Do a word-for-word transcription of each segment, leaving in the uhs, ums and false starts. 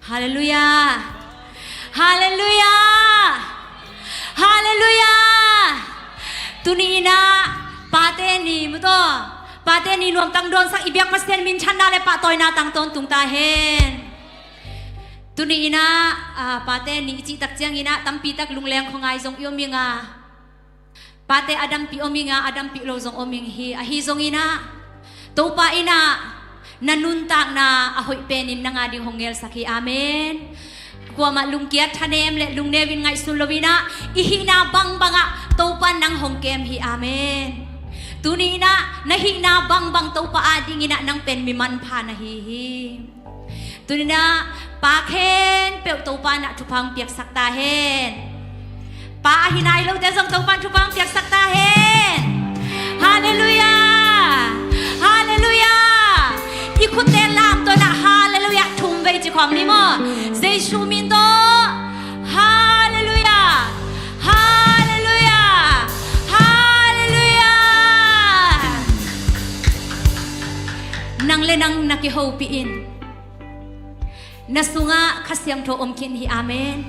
Halleluiah. Halleluiah. Halleluiah. Tuni in ah Pate ni maw, Pate ni nuamtang dawnsak i biak Pasian minthanna le pahtawina tang tawntung ta hen. Tuni in ah, ah, Pate ni i cih tak ciangin ah tampi tak lungleng khuangai zong i om ing a, Pate a dampih om ing a, a dampih lo zong om ing hi. Ahi zongin ah Topa in ah na nuntakna a hoih penin nang a ding hong ngelsak hi. Amen. Kuamah lungkiat thanem le lungneu in ngaihsun lo in ah i hihna bangbang ah Topa nang hong kem hi. Amen. Tuni in ah na hihna bangbang Topa a dingin ah nang pen mi manpha na hi hi. Tuni in ah pa khempeuh Topa in ah thupha hong piaksak ta hen. Pa ahi nai lote zong Topa in thupha hong piaksak ta hen. Halleluiah. Halleluiah. I khutte lamto in ah halleluiah thum vei ci khawm ni maw? Jesu min tawh. Halleluiah. Halleluiah. Halleluiah. Nang le nang na kihopih in. Na sungah Kha Siangtho om khin hi. Amen.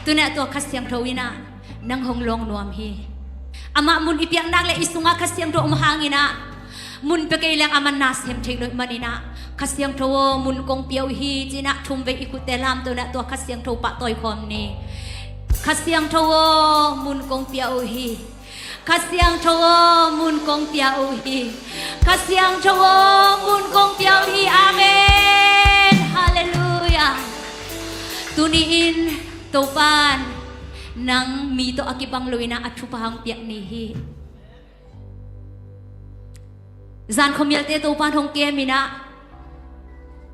Tuni ah tua Kha Siangtho in ah nang hong lawng nuam hi. Amah mun i piak nak le i sungah Kha Siangtho om hangin ah mun pia kei leng amah na sem thei lo ahih manin ah Kha Siangtho aw mun kong pia uh hi ci-in ah thum vei i khutte lamto in ah tua Kha Siangtho pahtawi khawm ni. Kha Siangtho aw mun kong pia uh hi. Kha Siangtho aw mun kong pia uh hi. Kha Siangtho aw mun kong pia uh hi. Amen. Halleluiah. Tuni in Topa in nang mi tawh a kibang lo in ah a thupha hong piak ni hi. Zan khuamialte Topa in hong kem in ah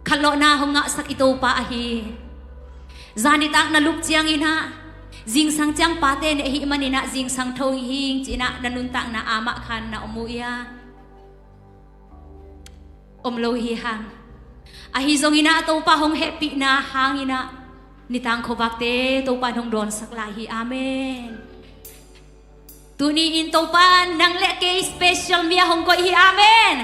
khatlawhna hong ngahsak i Topa ahi. Zan nitak na lup ciangin ah zingsang ciang Pate ni ahih manin ah zingsang tho hi ing ci-in ah na nuntakna ah mah khan na om uh hia? Om lo hi hang. Ahi zongin ah Topa hong hehpihna hangin ah nitang khuavakte Topa in hong dawnsak lai hi. Amen. Tuni in Topa in nang le kei special mi a hong koih hi. Amen.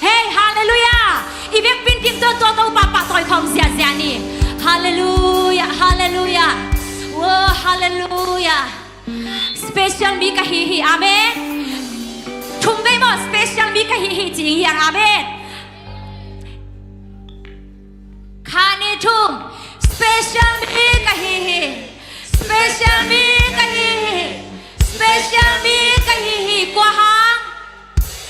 Hei, halleluiah. I vekpi in kim tuan tua Topa pahtawi khawm ziahziah ni. Halleluiah, halleluiah. Aw, halleluiah. Special mi ka hi hi. Amen. Thum vei maw, special mi ka hi hi ci ing hiang. Amen. Khat, nih, thum. Special mi ka hi hi. Special mi ka hi hi. Special mi ka hi hi. Kua hang?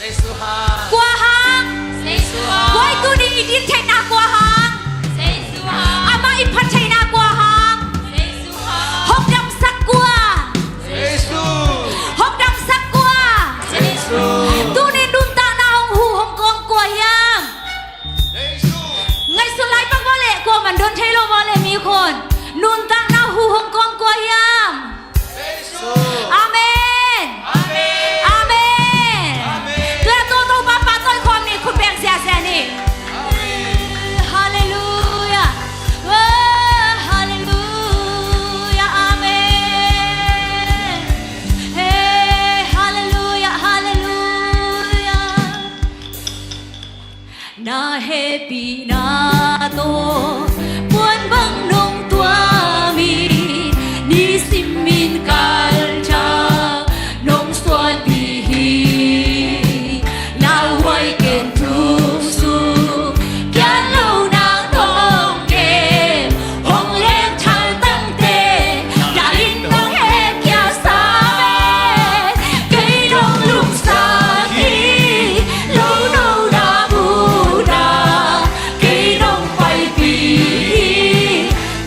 Jesu hang. Kua hang? Jesu hang. Kua i tuni i din theihna kua hang? Jesu hang. Amah i phat theihna kua hang? Jesu hang. Hong damsak kua? Jesu. Hong damsak kua? Jesu. Tuni nuntakna hong huh hong kawng kua hiam? Ngaihsun lai pak maw le, kuaman don thei lo maw le, mi khun. Nuntakna huh hong kawng kua hiam? Amen. Amen. Tua tua Topa pahtawi khawm ni, khut beng ziahziah ni. Halleluiah. Oh, halleluiah. Amen. Hey, halleluiah, halleluiah. Na hehpihna tawh puan bang nong tuam hi, nisim in kaltak nong suanpih hi. Lauhuai ken tung sung kian lo nang nong kem, hong leng thaltangte na in nong hehpihsak hi. Kei nong lungsak hi, lo no na bu na, kei nong paipih hi.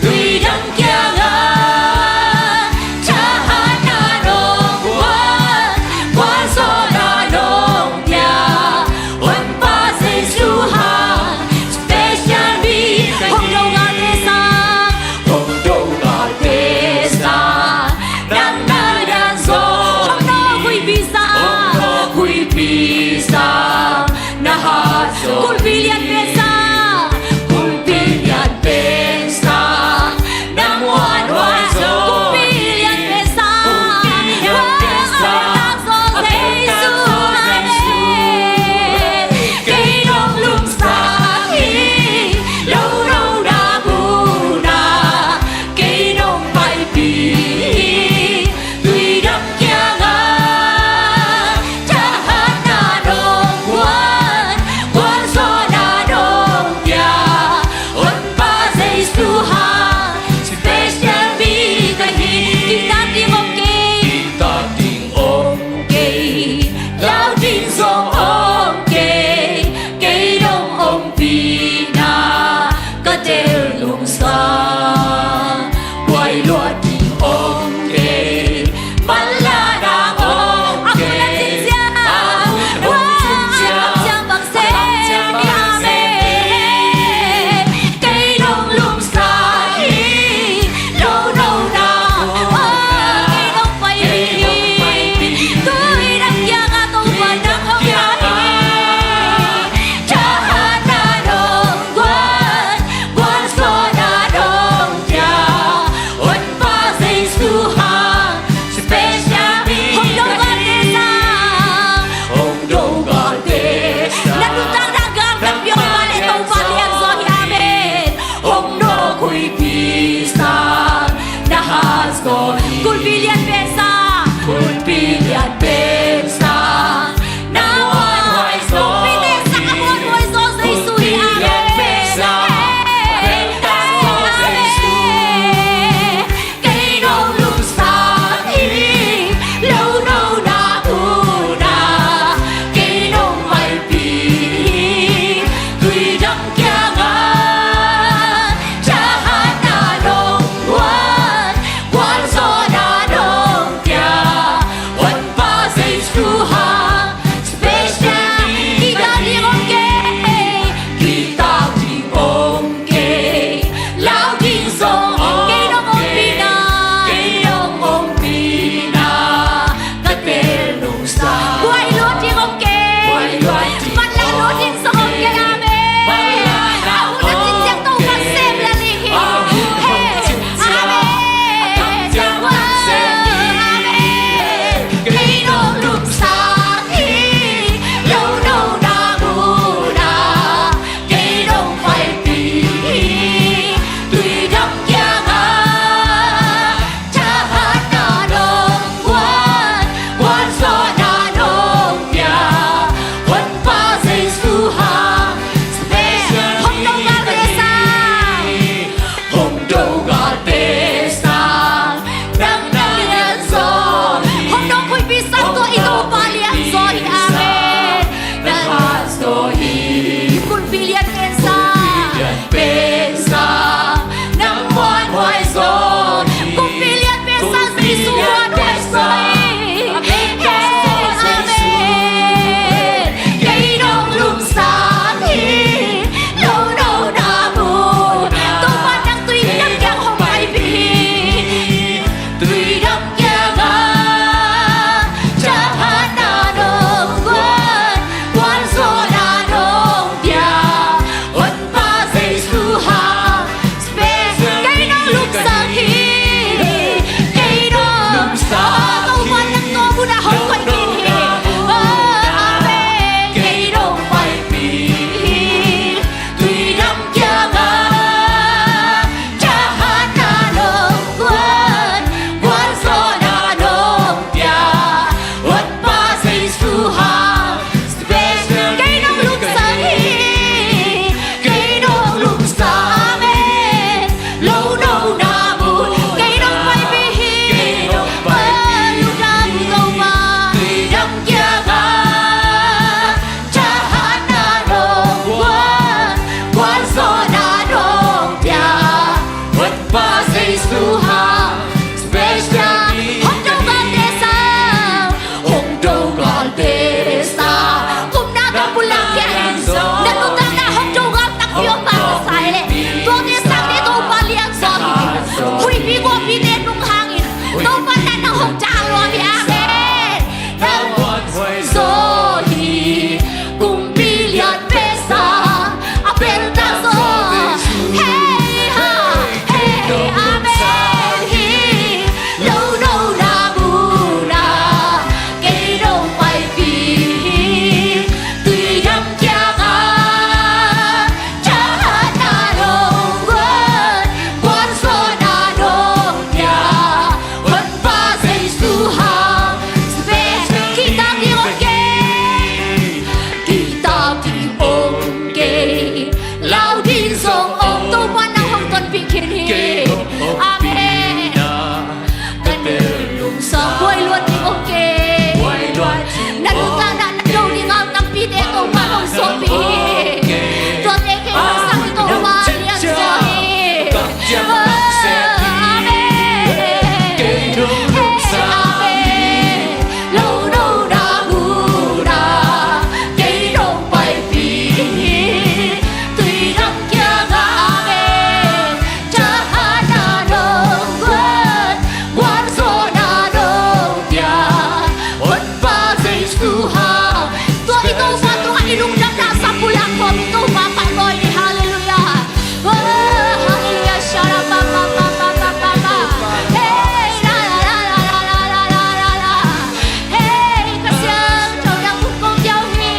Tui dang kiangah thahatna nong guan, gualzawhna nong pia, Honpa Jesu hang special mi. Hong do ngate sang, hong do ngate sang, nang na lian zaw, hong nawkhuipi sang, hong nawkhuipi sang, na hat zaw, kulhpi lian pen sang, kulhpi lian pen sang, na muanhuai zaw, kulhpi lian pen sang, kulhpi lian pen sang, a pen tak zaw Jesu. Amen. Huai zaw hi, kumpi lian pesa a pelta zaw. Hei ha, hei, amen hi. Lo no na bu na, kei dong paipih hi. Tuidam kiangah Amen. Ka tel lungsa huai luat ding om kei. Na nuntakna na do ding a tampi te Topa hong sawhpih hi. Tuate kei hong sang hi Topa lianzaw hi. Amen. Amen. Lo no na bu na kei dong paipih hi. Tuidam kiangah amen. Tua i Topa tungah i lungdamna sa pulak khawm i Topa phat bawl ni. Halleluiah. Oh, halleluiah. Sha-ra-pa-pa-pa-pa-pa-pa. Hey, la-la-la. Hey, Kha Siangtho nang hong ko kiau hi.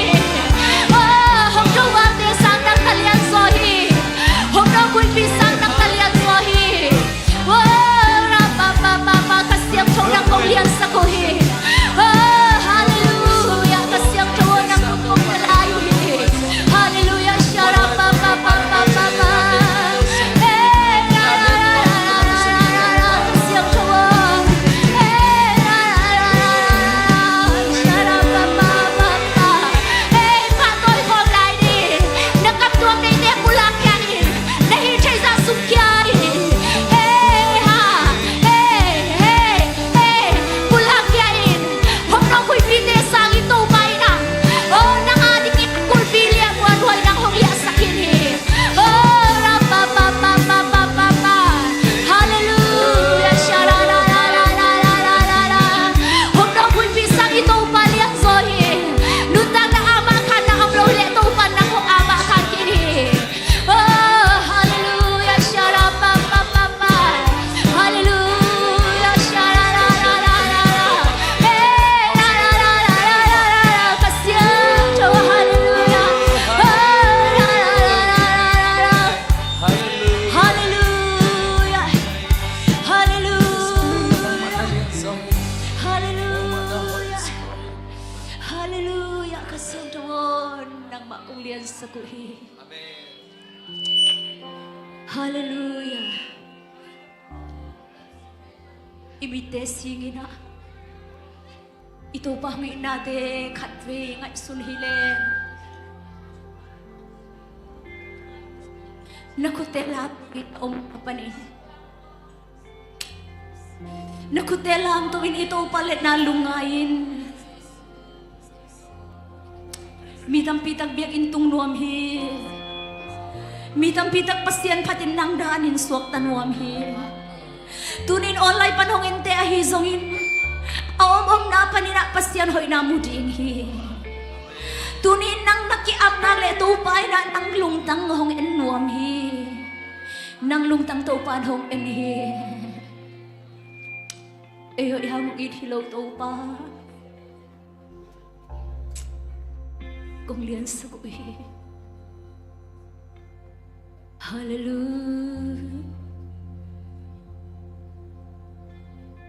Oh, hong do valte sang nang talian zaw hi. Hong do huipi sang nang talian zaw hi. Oh, ra-pa-pa-pa-pa, Kha Siangtho nang hong liansak uh hi. Oh, halleluiah, Kha Siangtho nang hong ko lai hi. Halleluiah, sha-ra-pa-pa-pa-pa-pa. Hey, la-la-la-la-la-la-la, Kha Siangtho. Hey, la-la-la-la-la-la, sha-ra-pa-pa-pa-pa. Hey, pahtawi khawm lai ni. Na kam tuam neite pulak khia in. Na hih theih zah suk khia in. Hey ha, hey, hey, hey, pulak khia in. Hong nawk huipite sang i Topa in ah, oh, nang a dingin kulhpi lian huan huai nang hong liahsak in hi. Oh, ra-pa-pa-pa-pa-pa-pa. Halleluiah. Sha-ra-ra-ra-ra. Hong nawk huipite sang i Topa lianzaw hi. Nuntakna a mah khan na om lo leh Topa nang hong a mah khan khin hi. Oh, halleluiah. Sha-ra-pa-pa-pa-pa. Halleluiah. Sha-ra-ra-ra-ra-ra. Hey, ra-ra-ra-ra-ra-ra. Kha Siangtho, halleluiah. Oh, ra-ra-ra-ra-ra-ra. Halleluiah. Halleluiah. Halleluiah. Halleluiah. Kha Siangtho aw, nangmah kong liansak uh hi. Halleluiah. I mitte singin ah i Topa hong itnate khatvei ngaihsun hi leng, na khutte lamto in a om a panin, na khutte lamto in i Topa liatna lungngai in. Mi tampi tak biakinn tung nuam hi. Mi tampi tak Pasian phatin nang danin suakta nuam hi. Tunin online pan hong ente ahi zongin, a om omna panin ah Pasian hoihna mu ding hi. Tunin nang na ki-apna le Topa in ah nang lungtang hong en nuam hi. Nang lungtang Topa in hong en hi. Ei hoih hang it hi lo Topa. Kong liansak uh hi. Halleluiah.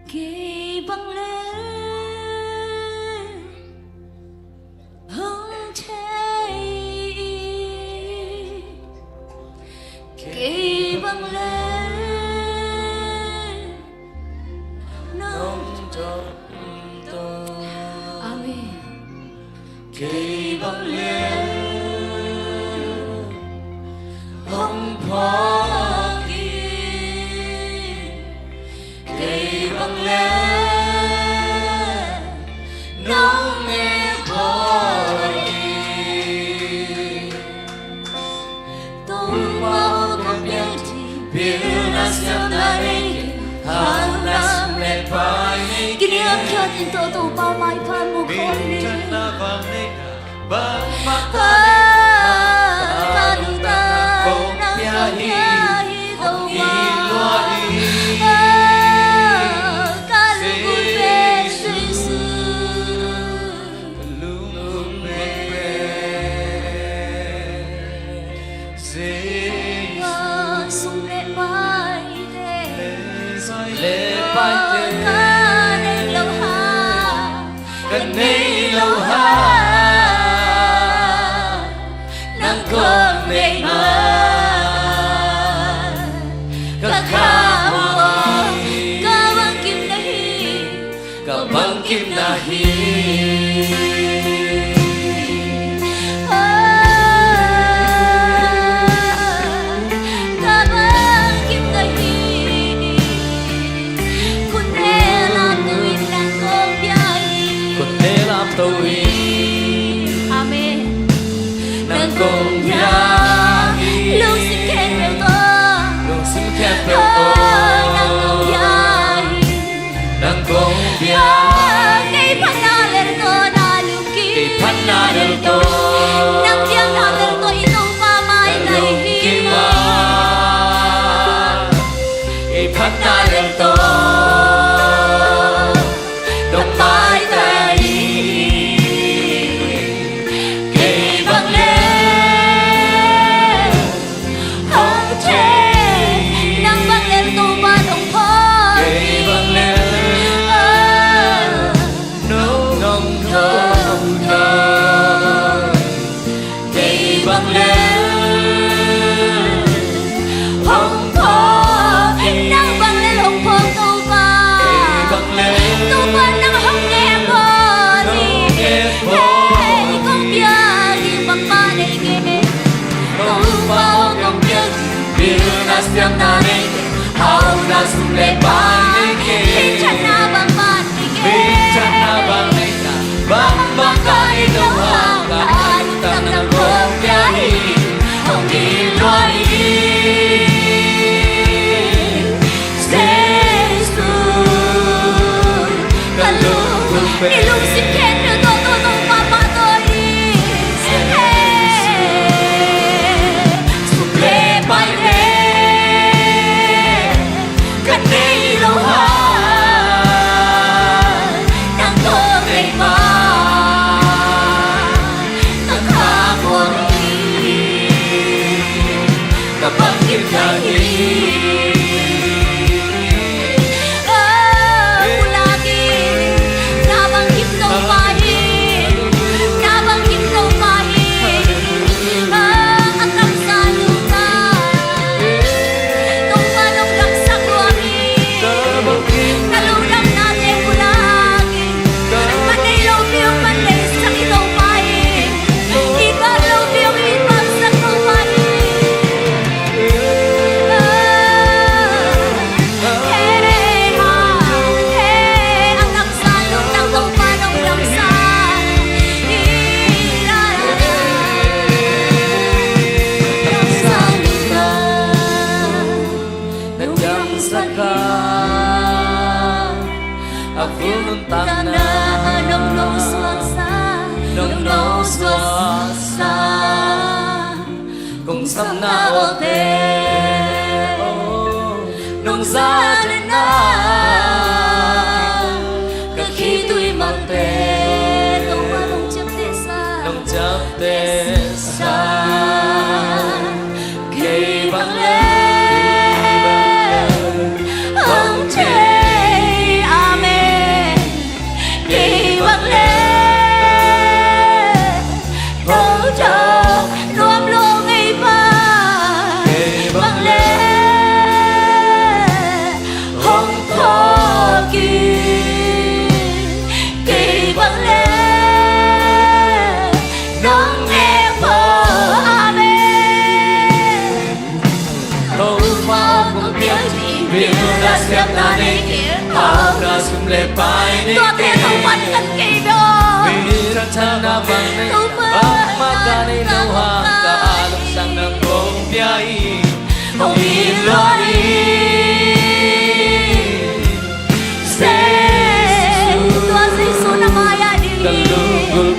Kei bang le hong thei, kei bang le nong tawh. Amen. Kei bang le hong phawk in, kei bang le nong ne khawh in. Topa aw, ka biak ding pilna siamna nei ding, hauhna sum le pai nei ding. Kiniamkhiat in tawh Topa maipha mu khawm ni. Ka lungtang nang kong pia hi, hong hi lua hi. Ka lungkul pen Jesu. Ka lungkul pen Jesu. Sum le paite, sum le paite, ka nei lo hang, ka nei lo hang, nang kong nei man, ka kha muang, ka bangkim na hi, ka bangkim na hi. Ah, ka bangkim na hi. Khut ne lamto in nang kong pia hi. Khut ne lamto in. Amen. Nang kong pia hi. Lungsim khempeuh tawh. Lungsim khempeuh tawh. Oh, nang kong pia hi. Nang kong pia hi. Kei phatna lel tawh na lungkim. Kei phatna lel tawh. Nang piakna lel tawh i Topa maitai hi. Ka lungkim a. Kei phatna lel tawh. Nong maitai hi. Kei bang lel hong thei. Nang bang lel Topa nong phawk. Kei bang lel nong, nong phawk. Kei bang lel hong phawk. Nang bang lel hong phawk Topa. Kei bang lel. Topa nang hong ngen phawk. Nong ngen phawk. Hei, kong piak ding bangmah nei kei. Topa aw kong piak ding, pilna siamna nei kei, hauhna sum le pai nei kei. Minthanna bangmah nei kei. Minthanna bang nei kei, bangmah ka nei lo hang, ka lungtang nang kong pia hi, hong hi lua hi. Jesu, ka lungkul pen. I lungsim khempeuh tawh, tawh, tawh, pahpah tawh in. Hey. Sum le paite, ka nei lo hang, nang kong nei man, ka kha muang hi, ka bangkim na hi. Oh, pulak in, na bangkim Topa hi, na bangkim Topa hi. Oh, a kamsang lungtang, Topa nong damsak lua hi. Na lungdamnate pulak in, ka nei lo pi hong man leisak i Topa hi. I pau lo pi hong i pausak Topa hi. Hey, ha, hey, a kamsang lungtang Topa nong damsak hi. A kamsang lungtang nong damsak a, a vun nuntakna nong, nong suaksak, nong, nong suaksak. Kong sapna awlte, oh, nong zahtakna, ka khitui malte, Topa nong ciaptehsak, nong ciaptehsak. Kei bang lel hong thei, amen. Kei bang lel hong thei, nuam lo ngei pa. Kei bang lel hong thawh kik, kei bang lel nong nek pah, amen. Topa aw kong piak ding, pilna siamna nei kei, hauhna sum le pai nei kei. Tuate Topa kan kei bia. Minthanna bang nei, Topa bangmah ka nei lo hang, ka lungtang nang kong pia hi, hong hi lua hi. Jesu, tua Jesu na mai-ah ding hi. Ka lungkul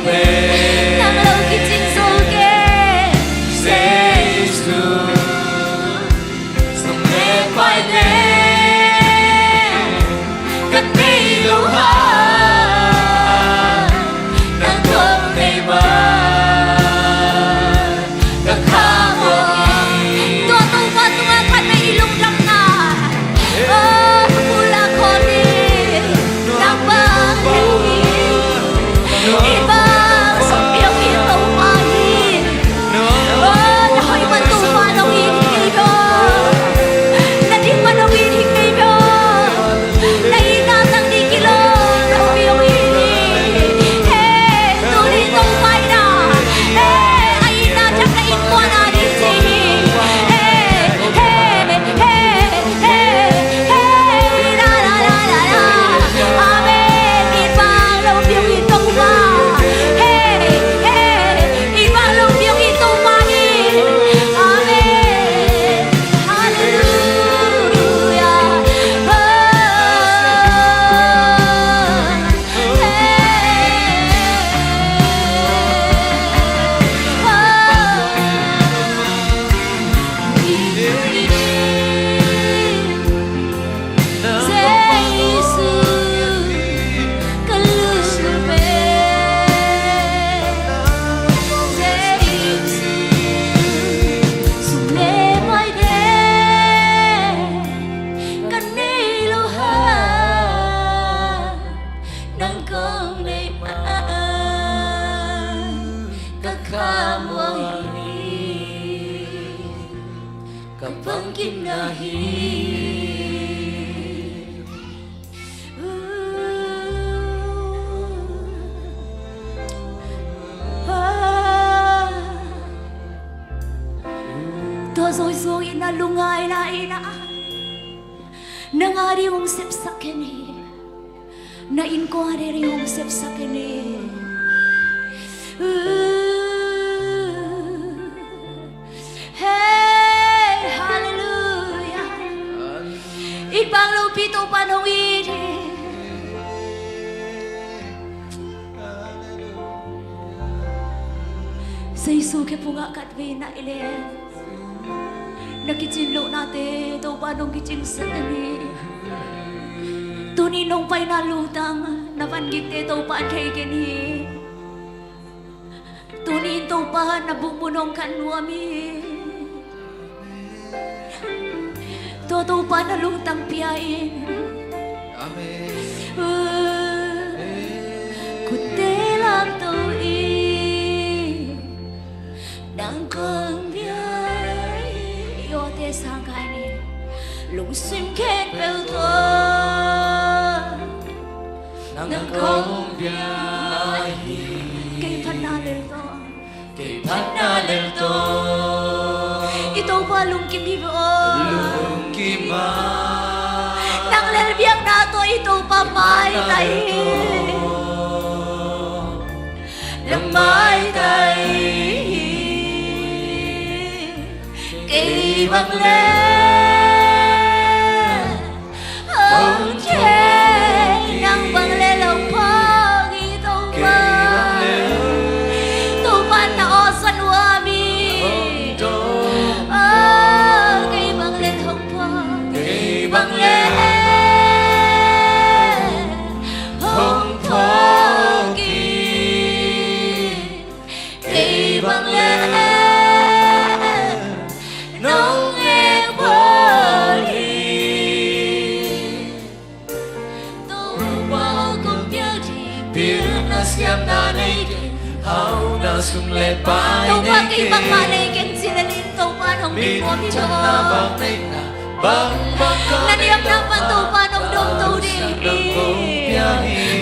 in ahi. Tua zawizawin a lungngai lai-in ah nang a ding hong sepsak ken hi. Na innkuan a ding hong sepsak ken hi. Hey, hallelujah. It bang lopi Topa nong it hi. Jesu khephungah khatvei na i leh na kicin lohnate Topa nong kicingsak ken hi. Tuni nong paina lungtang na vangikte Topa thei ken hi. Tuni in Topa na bukmun hong khan nuam hi. Tua Topa na lungtang pia in. Amen. Khutte lamto in nang kong bia hi. I awte sangkai ni. Lungsim khempeuh tawh nang kong bia hi. Kei phatna lel tawh. Kei phatna lel tawh. I Topa lungkim hi ve aw. Lungkim a. Nang lel biakna tawh i Topa maitai hi. Nang maitai hi. Kei bang lel hong thei, nang bang lel hong phawk hi Topa. Topa na awsan nuam hi. Ah, kei bang lel hong phawk. Kei bang lel hong phawk hi. Kei bang lel nong eng bawl hi. Topa aw kong piak ding pilna siamna nei keng, hauhna sum le pai nei keng. Topa kei bangmah nei keng ci lel in Topa nong ding nuam hi zaw. Na niamna pan Topa nong dawngto ding hi.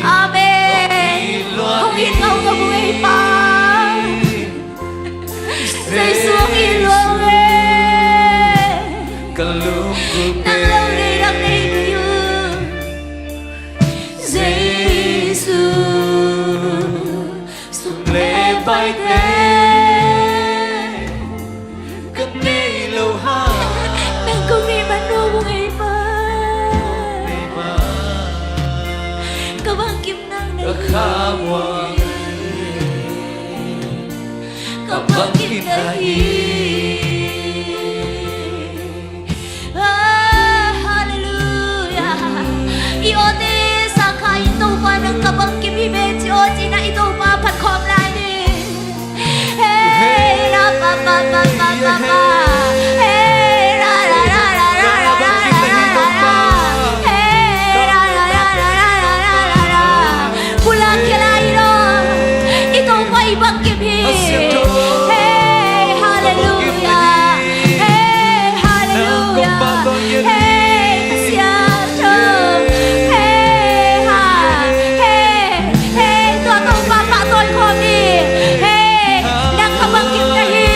Amen. Hong it ngau ka mu ei Pa. Jesu hong it lua e. Nang lo nei, nang nei, nei uh. Jesu. Sum le paite ka nei lo hang. Nang kong neih man nuam ung ei Pa. Ka bangkim nang nei. Ka khamuang ka bangkim na hi. Ah, hallelujah. I awte sangkha in Topa nang ka bangkim hi ve ci aw ci-in ah i Topa phat khawm lai ni. Hey, ra, pa, pa, pa, pa, pa, pa. Hey, ra, ra, ra. Hey, ra, ra, ra. Pulak khia lai lo. I Topa i bangkim hi. Hey, hallelujah. Hey, hallelujah. Hey, Pasian. Hey, ha. Hey, hey, tua Topa pahtawi khawm ni. Hey, nang ka bangkim na hi.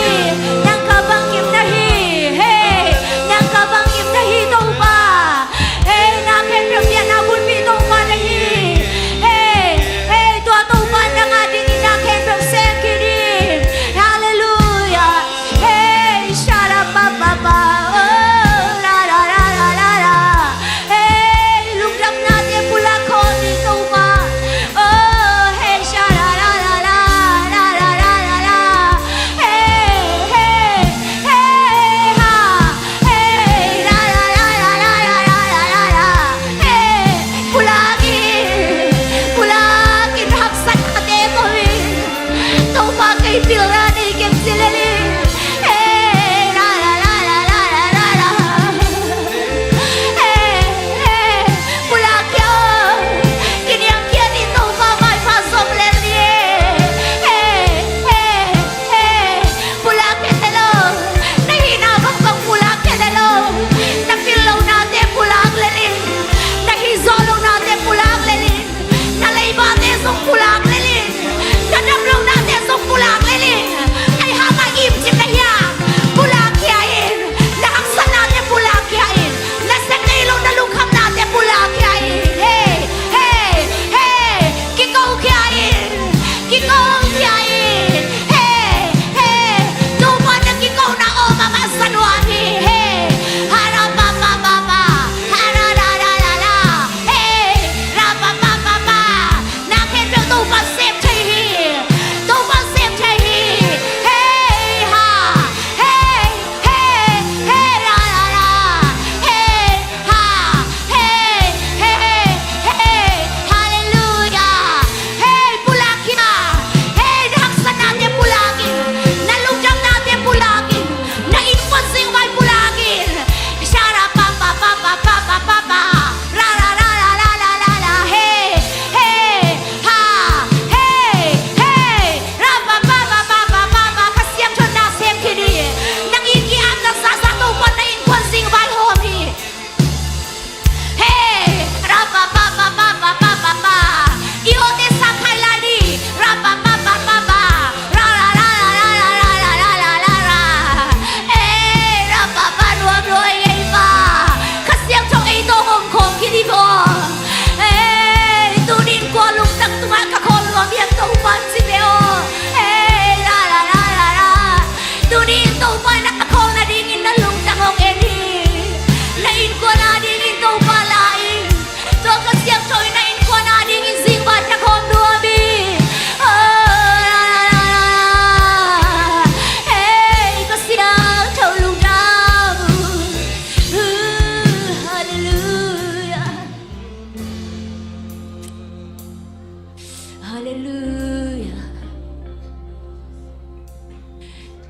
Nang ka bangkim na hi. Hey, nang ka bangkim na hi Topa. Hey, na khempeuh biakna bulpi Topa na hi. Hey, hey, tua Topa nang a dingin na khempeuh sem khin hi. Hallelujah. Hey, sha-ra-pa-pa-pa. Oh, la, la, la. Hey, lungdamnate pulak khawm ni Topa. Oh, hey, sha-ra-ra-ra-ra. Hey, hey, hey, ha. Hey, ra, ra, ra. Hey, pulak in, pulak in haksatnate ko in. Topa kei pilna nei keng ci lel in. Hey, ra, ra, ra. Hey, hey, pulak khia. Kiniamkhiat in Topa maipha zom lel ni. Hey, hey, hey. Pulak khia te lo. Na hihna bangbang pulak khia te lo.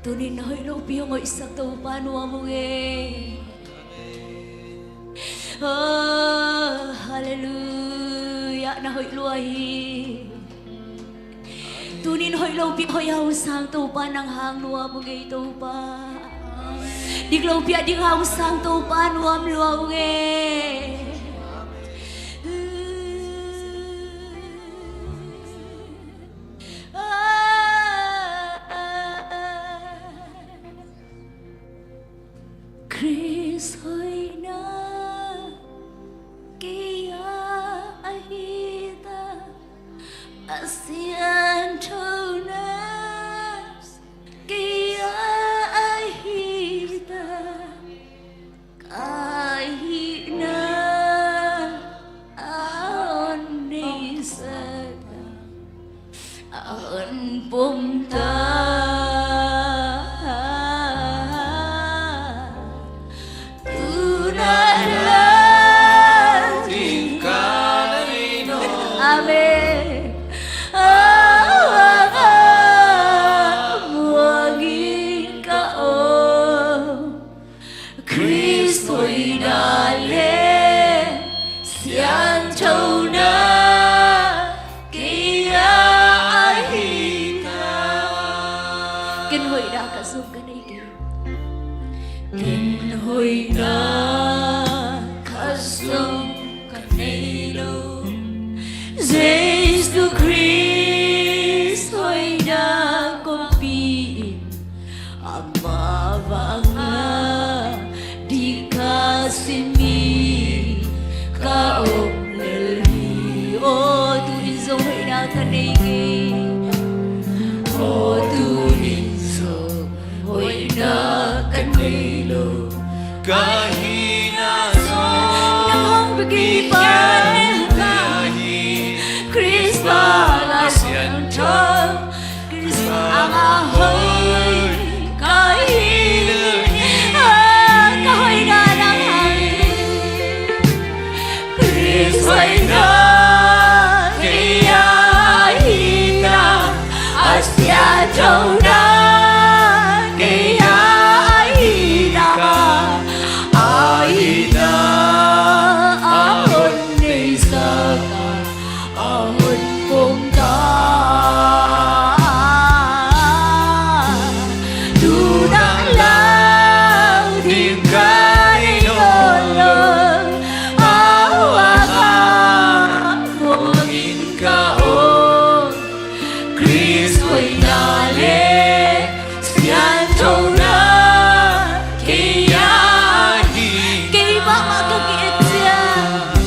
Tunin na hoih lopi hong hoihsak Topa nuam ung ei. Oh, halleluiah, na hoih lua hi. Tunin hoih lopi hoih hong sang Topa nang hang nuam ung ei Topa. Dik lopi a dik hong sang Topa nuam lua ung ei. Khrist hoihna kei a ahi ta, a sianthona kei a ahi ta, ka hihna a hon neihsak a, a hon pom ta. Tu na lang ding ka nei lo. Amen. Ah, ah, ah, muang in ka om. Khrist hoihna le sianthona kei a ahi ta. Ken hoihna khat zong ka nei kei. Ken hoihna khat zong ka nei lo. Jesu Khrist hoihna kongpi in ama vanga dikha simi ka om lel hi. Aw, tu-in zong hoihna ka nei kei. Aw, tu-in zong hoihna ka nei lo. Ka hihna zong nang hong bekin pa hi. Khrist banga siangtho, Khrist banga hoih ka hi. Ah, ka hoihna nang hang hi. Khrist hoihna kei a ahi ta, a sianthona kei a ahi ta, a hihna a hon neihsak a, a hon pom ta. Tu na lang ding ka nei nawn lo. Au, au, au, muang in ka om. Khrist hoihna le sianthona kei a ahi. Kei mahmah ka ki-et ciang.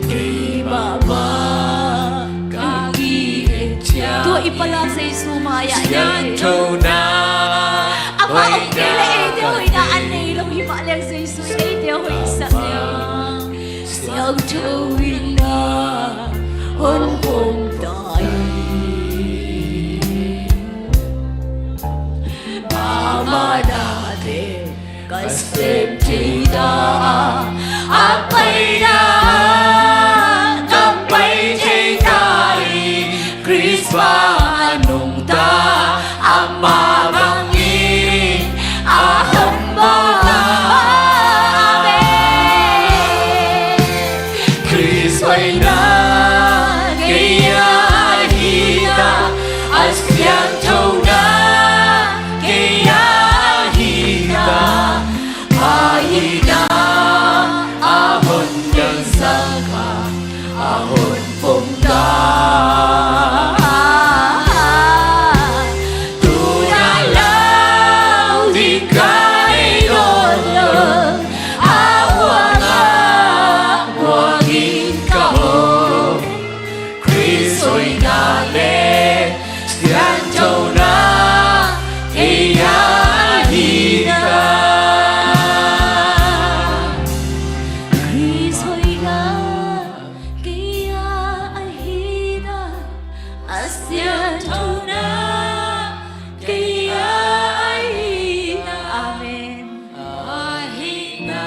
Kei mahmah ka ki-et ciang. Tua i palak Jesu mai-ah sianthona. A pa om kei leh eite hoihna a nei lo hi mah leh Jesu eite hoihsak leh siangtho in na hon pom ta hi. Ama nate ka sem thei ta, a paina ka pai thei ta hi. Khrist bang a nungta, ama bangin a hon bang. Amen. Khrist hoihna kei a ahi ta, a sianthona kei a ahi ta, a hihna a hon neihsak a, a hon pom ta. Tu na lang ding ka nei nawn lo. A uang a muang in ka om. Khrist hoihna le sianthona kei a ahi ta. Khrist hoihna kei a ahi ta, a sianthona kei a ahi ta. Amen. A hihna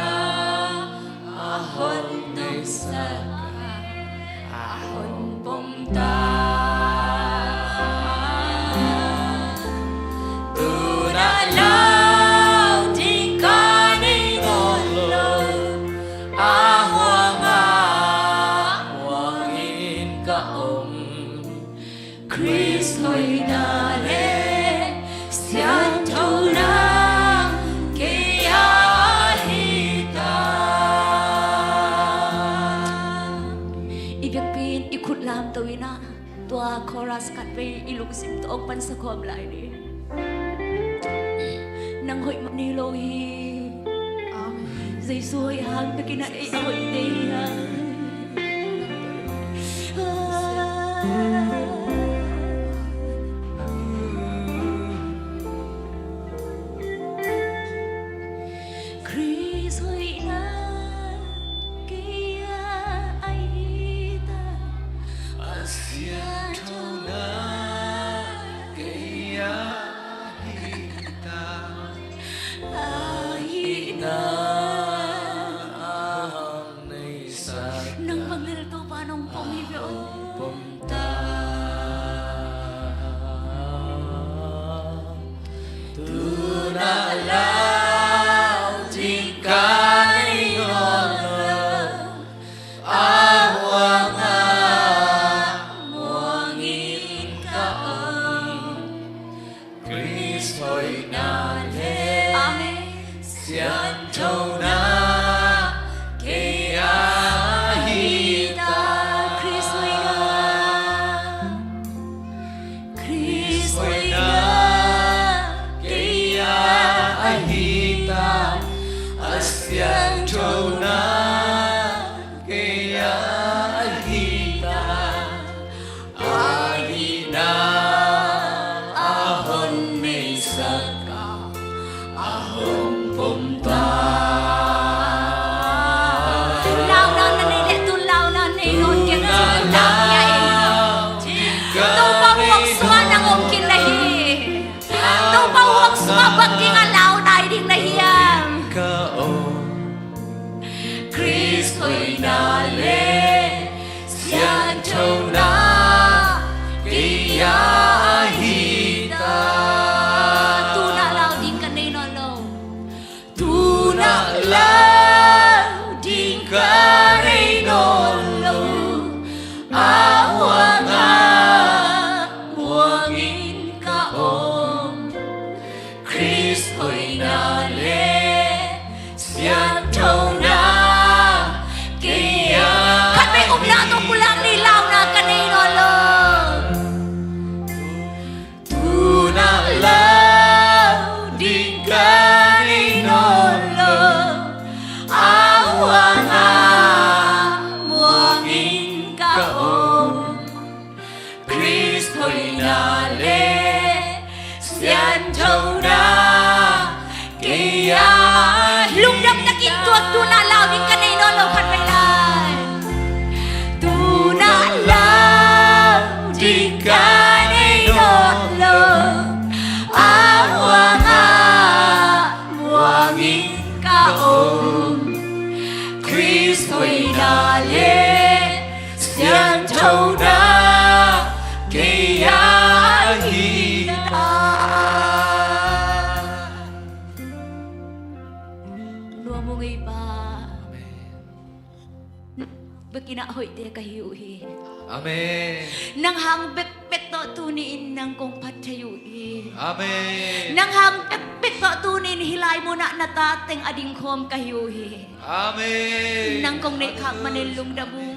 a hon neihsak a, a hon pom ta. Hoihna le siangthona kei a hi ta. I biakpi in i khut lamto in ah, tua chorus khat vei i lungsim tawh hong pansak khawm lai ni. Nang hoih mah nei lo hi. Amen. Jesu hoih hang bekin ah ei a hoihte hi hang. Khrist hoihna kei ah ahi ta. A siangthona kei ah ahi ta. Ahihna a hong neisak. Nang bang lel Topa nong pom hi ve aw. Pom ta. Tu-in ah lau ding ka nei nawn lo. A huang ah muang in ka om. Khrist hoihna le, amen, siangthona kei ah ahi ta. Khrist hoihna, Khrist hoihna kei ah ahi ta. A siangthona kei ah ahi ta. Ahihna a hong neisak, a hong pom ta. Launa na nei leh tu-in launa nei nawn kei, tu-in launa nei kei. Topa huang sungah nang om khin na hi. Topa huang sungah bang ding a lau nai ding na hiam? Ka om. Khrist hoihna le siangthona kei ah ahi ta. Tu-in ah lau ding ka nei nawn lo. Tu-in ah lau ding ka nei nawn lo. A huang ah muang in ka om. Khrist hoihna le siangthona kei ah. Khat vei omna tawh pulak ni, launa ka nei nawn lo. Tu-in ah lau ding ka nei nawn lo. A huang ah muang in ka om. Khrist hoihna le siangthona kei ah. Lungdam takin tuak, tu-in ah lau ding ka nei nawn lo, khat vei lai. Tu-in ah lau ding ka nei nawn lo. A huang ah muang in ka om. Khrist hoihna le siangthona kei ah ahi ta. Nuam ung ei Pa. Bekin ah hoihte ka hi uh hi. Amen. Nang hang bekbek tawh tuni-in nang kong phat thei uh hi. Amen. Nang hang bekbek tawh tuni-in hih lai munah na ta teng a dingkhawm ka hi uh hi. Amen. Nang kong neih khak manin lungdam ung.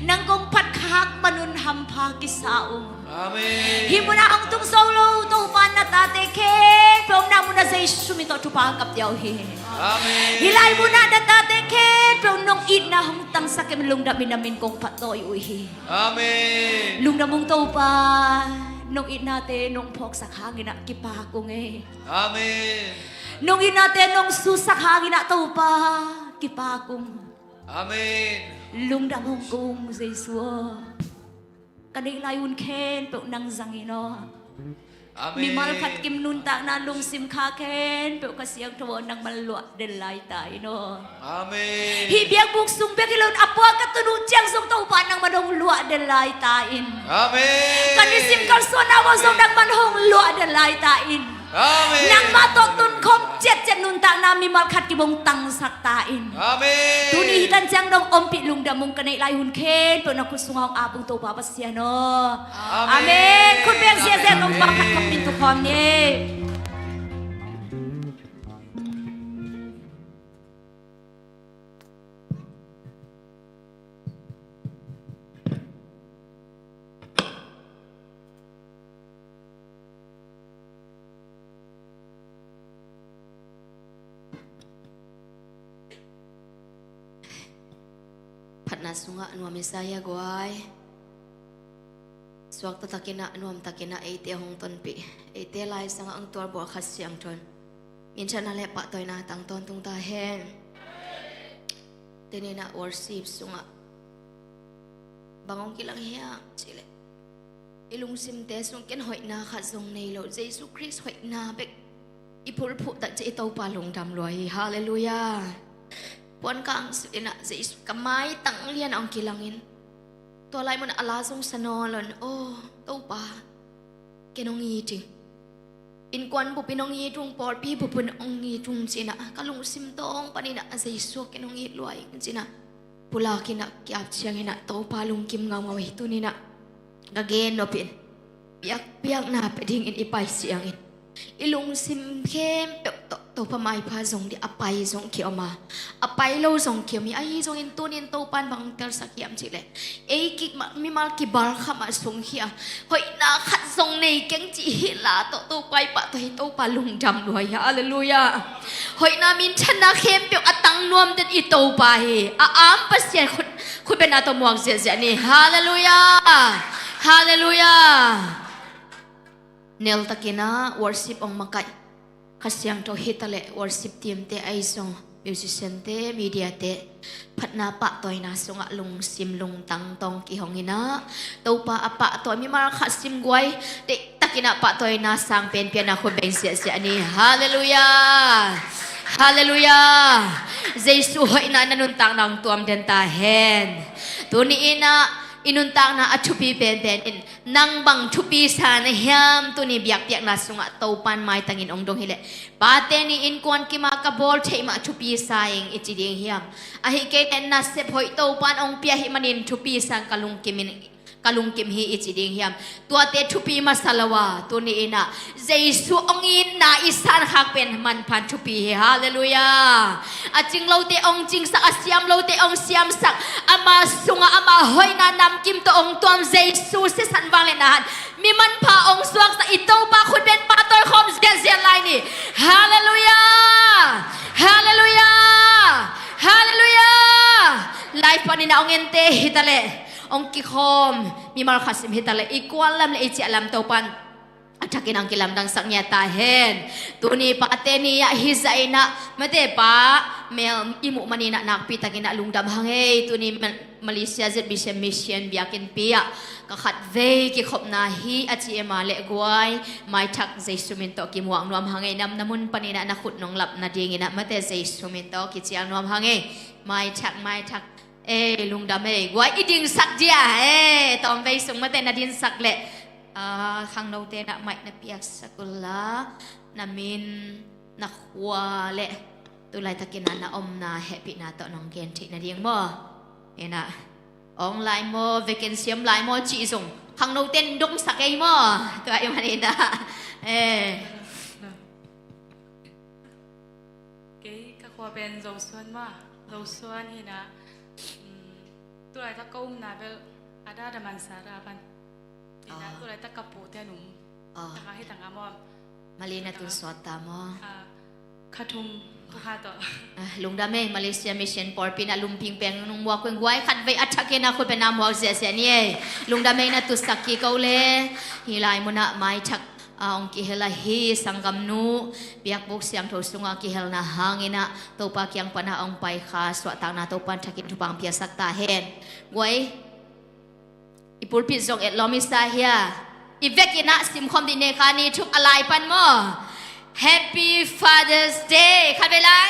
Nang kong phat khak manun hampha kisa ung. Amen. Hih munah hong tung zo lo Topa, na tate khempeuh omna munah Jesu min tawh thupha ka pia uh hi. Amen. Hih lai munah na tate khempeuh nong itna hong tangsak in lungdam in na min kong phat tawi uh hi. Amen. Lungdam ung Topa, nong itnate nong phawksak hangin ah kipak ung ei. Amen. Nong itnate nong susak hangin ah Topa kipak ung. Amen. Lungdam hong ko ung Jesu aw. Ka neih lai hun khempeuh nang zang in aw. Amen. Mimal khat kim nuntakna lungsim kha khempeuh ka siangtho aw, nangman luah den lai ta in aw. Amen. Hih biakbuk sung bek hi lo in a pua ka tun uh ciang zong Topa nangman hong luah den lai ta in. Amen. Ka nisim kalsuanna uh zong nangman hong luah den lai ta in. Amen. Nangmah tawh tunkhawm ciatciat nuntakna mimal khat kibawng tangsak ta in. Amen. Tuni hih tan ciang dong ompih lungdam ung, ka neih lai hun khempeuh na khut sungah hong ap ung Topa Pasian aw. Amen. Amen. Khut beng ziahziah nong pang khat khawm in tukhawm ni. Phatna sungah nuam i sa hia guai. Suakta takinah, nuam takinah eite hong tonpih, eite lai sangah hong tualbual Kha Siangtho in minthanna le pahtawina tang tawntung ta hen. Teninah worship sungah bang hong kilang hiam cihleh, i lungsimte sung ken hoihna khat zong nei lo, Jesu Khrist hoihna bek i phulphuh tak ciah i Topa lungdam lua hi. Halleluiah. Puan kang sukinah Jesu ka maitang lianah hong kilangin, tua lai munah a la zong sa nawn lo in, aw Topa, ken hong it ing. Innkuan bupin hong it ung, pawlpi bupin hong it ung cinah ka lungsim tawng paninah Jesu ken hong it lua ing cinah pulakinah kiap cianginah Topa lungkim ngaungau hi. Tuninah ka gen nopin biakpiakna pia dingin i pai ciangin i lungsim khempeuh tawh Topa maipha zong dih a pai zong kiom a, a pai lo zong kiom hi. Ahi zongin tunin Topan bang telsak hiam cihleh, ei ki, mimal kibal khamah sung hi a, hoihna khat zong nei keng cih hih la tawh Topa i pah tawh hi. Topa lungdam lua hi. Halleluiah. Hoihna minthanna khempeuh a tang nuam den i Topa hi. A am Pasian khut, khut bena tawh muak ziahziah ni. Halleluiah. Halleluiah. Nel takinah worship hong makaih Kha Siangtho hitaleh worship team te ahi zong, musician te, media te, phatna pahtawina sungah lungsim lungtang tawng kihonginah Topa a pahtawi mimal khat sim guai, deihtakinah pahtawina sang penpiana khut beng ziahziah ni. Halleluiah. Halleluiah. Jesu hoihna na nuntakna hong tuam den ta hen. Tuni inah i nuntakna a thupi penpen in nang bang thupi sa na hiam? Tuni biakpiakna sungah Topan maitangin hong dong hileh, pate ni innkuan kima ka bawl theih mah thupi sa ing i ci ding hiam? Ahi kei leh nasep hoih Topan hong pia hih manin thupi sa ing, ka lungkimin, ka lungkim hi i ci ding hiam? Tuate thupi masa lo a, tuni inah Jesu hong itna i sankhak pen manphan thupi hi. Halleluiah. A cing lote hong cingsak, a siam lote hong siamsak, ama sungah ama hoihna namkim tawh hong tuam Jesu sisan vangliatna han mi manpha hong suaksak i Topa khut beng pahtawi khawm ziahziah lai ni. Halleluiah. Halleluiah. Halleluiah. Live paninah hong ente hitaleh, hong kikhawm mimal khat sim hitaleh, i kuan lam le i ciah lam Topan a thakin hong kilamdangsak ngiat ta hen. Tuni pate ni ah hizah inah mate pa mel i muh maninah nakpi takinah lungdam hang ei. Tuni Ma-, Malaysia Z B C M mission biakinnpi ah ka khatvei kikhopna hi a ci ema le guai, maithak Jesu min tawh kimuak nuam hang ei. Nam na mun paninah na khut nong lap nadinginah mate Jesu min tawh kicial nuam hang ei. Maithak, maithak. Ei, lungdam ei. Guai i dingsak dia. Ei, tawmvei sung mate na dingsak leh, ah, khangnote nah maih na piaksak unla, na min, na khua le tulaitakin ah na omna hehpihna tawh nong gen theih nading maw? Inah, ong lai maw, vacancy om lai maw cih zong khangnote in dongsak ei maw? Tua i man inah. Eh. Kei ka khua pen Zosuan maw, Zosuan hinah, um, tulaitak ka umna bel a dada Mansara pan. Hinah, ah, tulaitak ka pute nung. Ah. Taka hi taka maw. Mali na tun suat ta maw. Ah, kha thum tu kha tawh. Ah, lungdam ei, Malaysia Mission pawlpi nah lumping peng nung muak kueng guai khatvei a thakin ah khut beng na muak ziahziah ni ei. Lungdam ei, na tutsak kik o le. Hih lai munah maithak a ong kihel ahi sanggamnu, biakbuk siangtho sungah kihelna hangin ah Topa kiang panah ong paikha suahtakna Topa in thakin thupha ong piasak ta hen. Guai, i pulpit zong etlawm i sa hia? I vekin ah simkhawm dih, Neihka ni thum a lai pan maw? Happy Father's Day. Khatvei lai.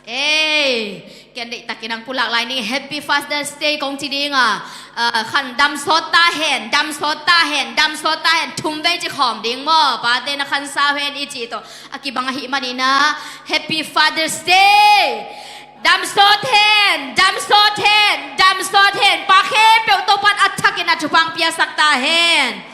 Ei, ken deihtakin ang pulak lai ning. Happy Father's Day kong ci ding a, ah, khan dam sawt ta hen, dam sawt ta hen, dam sawt ta hen, thum vei ci khawm ding maw? Pate na khan sau hen i cih tawh a kibang ahih manin ah, Happy Father's Day. Dam sawt hen, dam sawt hen, dam sawt hen. Pa khempeuh Topan a thakin a thupha piasak ta hen.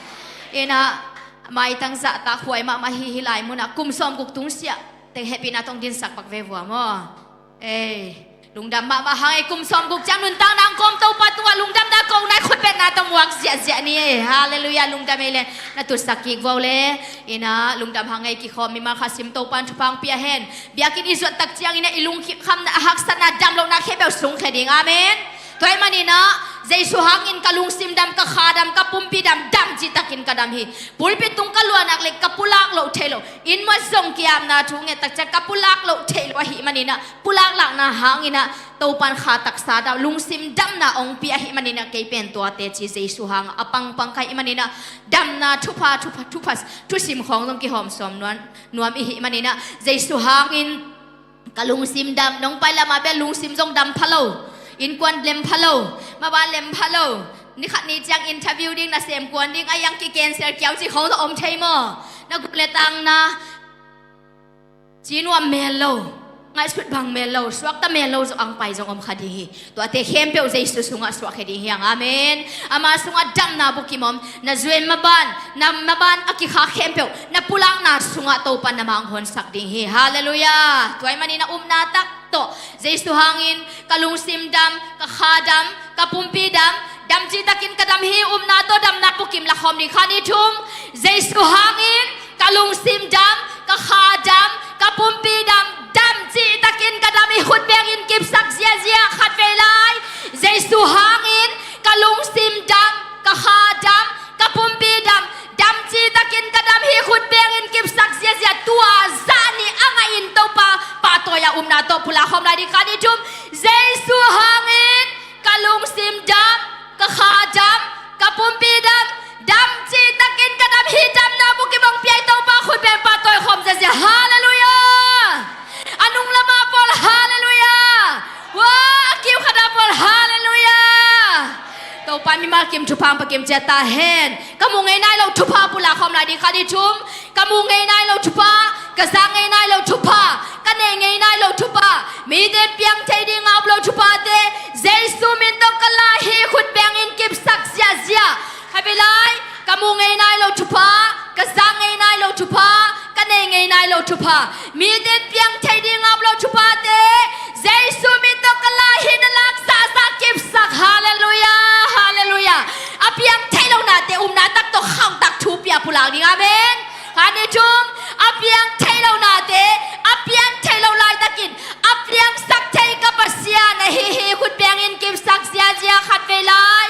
Ina, maitang zahtak huai mahmah hi, hi lai munah kum sawmguk tungsiah teng hehpihna tawh hong dinsak bak ve vua maw? Ei, lungdam mahmah hang ei. Kum sawmguk ciang nuntakna hong kawm Topa tungah lungdamna ko nai, khutbetna tawh muak ziahziah ni ei. Halleluiah, lungdam ei le. Na tutsak kik vua uh le. Ina, lungdam hang ei. Kikhawm mimal khat sim, Topan thupha hong pia hen. Biakinn i zuat tak ciangin ah i lungkhamna, a haksatna, damlohna khempeuh sungkhia ding. Amen. Tua ahih manin ah, Jesu hangin ka lungsim dam, ka kha dam, ka pumpi dam, dam cihtakin ka dam hi. Pulpit tung ka luahnak le ka pulak loh theih loh, inn muat zong ki-apna thu nget tak ciang ka pulak loh theih loh ahih manin ah, pulak lakna hangin ah Topan kha taksa dam, lungsim damna hong pia ahih manin ah, kei pen tuate ci Jesu hangah a pangpang ka hih manin ah, damna thupha, thupha, thupha, thusim khawng zong kihawm sawm nuam, nuam i hih manin ah, Jesu hangin ka lungsim dam. Nong pai lamah bel lungsim zong dam pha lo, innkuan lem pha lo, maban lem pha lo. Ni khat ni ciang interview ding, nasem kuan ding, a iang ki cancel kiau cih khawng zong om thei maw? Na guk le tangna ci nuam mel lo, ngaihsut bang mel lo, suakta mel lo zong ang pai zong om kha ding hi. Tuate khempeuh Jesu sungah suahkhia ding hi hang. Amen. Ama sungah damna bukim om, na zuan maban, na maban a kikha khempeuh na pulakna sungah Topan na mang honsak ding hi. Halleluiah. Tua ahih manin a upna tak tawh, Jesu hangin ka lungsim dam, ka kha dam, ka pumpi dam, dam cihtakin ka dam hi. Upna tawh damna bukim lakhawm ding. Khat, nih, thum. Jesu hangin ka lungsim dam, ka kha dam, ka pumpi dam, dam cihtakin ka dam hi. Khut bengin kipsak ziahziah khat vei lai. Jesu hangin ka lungsim dam, ka kha dam, ka pumpi dam, dam cihtakin ka dam hi. Khut bengin kipsak ziahziah. Tua zah nih a ngahin Topa pahtawi-a upna tawh pulak khawm lai ding. Khat, nih, thum. Jesu hangin ka lungsim dam, ka kha dam, ka pumpi dam, dam cihtakin ka dam hi. Damna bukim hong pia i Topa khut beng pahtawi khawm ziahziah. Halleluiah. A nung lamah pawl halleluiah. Ua, a kiu khatah pawl halleluiah. Topa mimal kim thupha hong pia kim ciat ta hen. Ka mu ngei nai lo thupha pulak khawm lai ding. Khat, nih, thum. Ka mu ngei nai lo thupha, ka za ngei nai lo thupha, ka nei ngei nai lo thupha, mite piang thei ding a om lo thuphate Jesu min tawh ka la hi. Khut bengin kipsak ziahziah. Khat vei lai. Ka mu ngei nai lo thupha, ka za ngei nai lo thupha, ka nei ngei nai lo thupha, mite piang thei ding a om lo thuphate Jesu min tawh ka la hi. Na lak zahzah kipsak. Halleluiah, halleluiah. A piang theih lohnate upna tak tawh khauhtak thu pia pulak ding. Amen. Khat, nih, thum. A piang theih lohnate a piang theih loh laitakin a piangsak thei ka Pasian ahi hi. Khut bengin kipsak ziahziah. Khat vei lai.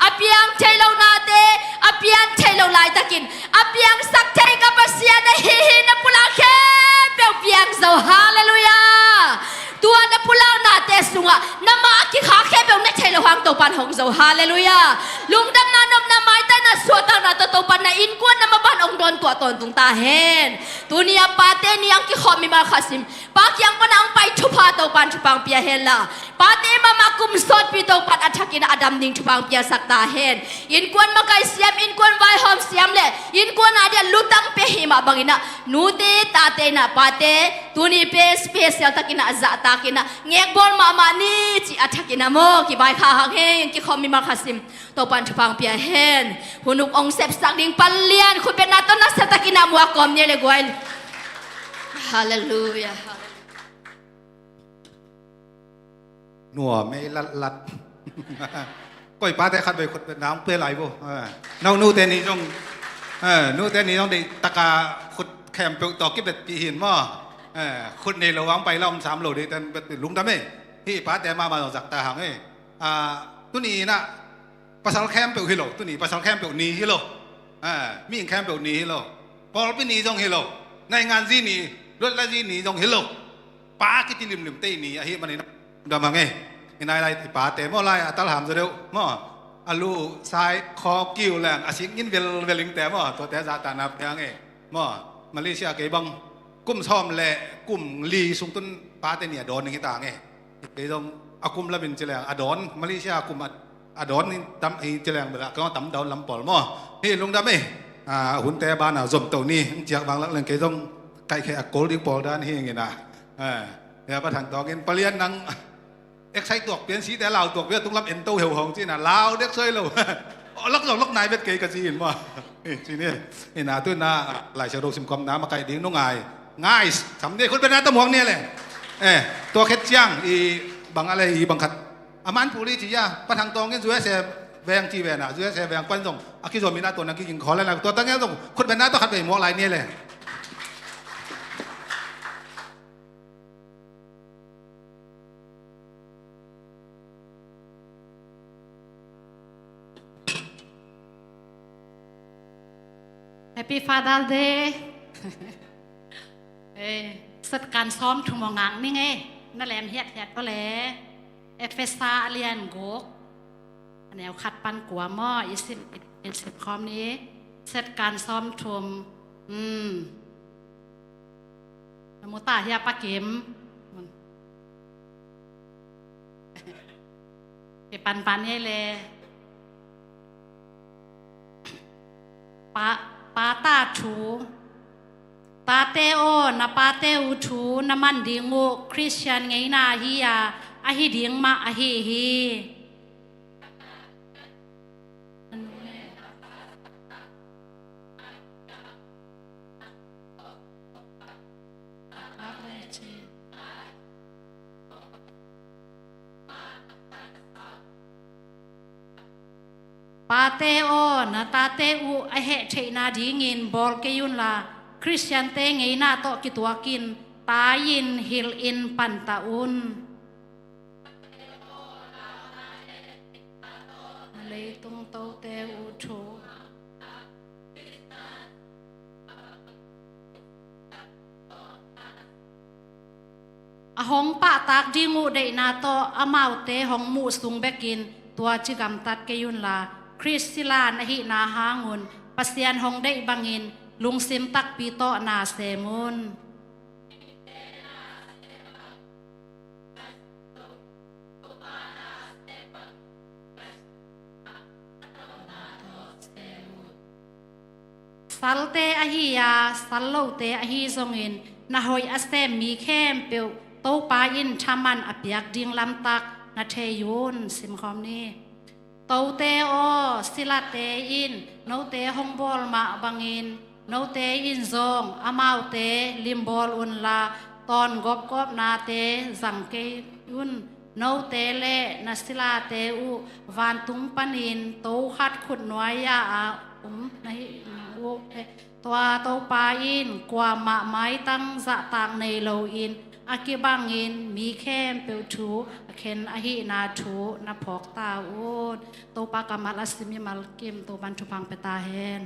A piang theih lohnate a piang theih loh laitakin a piangsak thei ka Pasian ahi hi. Na pulak khempeuh piang zo. Halleluiah. Tua na pulahnate sungah na ma a kikha khempeuh na theih loh hang Topan hong zo. Halleluiah. Lungdamna, nopna, maitai na suahtakna tawh Topan na innkuan na maban hong dawn tuah tawntung ta hen. Tuni a pate ni ang kikhawm mimal khat sim, pa kiang pana hong pai thupha Topan thupha hong pia hen la, pate mahmah kum sawtpi Topan a thakin a dam ding thupha hong piasak ta hen. Innkuan makai siam, innkuan vaihawm siam le innkuan a dia lutang pia hi mah bangin ah, nute tate in ah pate tuni pen special takin ah zahtakin ah ngekbawl mahmah ni cih a thakin ah maw, kibai kha hang heng. Kikhawm mimal khat sim, Topan thupha hong pia hen. Hun uk hong sepsak ding palian khutbetna tawh nasia takin ah muak kawm ni le guai. Halleluiah. Nuam ei latlat. Koi pate khat vei khutbetna hong pia lai vo. Eh, no nute ni zong, eh, nute ni zong deih taka khut khempeuh tawh kibetpih hin maw. Eh, khut nei lo hong pai la om sam lo deih ten betpih lungdam ei. Hih pate mahmah zong zahta hang ei. Ah, tuni in ah pasal khempeuh hi lo, tuni pasal khempeuh ni hi lo. Ah, mihing khempeuh ni hi lo. Pawlpi ni zong hi lo. Naingan zi ni, luatla zi ni zong hi lo. Pa kiti limlim tei ni ahih manin ah lungdam hang ei. I nai lai i pate maw, lai a talham zaw deuh maw. A lu sai khaw kiu leng a sik in velvel ing te maw, tuate zahtakna pia hang ei. Maw, Malaysia kei bang Kum sawm le kum li sung tun pate ni a dawn ding hi ta nge. Kei zong a kum lamin ci leng a dawn, Malaysia a kum a, a dawn in tam hi ci leng bel a, kei zong tam dawn lam pawl maw. Hi lungdam ei. A, hunte bana zom to ni, hong ciak vang lak leng kei zong kaihkheh a kol ding pawl dan hi ngin a. A, ya Pa Thang Tawng in palian nang Eksai tuak pian, site lau tuak pian, tung lam en to heu hong ci na, lau dek soi lo. Lak zong lak nai bet kei ka ci in maw. Ci ni. Ina tu na, Lai Siangtho simkhawmna makaih ding nungai. Ngai, sam ni khut bena ta muang ni le. Eh, tua khet ciang, i bang a le, i bang khat. A man puli ci ya, Pa Thang Tawng in U S A veng ci ve na, U S A veng pan zong, a kizom ina tua na kiging khol le na, tua tang zong, khut bena tua khat ve muang lai ni le. Happy Father's Day. Eh, setkan sawm thum aw ngak ning ei. Na lem hiat hiat ko le. Efesa a lian guk. A neu khat pan kua maw, i sim, i sim khawm ni. Setkan sawm thum. Hmm. Na mu ta hia Pa Kim. Kipan pan ye le. Pa, pa ta thu. Tate aw, na pate uh thu na man ding uh Khristian ngeina hi a, ahi ding mah ahi hi. Pate aw, na tate uh a heh theihna dingin bawl kei unla, Khristiante ngeina tawh kituakin tai-in hilhin panta un. Leitung tote uh thu. A hong pahtak ding uh deihna tawh amaute hong muh sung bekin tua ci gamtat kei unla, Khrist sila na hihna hangun Pasian hong deih bangin lungsim takpi tawh na sem un. Salte ahi a, sallote ahi zongin, na hoih a sem mi khempeuh Topa in thaman a piak ding lamtak na thei un. Simkhawm ni. Tote aw, silate in note hong bawl mah bangin, note in zong amaute limbawl unla, tawn gawpgawpnate zang kei un. Note le na silate uh vantung panin to khat khut nuai-ah a um na hih uh le, tua Topa in kuamah maitang zahtak nei loin a kibangin mi khempeuh thu a khen ahihna thu na phawk ta un. Topa kammal a sim i malkim Topan thupha pia ta hen.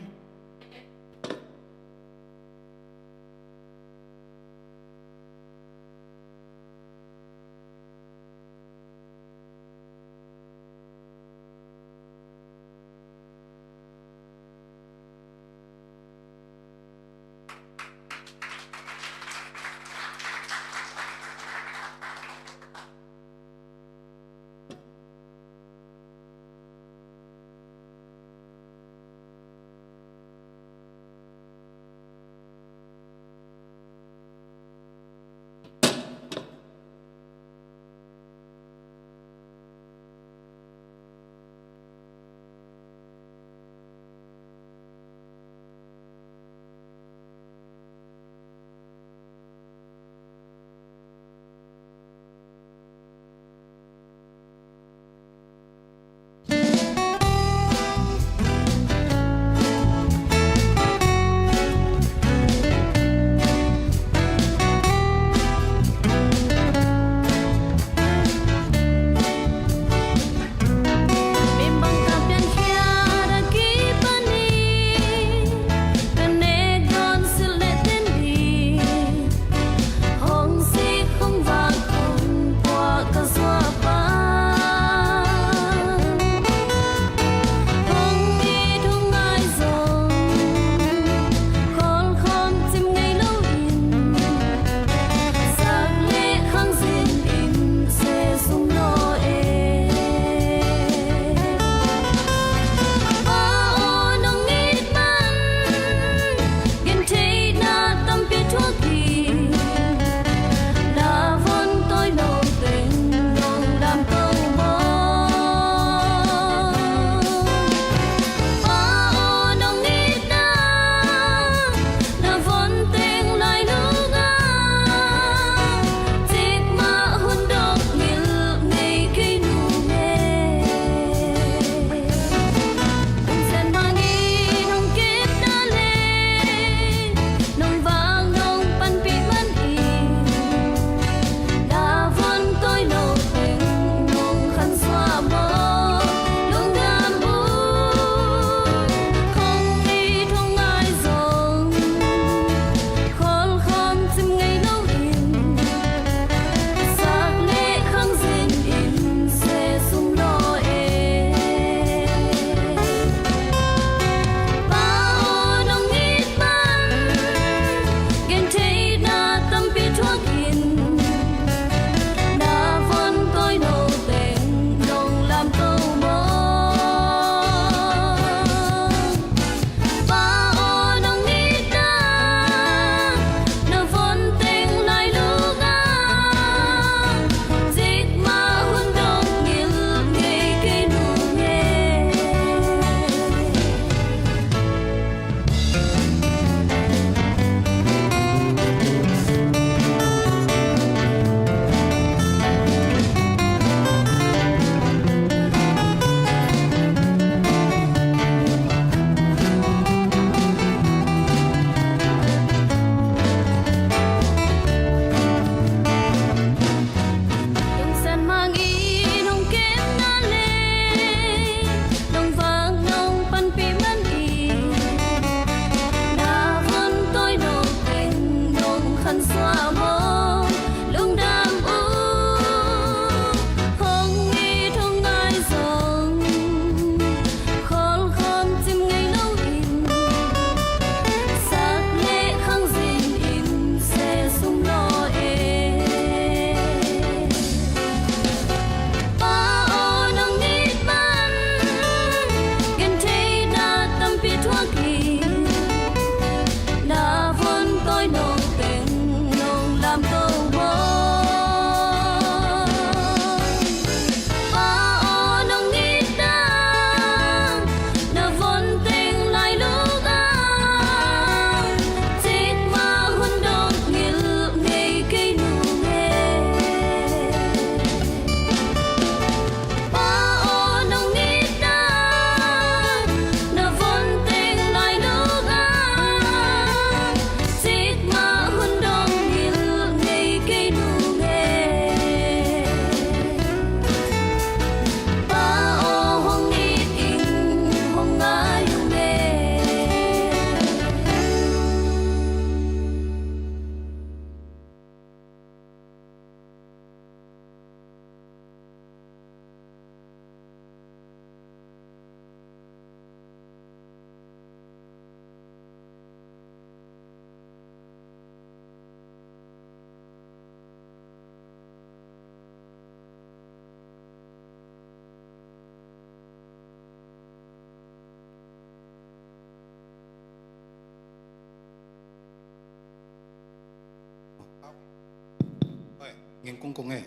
Ngin kungkung e.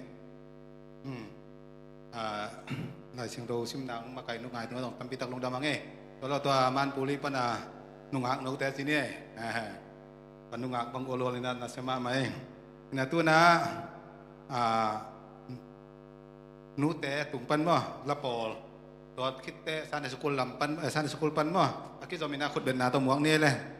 Hmm. Ah, Lai Siangtho simna hong makaih nu ngai tungah zong tampi tak lungdam hang e. Tua lo tua Manpuli pana nungak note ci ni e. Ah, panungak bang ua lual ina na sia mahmah e. Ina tuna, ah, nute tung pan maw, la pawl. Tua khitte Sunday school lam pan, eh, Sunday school pan maw. A kizom ina khut betna tawh muak ni le.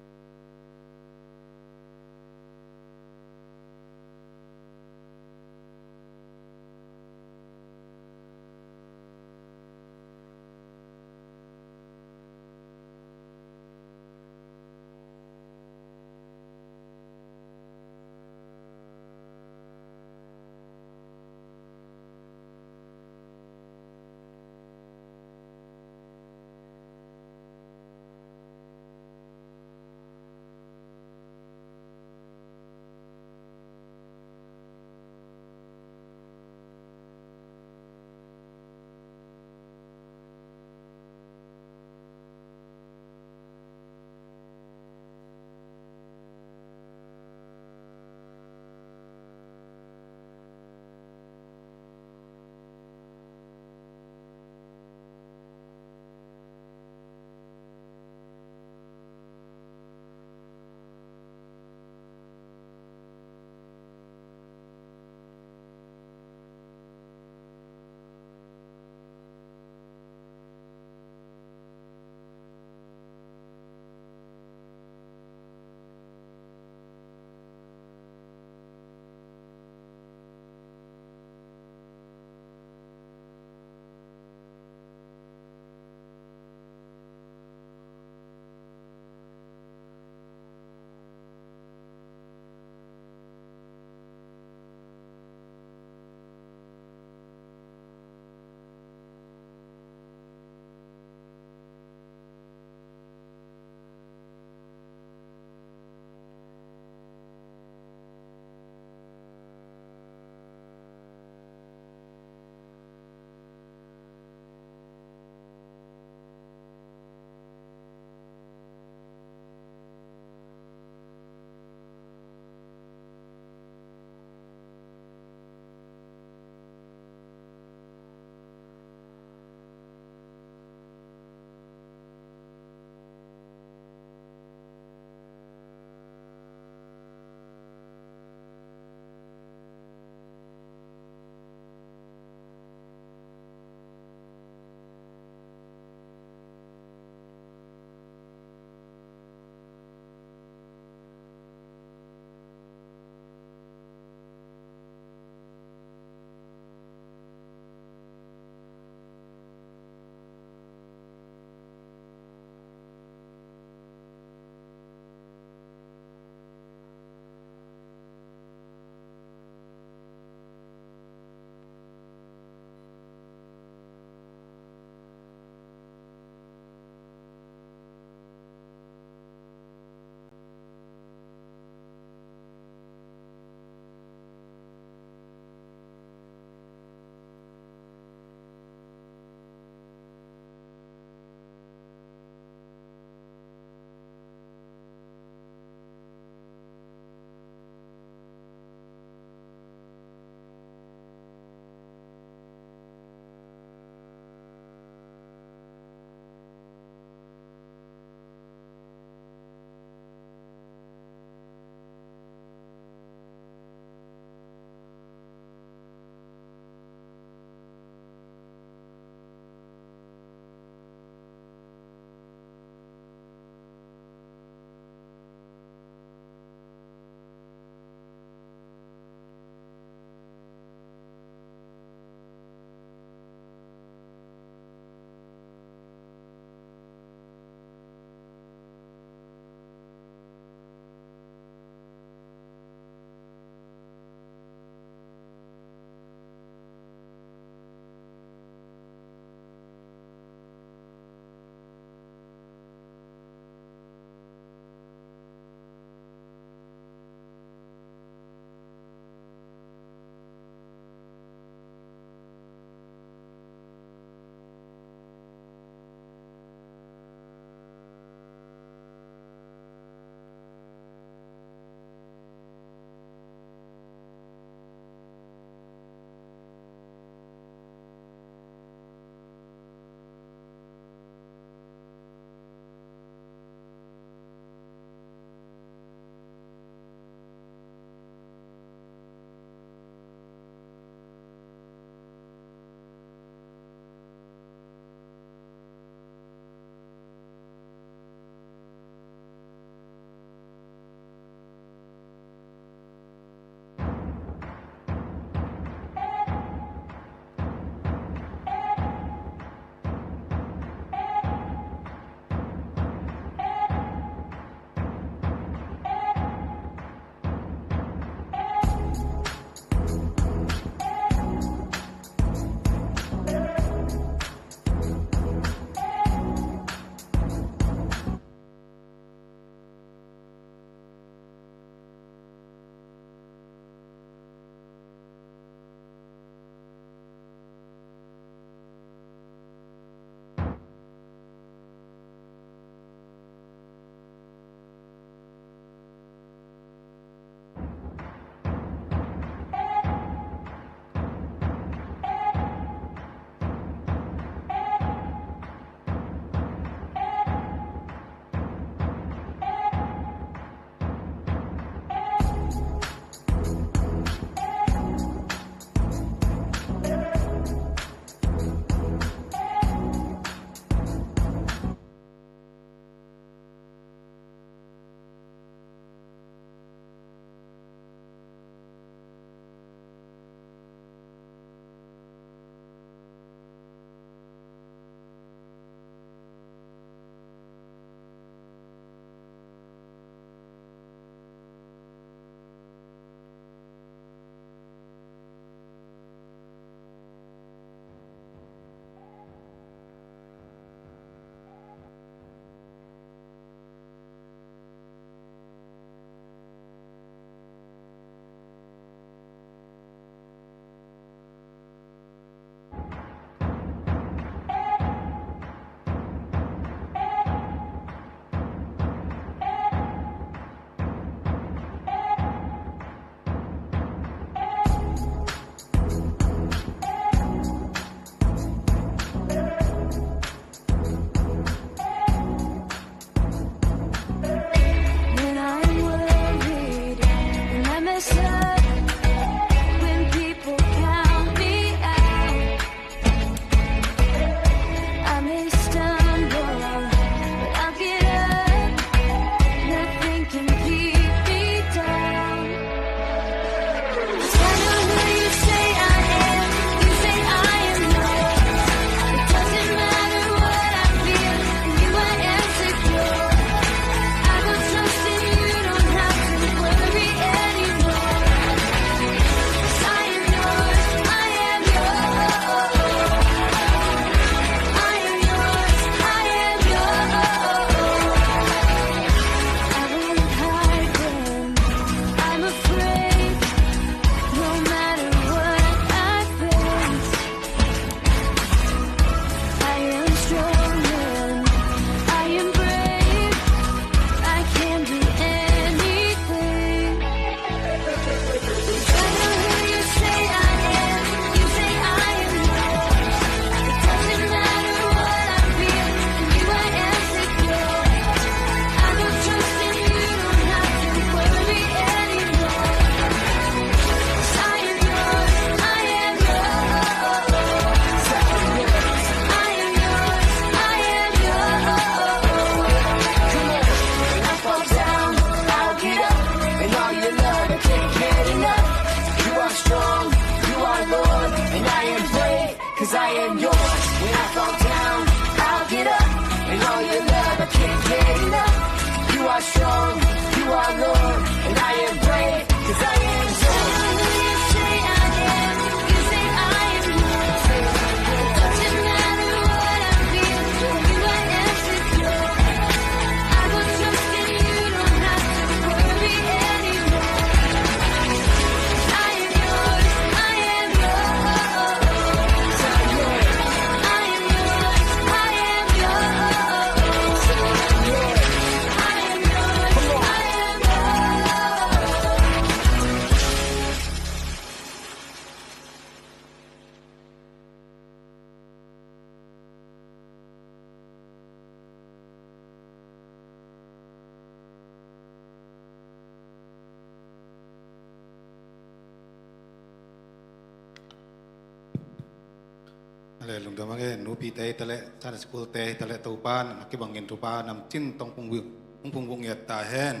Ale, lungdam hang e, nupite hi taleh, Sunday school te hi taleh, Topa na kibangin thupha namcin tawh hong phungvuh, hong phungvuh ngiat ta hen.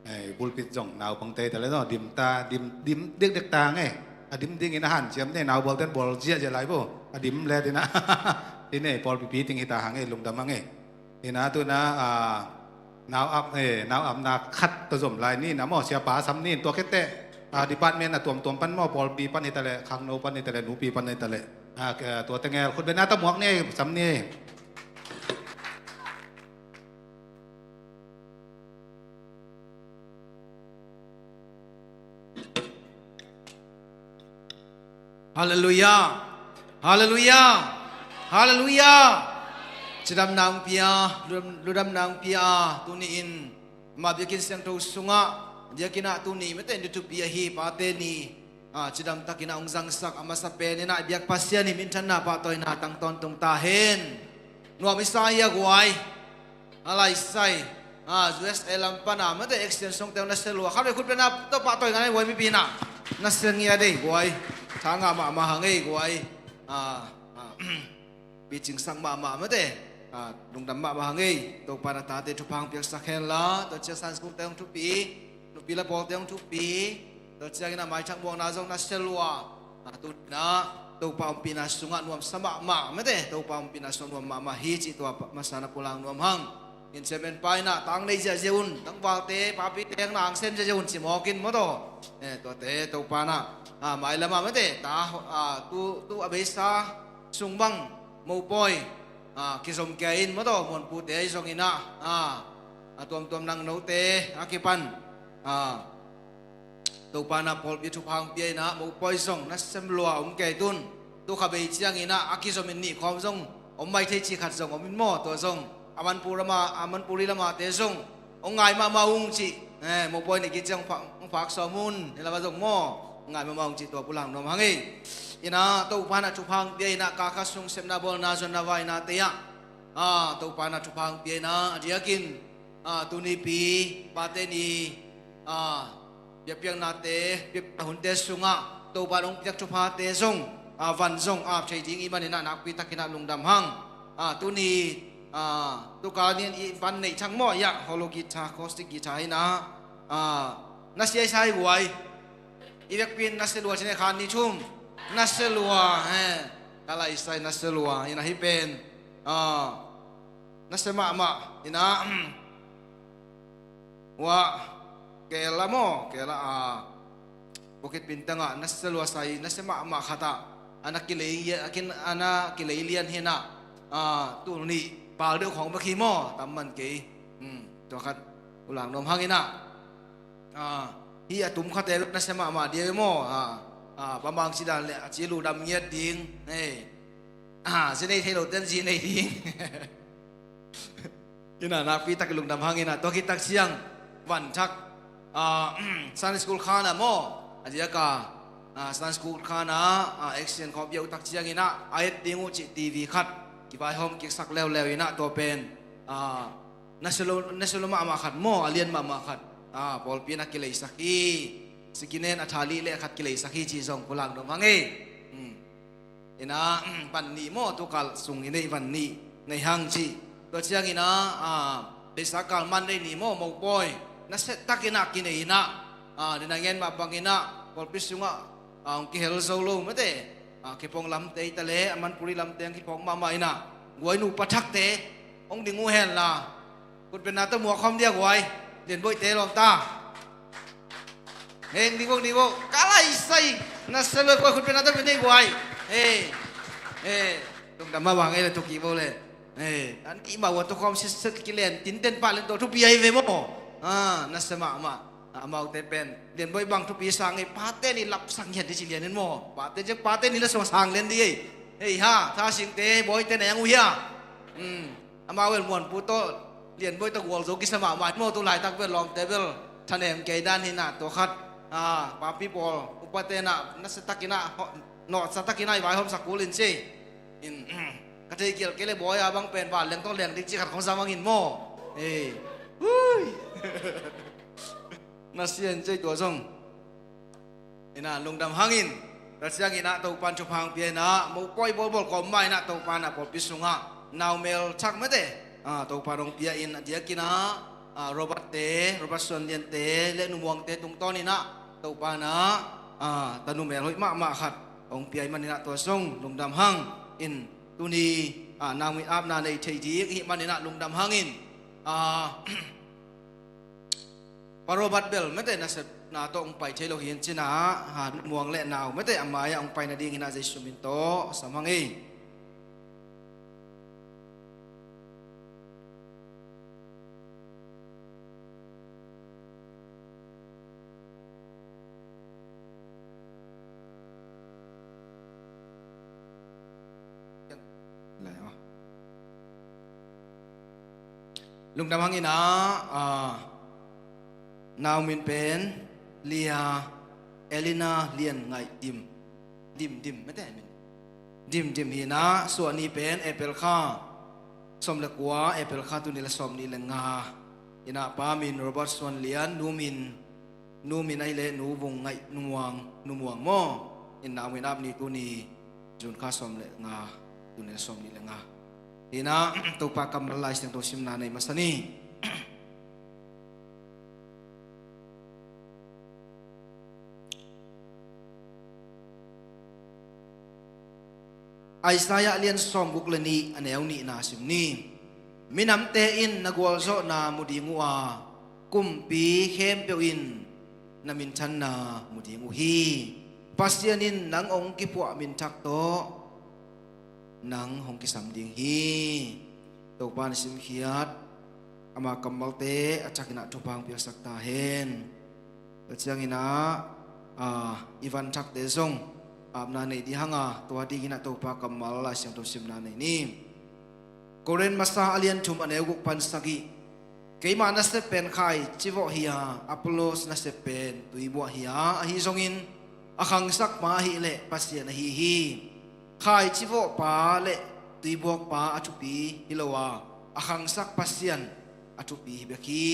Ei, pulpit zong naupangte hi taleh, no, dim ta, dim, dim dikdik ta hang e. A dim dingin a hanciam ne, nau bawlten bawl ziahziah lai bo. A dim le dina. Hi ne, pawlpi piting hi ta hang e, lungdam hang e. Ina tu na, ah, nau ap, eh, nau apna khat tawh zom lai ni na maw, siapa sam ni, tua khit teh, ah, department a tuamtuam pan maw, pawlpi pan hi taleh, khangno pan hi taleh, nupi pan hi taleh. Ah, ke-, tua tengel, khut beng na tawh muak ni, sam ni. Halleluiah. Halleluiah. Halleluiah. Cidamna hong pia, ludam-, ludamna hong pia, tuni-in ama biakinn siangtho sungah, biakinn ah tuni mite ni thupi ahi, Pate ni, ah, cidamtakin a hong zangsak a masa pen in a biak Pasian i minthanna pahtawina tang tawntung ta hen. Nuam i sa hi a guai. A laisai, ah, U S A lam pana mate exchange songte na sia lua. Khat vei khut beng na tawh pahtawi ngai, guai mipi na. Na sia ngia dei guai. Tha ngah mahmah hang ei guai. Ah, ah, picingsak mahmah mate. Ah, lungdam mahmah hang ei. Topa na tate thupha hong piaksak hen la. Tua cia Sunday school te hong thupi. Nupi la pawlte hong thupi. Tua ciangin a maithak buakna zong na sia lua. Ah, tu na Topa ompihna sungah nuamsa mahmah mate, Topa ompihna sungah nuam mahmah hi cih tua pa-, masa na pulak nuam hang. In sem en pa in a tang nei ziahziah un, tangvalte, papite hang na hang sem ziahziah un ci mawk in maw taw. Eh, tuate Topa na, ah, mailam ah mate, ta, ah, tu, tu a beisa sung bang mopawi, ah, kizom kei in maw taw, muanpute zong in a, ah, a tuamtuam nangnote a kipan, ah, Topa na pawlpi thupha hong pia in a, mopawi zong nasem lua om kei tun. Tu kha bei ciangin a, a kizom in nih khawm zong om mai thei cih khat zong om in maw, tua zong a Manipur lama, a Manipuri lamate zong hong ngai mahmah ung cih. Eh, mopawi nih kiciang hong fa-, hong fak sawm un, hi lama zong maw, hong ngai mahmah ung cih tua pulak nuam hang ei. In a, Topa na thupha hong pia in a, ka kha sung sepna bawlna zonna vainate ah, ah, Topa na thupha hong pia in a, a diakin, ah, tunipi, Pate ni, ah, biakpiaknate, biakpiak hunte sungah Topa hong piak thuphate zong, ah, van zong ap thei ding i hih manin a nakpi takin a lungdam hang. Ah, tuni, ah, tukal ni in i van neih thak maw, ia, hollow guitar, acoustic guitar hi in a, ah, na sia i sa hi guai. I vekpi in na sia lua cih ne, khat nih thum. Na sia lua, eh, ka laisai na sia lua, in a hih pen, ah, na sia mahmah, in a, ua, kela maw, kela, ah, Bukit Bintang ah na sia lua sai, na sia mahmah khat ah, a na kilei, a kin, a na kilei lian hi in a, ah, tul nih pal deuh khawng bek hi maw, tam man kei. Hmm, tua khat pulak nuam hang in a. Ah, hih a tum khate na sia mahmah dia ve maw. Ah, ah, bangmah ci dan leh a ci ludam ngiat ding. Hei. Ah, zi nei thei lote in zi nei ding. In a nakpi tak lungdam hang in a, tua khit tak ciang van thak, ah, Sunday school khan ah maw, a diak a, ah, Sunday school khan ah, ah, action khawng pia uh tak ciangin a, a et ding uh cih T V khat kivaihawm kiksak leuleu in a, tua pen, ah, na sia lo, na sia lo mahmah khat maw, a lian mahmah khat, ah, pawlpi in a kileisak hi. Second hand a tha li le khat kileisak hi cih zong pulak nuam hang ei. Hmm. In a, van nih maw, tukal sung i neih van nih nei hang cih. Tua ciangin a, ah, beisa kal Monday ni maw, mopawi nasia takin a kinei in a, ah, den a ngen mah bangin a, pawlpi sungah, ah, hong kihel zo lo mate, ah, Kepong lamte hi taleh, a Manipuri lamte hong kipawk mahmah in a, guai nupa thakte hong ding uh hen la. Khut beng na tawh muak khawm dia guai. Lianboihte lawm ta. Hei, ding vo, ding vo. Ka laisai. Na sia lua guai, khut beng na tawh beng nei guai. Hei. Hei. Lungdam mah bang ei le, tu kik vo le. Hei. An ti mah ua tu khawm sitset kilen, tinten pah len tua thupi ahi ve maw. Ah, na sia mahmah. Ah, amaute pen. Lianboih bang thupi sang ei, Pate ni lapsak ngiat di ci lian in maw. Pate ciang Pate ni la suang sang lian di ei. Hei ha, Tha Singte, Bawite na eng uh hia. Hmm. Amau bel muanpu tawh, Lianboih tawh gualzo kisa mahmah maw, tu laitak bel lawmte bel thanem kei dan hi na, tua khat. Ah, papi pawl, upate na, nasia takin a, nawhsa takin a i vaihawmsak kul in ci. In, ka thei kial kei le Bawi a bang pen vanleng tawh leng ding cih khat khawng zang bangin maw. Ei. Hui. Nasia in ci tua zong. In a lungdam hangin, Tua ciangin ah Topa'n thupha hong pia in ah, mopawi bawlbawl kawm mah in ah Topa'n ah pawlpi sungah naumel thak mate, ah, Topa'n hong pia in a diakin ah, ah, Robert te, Robert Suan Lian te le Nu Muang te tungtawn in ah Topa'n ah, ah, tanu mel hoih mahmah khat hong pia ahih manin ah tua zong lungdam hang in, tuni, ah, nau min apna nei thei ding ahih manin ah lungdam hang in, ah, Pa Robert bel mate nasepna tawh hong pai thei lo hi in cin ah, ha, Nu Muang le nau mate a mai-ah hong pai nadingin ah Jesu min tawh sam hang ei. Lai aw. Lungdam hang in ah, ah, nau min pen Lia Elina Lian Ngaih Dim. Dim Dim mate min. Dim Dim hi in ah, suahni pen April kha sawm le kua, April kha tul nih le sawmnih le nga. In ah pa min Robert Suan Lian, nu min, nu min ahih leh Nu Vung Ngaih, Nu Muang, Nu Muang maw. In nau min ap ni tuni June kha sawm le nga, tul nih le sawmnih le nga. In ah Topa kammal Lai Siangtho simna nei masa ni. Isaiah lian sawmguk le nih a neu nihna sim ni. Minamte in na gualzawhna mu ding uh a, kumpi khempeuh in na minthanna mu ding uh hi. Pasian in nang hong kiphuah minthak tawh nang hong kisam ding hi. Topa na simkhiat ama kammalte a thakin ah thupha hong piaksak ta hen. Tua ciangin ah, ah, i van thakte zong apna nei ding hang a, tua dingin ah Topa kammal Lai Siangtho simna nei ni. Korin masa a lian thum a neu guk pan sagih. Keima nasep pen khaici vawh hi a, Apollos nasep pen tuibuah hi a, ahi zongin a khangsak pa ahih leh Pasian ahi hi. Khaici vawhpa le tuibuakpa a thupi hi lo a, a khangsak Pasian a thupi hi bek hi.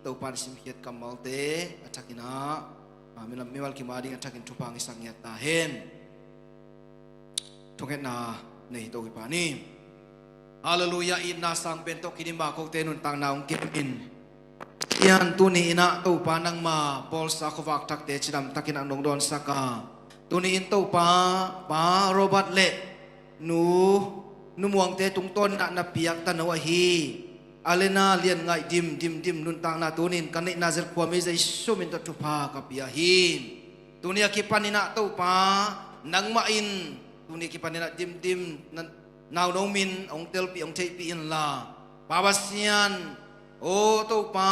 Topa na simkhiat kammalte a thakin ah, ah, mi lam, mi mal kim a ding a thakin thupha hong piaksak ngiat ta hen. Thungetna nei hi to hi pa ni. Halleluiah, itna sang pen tawh kidim a kote nuntakna hong kem in. Pasian, tuni in ah Topa nangma bawlsa khuavak thakte cidam takin ah nong dawnsak a, tuni in Topa, Pa Robert le Nu, Nu Muangte tungtawn in ah na piak tanu ahi Alena Lian Ngaih Dim, Dim Dim nuntakna tuni in ka neihna zet khuam hi, Jesu min tawh thupha ka pia hi. Tuni a kipan in ah Topa, nangmah in tuni a kipan in ah Dim Dim na, nau no min hong telpih hong theihpih inla, Pa Pasian, aw Topa,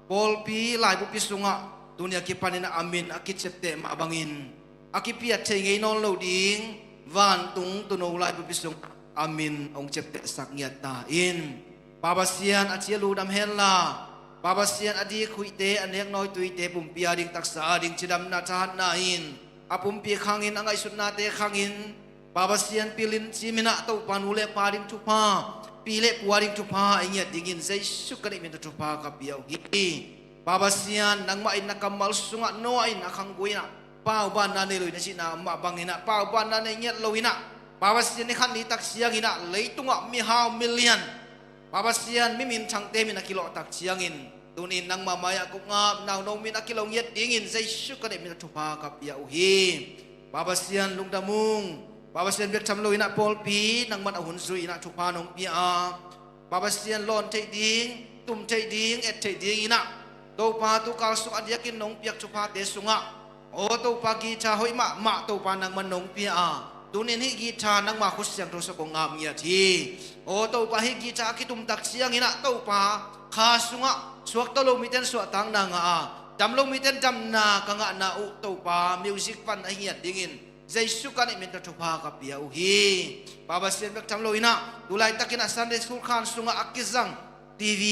pawlpi laibupi sungah tuni a kipan in ah a min a kiciapteh mah bangin a kipiat thei ngei nawn lo ding vantung tuuno laibupi sungah a min hong ciaptehsak ngiat ta in. Pa Pasian, a ci a lu dam henla, Pa Pasian, a dik huihte, a nek nawi tuite pumpi a ding, taksa a ding cidamna thahatna in a pumpi khangin, a ngaihsutnate khangin, Pa Pasian, pilin cimin ah Topa nu le pa ding thupha, pi le pu a ding thupha i ngiat dingin Jesu ka neih min tawh thupha ka pia uh hi. Pa Pasian, nangmah in na kammal sungah Noah in a khanggui in ah paubanna nei lo in a cihna mah bangin ah paubanna nei ngiat lo in ah, Pa Pasian, ni khat ni tak ciangin ah leitungah mihau milian, Pa Pasian, mi minthangte min a kilawh tak ciangin tuni in nangma mai-ah kong ap, nau no min a kilo ngiat dingin Jesu ka neih min tawh thupha ka pia uh hi. Pa Pasian, lungdam ung. Pa Pasian, bek tham lo in ah pawlpi nangman a hun zui in ah thupha nong pia a, Pa Pasian, lawn theih ding, tum theih ding, et theih ding in ah Topa, tukal sung a diakin nong piak thuphate sungah, aw Topa, guitar hoih mahmah Topa nangman nong pia a, tuni in hih guitar nangma khut siangtho sungah kong ngap ngiat hi. Aw Topa, hih guitar a kitum tak ciangin ah Topa, kha sungah suakta lo mite in suahtakna ngah a, dam lo mite in damna ka ngahna uh Topa, music van a hi ngiat dingin Jesu ka neih min tawh thupha ka pia uh hi. Pa Pasian, bek tham lo in ah tu laitakin ah Sunday School khan sungah a kizang T V,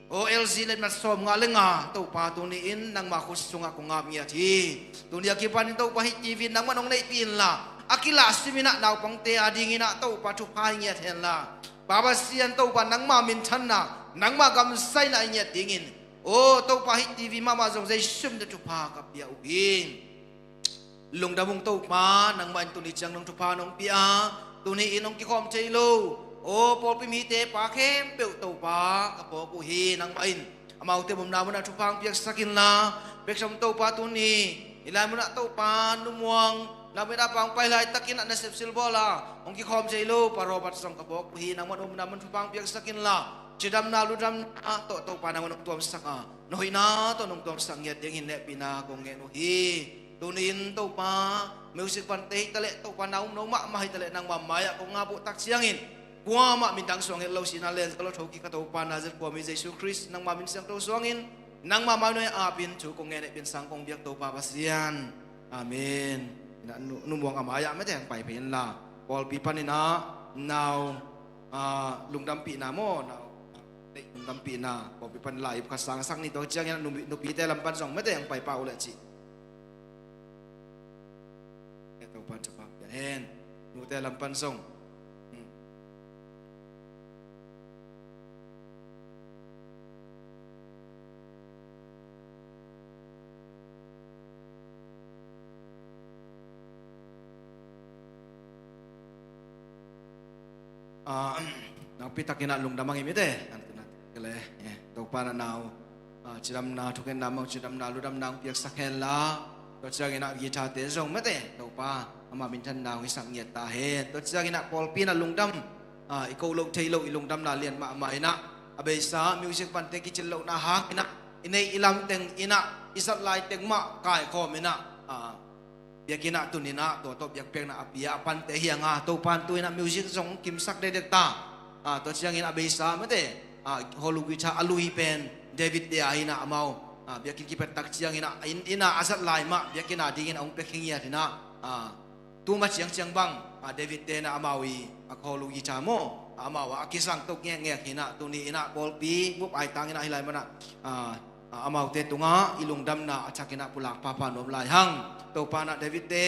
aw L G letmat sawmnga le nga, Topa, tuni in nangma khut sungah kong ngap ngiat hi. Tuni a kipan in Topa, hih T V nangman hong neihpih inla, a kilah sim in ah naupangte a dingin ah Topa, thupha hi ngiat henla, Pa Pasian, Topa, nangma minthanna, nangma gamsaina i ngiat dingin, aw Topa, hih T V mahmah zong Jesu min tawh thupha ka pia uh hi. Lungdam ung Topa, nangmah in tuni ciang nong thupha nong pia a, tuni in hong kikhawm thei lo aw pawlpi mite pa khempeuh Topa ka phawk uh hi. Nangmah in amaute omna munah thupha hong piaksak inla, bek tham Topa tuni i lai munah Topa Nu Muang na mena pang pai laitakin a nasep silbawl a hong kikhawm thei lo Pa Robert zong ka phawk uh hi. Nangmah omna mun thupha hong piaksak inla, cidamna ludamna tawh Topa nangmah nong tuamsak a, na hoihna tawh nong tuamsak ngiat dingin hehpihna kong ngen uh hi. Tuni in Topa, music pante hi taleh Topa na um no mahmah hi taleh nangma mai-ah kong ngap uh tak ciangin kuamah min dang suang het lo sihna len ka lo tho kik a Topa, Nazareth khuami Jesu Khrist nangma min siangtho suangin nangma mai nuai-ah apin thu kong ngen hehpih in sang kong biak Topa Pasian. Amen. Ina Nu, Nu Muang a mai-ah mete hong pai phei inla, pawlpi panin ah nau, ah, lungdampihna maw, nau lungdampihna pawlpi panin la ip khat sangsak ni. Tua ciangin ah nu, nupite lam pan zong mete hong pai pah uh leh cih. Topa thupha pia hen. Nute lam pan zong. Hmm. Ah, nakpi takin ah lungdam ang i mite. Nang tuna kele, eh, Topa na nau, ah, cidamna, thungetna mang cidamna, ludamna ang piaksak henla. Tua ciangin ah guitar-te zong mete Topa ama minthanna hong hisak ngiat ta hen. Tua ciangin ah pawlpi in ah lungdam, ah, i ko loh thei lo i lungdamna lian mahmah in ah, a beisa music pante kicil lohna hang in ah i neih i lam teng in ah i zat lai teng mah kaikhawm in ah, ah, biakinn ah tun in ah tua tawh biakpiakna a pia a pante hi hang a, Topa in tu in ah music zong kimsak dekdek ta. Ah, tua ciangin a beisa mete, ah, hollow guitar a lui pen David te a hi in ah amau, ah, biakinn kipet tak ciangin ah inn, inn ah a zat lai mah biakinn a dingin a hong pia khin ngiat hi in ah, ah, tu ma ciangciang bang, ah, David te in ah amau i a hollow guitar maw, ah, amau ah a kizang to ngekngek hi in ah, tuni in ah pawlpi bup aitang in ah hi lai man ah, ah, ah, amaute tungah i lungdamna a thakin ah pulak phapha nuam lai hang. Topa in ah David te,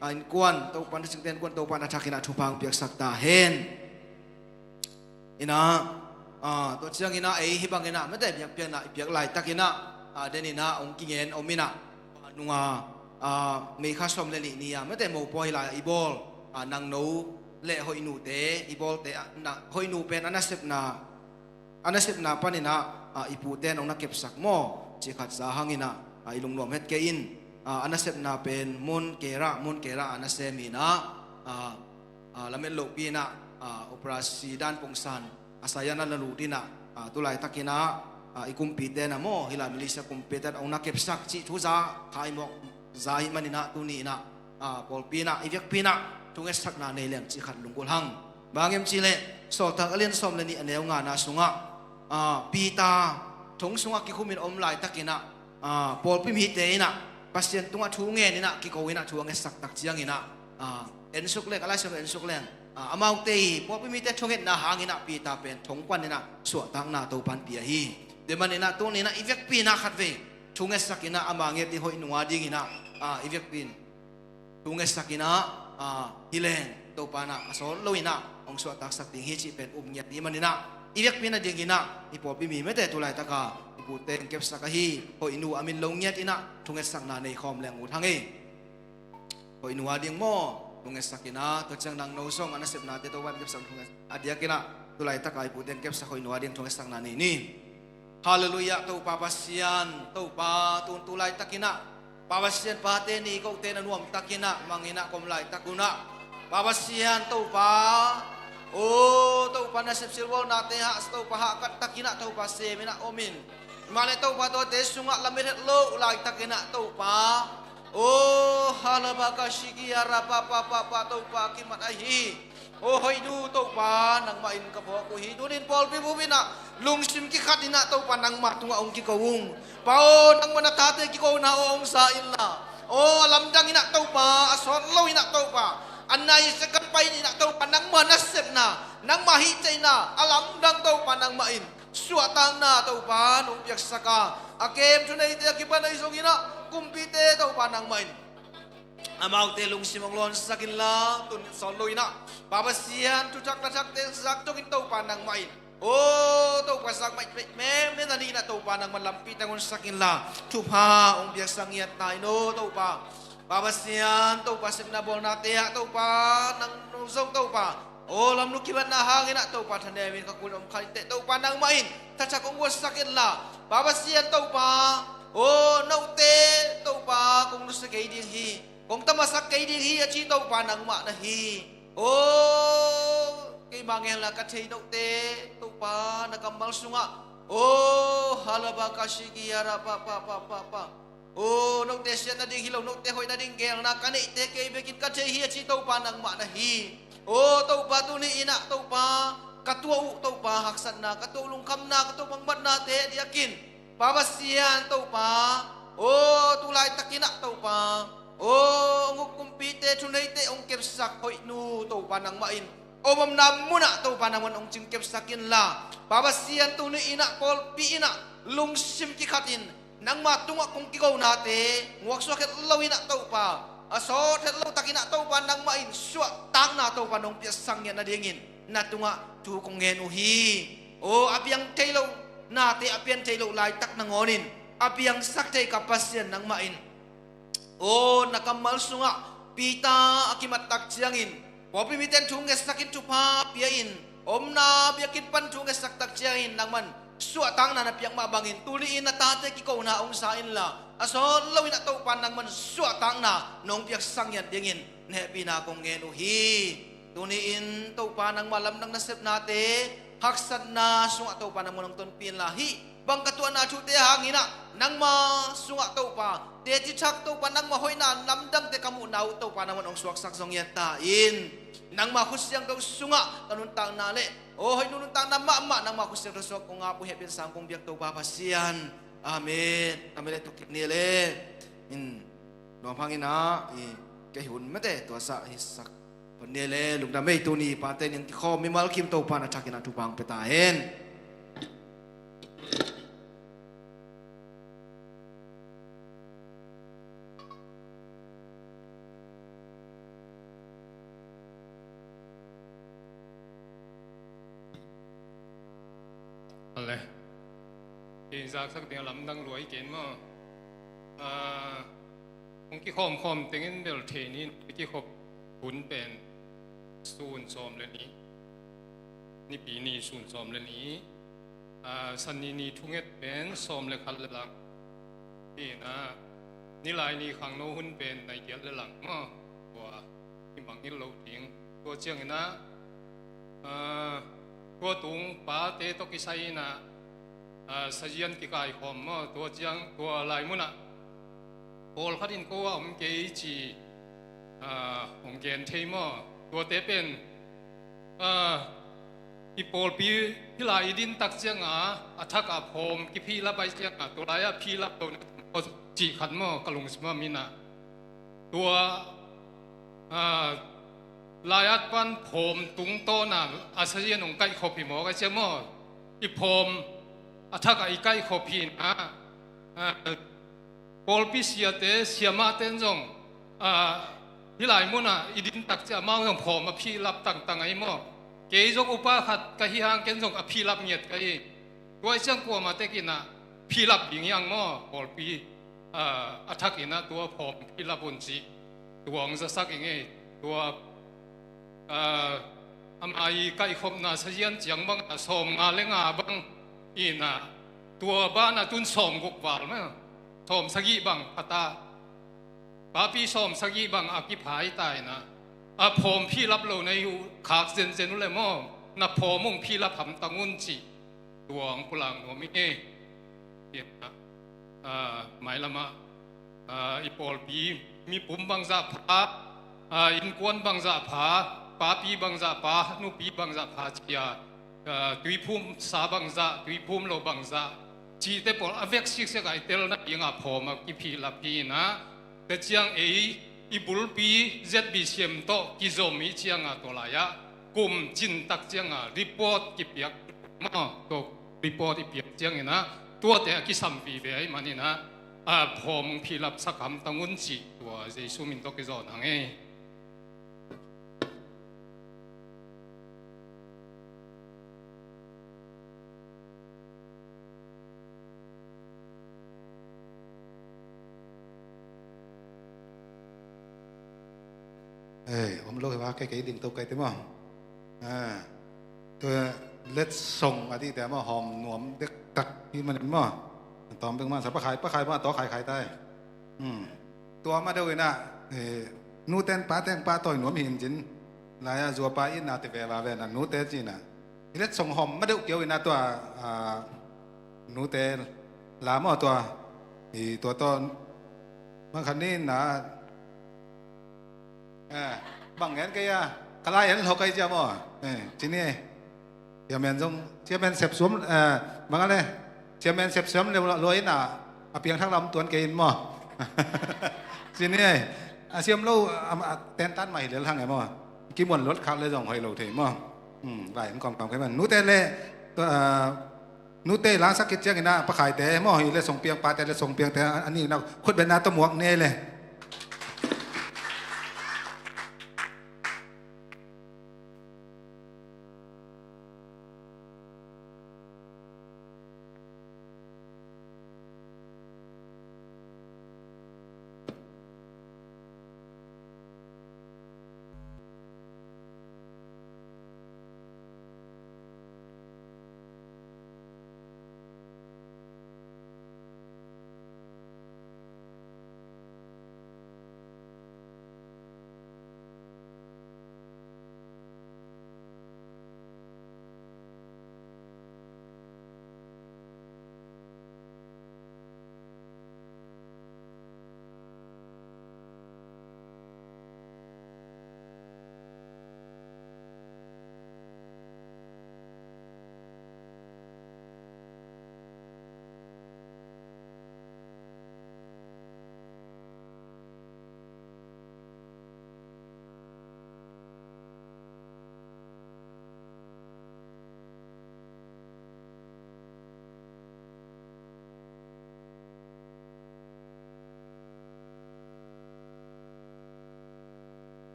ah, innkuan, Topa in ah Singte innkuan, Topa in ah a thakin ah thupha hong piaksak ta hen. In ah, ah, tua ciangin ah ei hih bangin ah mete biakpiakna i piak laitakin ah, ah, den in ah hong kingen om in ah, ah, nunga, ah, May kha sawm le nih ni-a mete mopawi hi lai i bawl, ah, Nangno le Hoihnu te i bawlte, ah, na, Hoihnu pen a nasepna a nasepna panin ah, ah, i pute in hong na kepsak maw, cih khat za hang in ah, ah, i lungnuam het kei in, ah, a nasepna pen Mun Kera, Mun Kera a nasem hi in ah, ah, ah, lamet lohpi in ah, ah, operasi dan pongsan a sayan a na lut in ah, ah, tu laitakin ah, ah, i kumpite in ah maw, hih lai Malaysia kumpite in hong na kepsak cih thu za kha i mawk za ahih manin ah tuni in ah, ah, pawlpi in ah i vekpi in ah thungetsakna nei leng cih khat lunggulh hang. Bang hang hiam cih leh Sawltak a lian sawm le nih a neu ngana sungah, ah, Peter thong sungah kikhum in om laitakin ah, ah, pawlpi mite in ah Pasian tungah thu ngen in ah kiko in ah thu a ngetsak tak ciangin ah, ah, ensuk leng, a Lai Siangtho ensuk leng, ah, amaute i pawlpi mite thungetna hangin ah Peter pen thong pan in ah suahtakna Topa in pia hi. Tua manin ah tuni in ah i vekpi in ah khatvei thungetsak in ah ama nget i Hoihnu a dingin ah, ah, i vekpi in thungetsak in ah, ah, hi leng Topa in ah a sawt lo in ah hong suahtaksak ding hi cih pen um ngiat i hih manin ah i vekpi in ah dingin ah i pawlpi mi mete tu laitaka i pute in kepsak ahi Hoihnu a min lo ngiat in ah thungetsakna nei khawm leng ut hang ei. Hoihnu a ding maw, thungetsak in ah, tua ciang Nangno zong a nasepnate Topa in kepsak thunget a diakin ah tu laitaka i pute in kepsak Hoihnu a ding thungetsakna nei ni. Halleluiah, Topa Pasian, Topa tun tu laitakin ah Pa Pasian pate ni kote na nuamtakin ah mang in ah ka om laitak un ah Pa Pasian Topa, o Topa nasep silbawlnate hah Topa hahkat takin ah Topa sem in ah om in. Mah leh Topa tuate sungah lamet het loh laitakin ah Topa, o halabaka shiki arapa pa pa pa Topa kimat ahi. O Hoihnu Topa nangmah in ka phawk uh hi. Tunin pawlpi bup in ah lungsim kikhat in ah Topa nangmah tungah hong kiko ung. Pa aw, nangmah na tate kikona aw hong sa inla, aw a lamdang in ah Topa, a sawt lo in ah Topa, a nai second pai in ah Topa nangmah nasepna, nangmah hihtheihna a lamdang Topa nangmah in suahtakna Topa nong piaksak a, a kem thuneite a kipan ahi zongin ah kumpite Topa nangmah in amaute lungsim hong lawnsak inla, tun sawt lo in ah Pa Pasian thuthak thakte zak dongin Topa nangmah in, o Topa zak maih meme na ni in ah Topa nangmah lampi tang honsak inla thupha hong piaksak ngiat ta in aw Topa. Pa Pasian, Topa, sepna bawlnate ah Topa, nang nung zong Topa, aw, lamlung kibatna hangin ah Topa, thanemin ka kul om kha inteh Topa, nangmah in thachak hong guansak inla, Pa Pasian Topa, aw, note Topa, kong nusia kei ding hi, kong tamasak kei ding hi a ci Topa, nangmah na hi. Aw, keima ngelna ka thei note Topa, na kammal sungah, aw, halaba ka siki ara pa pa pa pa pa. Aw, note siat nading hi lo, note hoih nading gelna ka neihte kei bekin ka thei hi a ci Topa, nangmah na hi. Aw Topa, tuni in ah Topa, ka tuah uh Topa haksatna, ka tuah uh lungkhamna, ka tuah uh bangbatnate diakin, Pa Pasian Topa, aw, tu laitakin ah Topa, aw, hong uk kumpite, thuneite hong kepsak hoih nu Topa, nangmah in om omna munah Topa, nangmah in hong cing kepsak inla, Pa Pasian, tuni in ah pawlpi in ah lungsim kikhatin nangma tungah kong kigonate nguaksuak het lo in ah Topa, a sawt het lo takin ah Topa, nangmah in suahtakna Topa nong piaksak ngiat nadingin na tungah thu kong ngen uh hi. Aw, a piang thei lo nate, a pian thei lo laitak nangawnin a piangsak thei ka Pasian, nangmah in, aw, na kammal sungah Peter a kimat tak ciangin, pawlpi mite in thu ngetsakin thupha pia in, omna biakinn pan thu ngetsak tak ciangin nangman suahtakna na piak mah bangin, tuni in na tate kikona hong sa inla, a sawt lo in ah Topa, nangman suahtakna nong piaksak ngiat dingin na hehpihna kong ngen uh hi. Tuni in Topa, nangma lamdang nasepnate haksatna sungah Topa, nangman hong tonpih inla, hih bang ka tuahna thute hangin ah nangma sungah Topa, teci thak Topa, nangma hoihna lamdangte ka muhna uh Topa, nangman hong suaksak zong ngiat ta in, nangma khut siangtho sungah ka nuntakna le, aw, hoih nuntakna mahmah nangma khut siangtho sungah kong ap uh, hehpih in sang kong biak Topa Pasian. Amen. Amen. Le tuk kik ni le. In nuam hangin ah i kei hun mete tua sa hi sak. Pone le lungdam ei, tuni pate ning kikhawm mimal kim Topa na thakin a thupha hong pia ta hen. Ale. Kei zaksak ding a lamdang luai ken maw. Ah, hong kikhawmkhawm tengin bel thei ni, kikhop hun pen sun sawm le ni, nipi ni sun sawm le ni, ah, sani ni thunget pen sawm le khat le lang. Hi na, nilai ni khangno hun pen nai giat le lang maw. Tua i mangngilh lo ding. Tua ciangin ah, ah, tua tung pate tawh kisai in ah, ah, sazian kikaikhawm maw, tua ciang, tua lai munah pawlkhat in ko a om kei ci, ah, hong gen thei maw. Tuate pen, ah, i pawlpi hih lai i din tak cianga a thak a phawm kiphihlap ai cianga, tua lai-ah phihlap lo na cih khat maw, ka lungsim ah min ah. Tua, ah, lai-at pan phawm tungtawna a sazian hong kaihkhop hi mawk a cia maw? I phawm a thakah i kaihkhop hi na, ah, pawlpi siate, siamahte in zong, ah, hih lai munah i din tak cia amau zong phawm a phihlap tangtang ahi maw? Kei zong upa khat ka hi hang ken zong a phihlap ngiat ka hi. Tua i ciang kuamah tekin ah phihlap ding hiang maw? Pawlpi, ah, a thakin ah tua phawm phihlap un cih tua hong zasak i ngei. Tua, ah, ama i kaihkhopna sazian ciang bang ah sawm nga le nga bang in ah, tua banah tun sawm guk val maw, sawm sagih bang phat ah, papi sawm sagih bang a kiphai ta in ah, a phawm phihlap lo na hi uh khak zenzen uh le maw, na phawm hong phihlap hamtang un cih tua hong pulak nuam i ngei. Tua, ah, mailamah, ah, i pawlpi mipum bangzah pha, ah, innkuan bangzah pha, papi bangzah pha, nupi bangzah pha cia, ah, tuiphum sa bangzah, tuiphum lo bangzah cihte pawl a vek siksiak ah i telna dingah phawm a kiphihlap hi na. Tua ciang ei i bulpi Z B C M tawh kizom i cianga tua lai-ah kum cintak cianga report kipiak maw, tua report i piak ciangin ah tuate a kisam vive ahih manin ah, a phawm hong phihlapsak hamtang un cih tua Jesu min tawh kizawn hang ei. Ei, om lo hi va, kei kei ding to kei te maw. Ah, tua letsong a dih te maw, hawm nuam dektak hi manin maw. Tawm bek man sa, Pa Khai, Pa Khai maw, tawh khai khai tai. Hmm. Tua ma deuh inah, eh, nuten paten pahtawi nuam hi in cin. Lai-a zuapa itna te ve va ve na nute cinah. I letsong hawm ma deuh kiau inah tua, ah, nute la maw tua. I tua tawh, man khat ni inah, eh, bang ngen kei a, ka lai en lo kei cia maw. Eh, cini ei. Chairman zong, chairman sepsuam, eh, bang a le. Chairman sepsuam le lua inah, a piangthak lam tuan kei in maw. Cini ei. A siam lo, a, a tentan mah hi lel hang e maw. Kimuan lot khak le zong hoih lo thei maw. Hmm, lai in kawmkam kei man. Nute le, tua, ah, nute langsak khit ciangin ah, Pa Khai te maw, hi le songpiang, pate le songpiang te, a ni na khutbetna tawh muak ne le.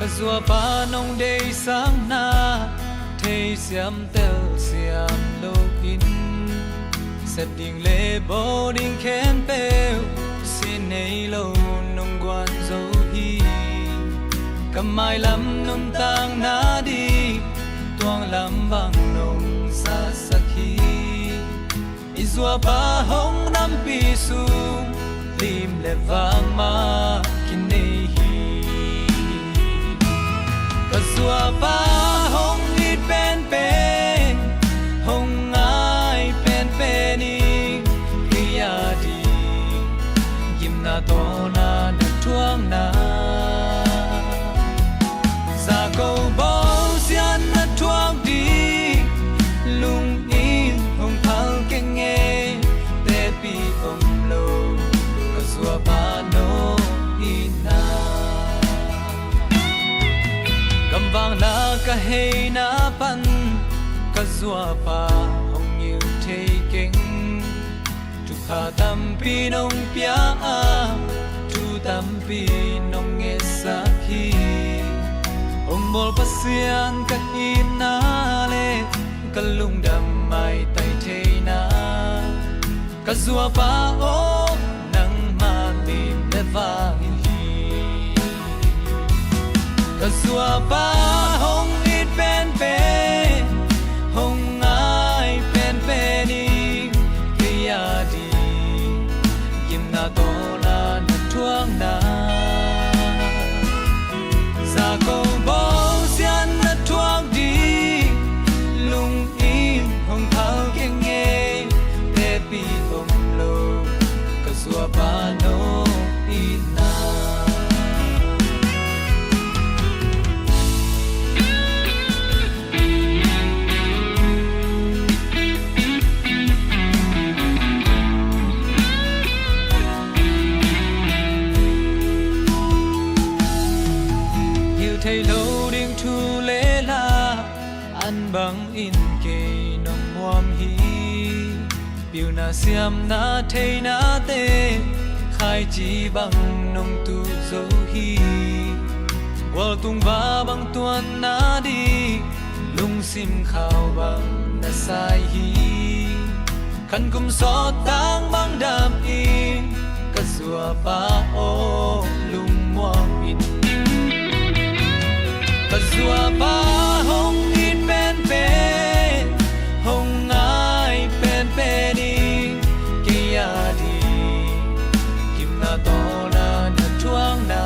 Ka zuapa nong deihsakna theisiam telsiam loin, sep ding le bawl ding khempeuh sin nei lo nong guan zo hi. Ka mailam nuntakna ding tuanglam bang nong sasak hi. I zuapa hong nampi sung lim le vang mah kinei hi. Ka zuapa hong it penpen, hong ngai penpen in kei a ding gimna tawh na na thuakna. Zako bawlsiatna thuak ding lungin hong phal keng e. Tepi om lo ka zuapa nong itna. Gamvakna ka heina pan ka zuapa hong ngil thei keng. Thupha tampi nong pia a, thu tampi nong ngetsak hi. Hong bawl Pasian ka itna le ka lungdam maitai theina. Ka zuapa aw, nangmah lim le vang hi. Ka zuapa hong it penpen, hong ngai penpen in kei a ding gimna tawh na na thuakna. Zako bawlsiatna thuak ding lungin hong phal keng e. Tepi om lo ka zuapa nong itna. Hilh thei lo ding thu le la an bangin kei nong muam hi. Pilna siamna theinate Ai ci bang nong tu zo hi. Gual tung va bang tuan na di. Lungsim khau bang na sai hi. Khan kum sawt tang bang dam in ka zuapa aw lungmuang in. Ka zuapa hong it penpen, hong ngai penpen in kei a di. Gimna tawlna na thuakna.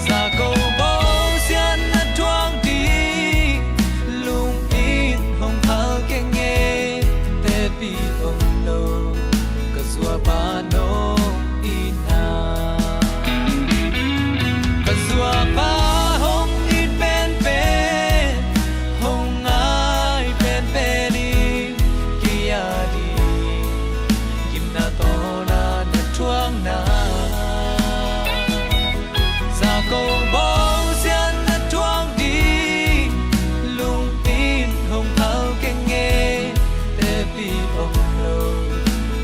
Za ko bawng siatna thuak ding lungin hong phal keng e. Tepi om lo ka zuapa nong itna. Ka zuapa hong it penpen, hong ngai penpen in kei a di. Gimna tawlna na thuakna. Za ko bawng siatna thuak ding lungin hong phal keng e. Tepi om lo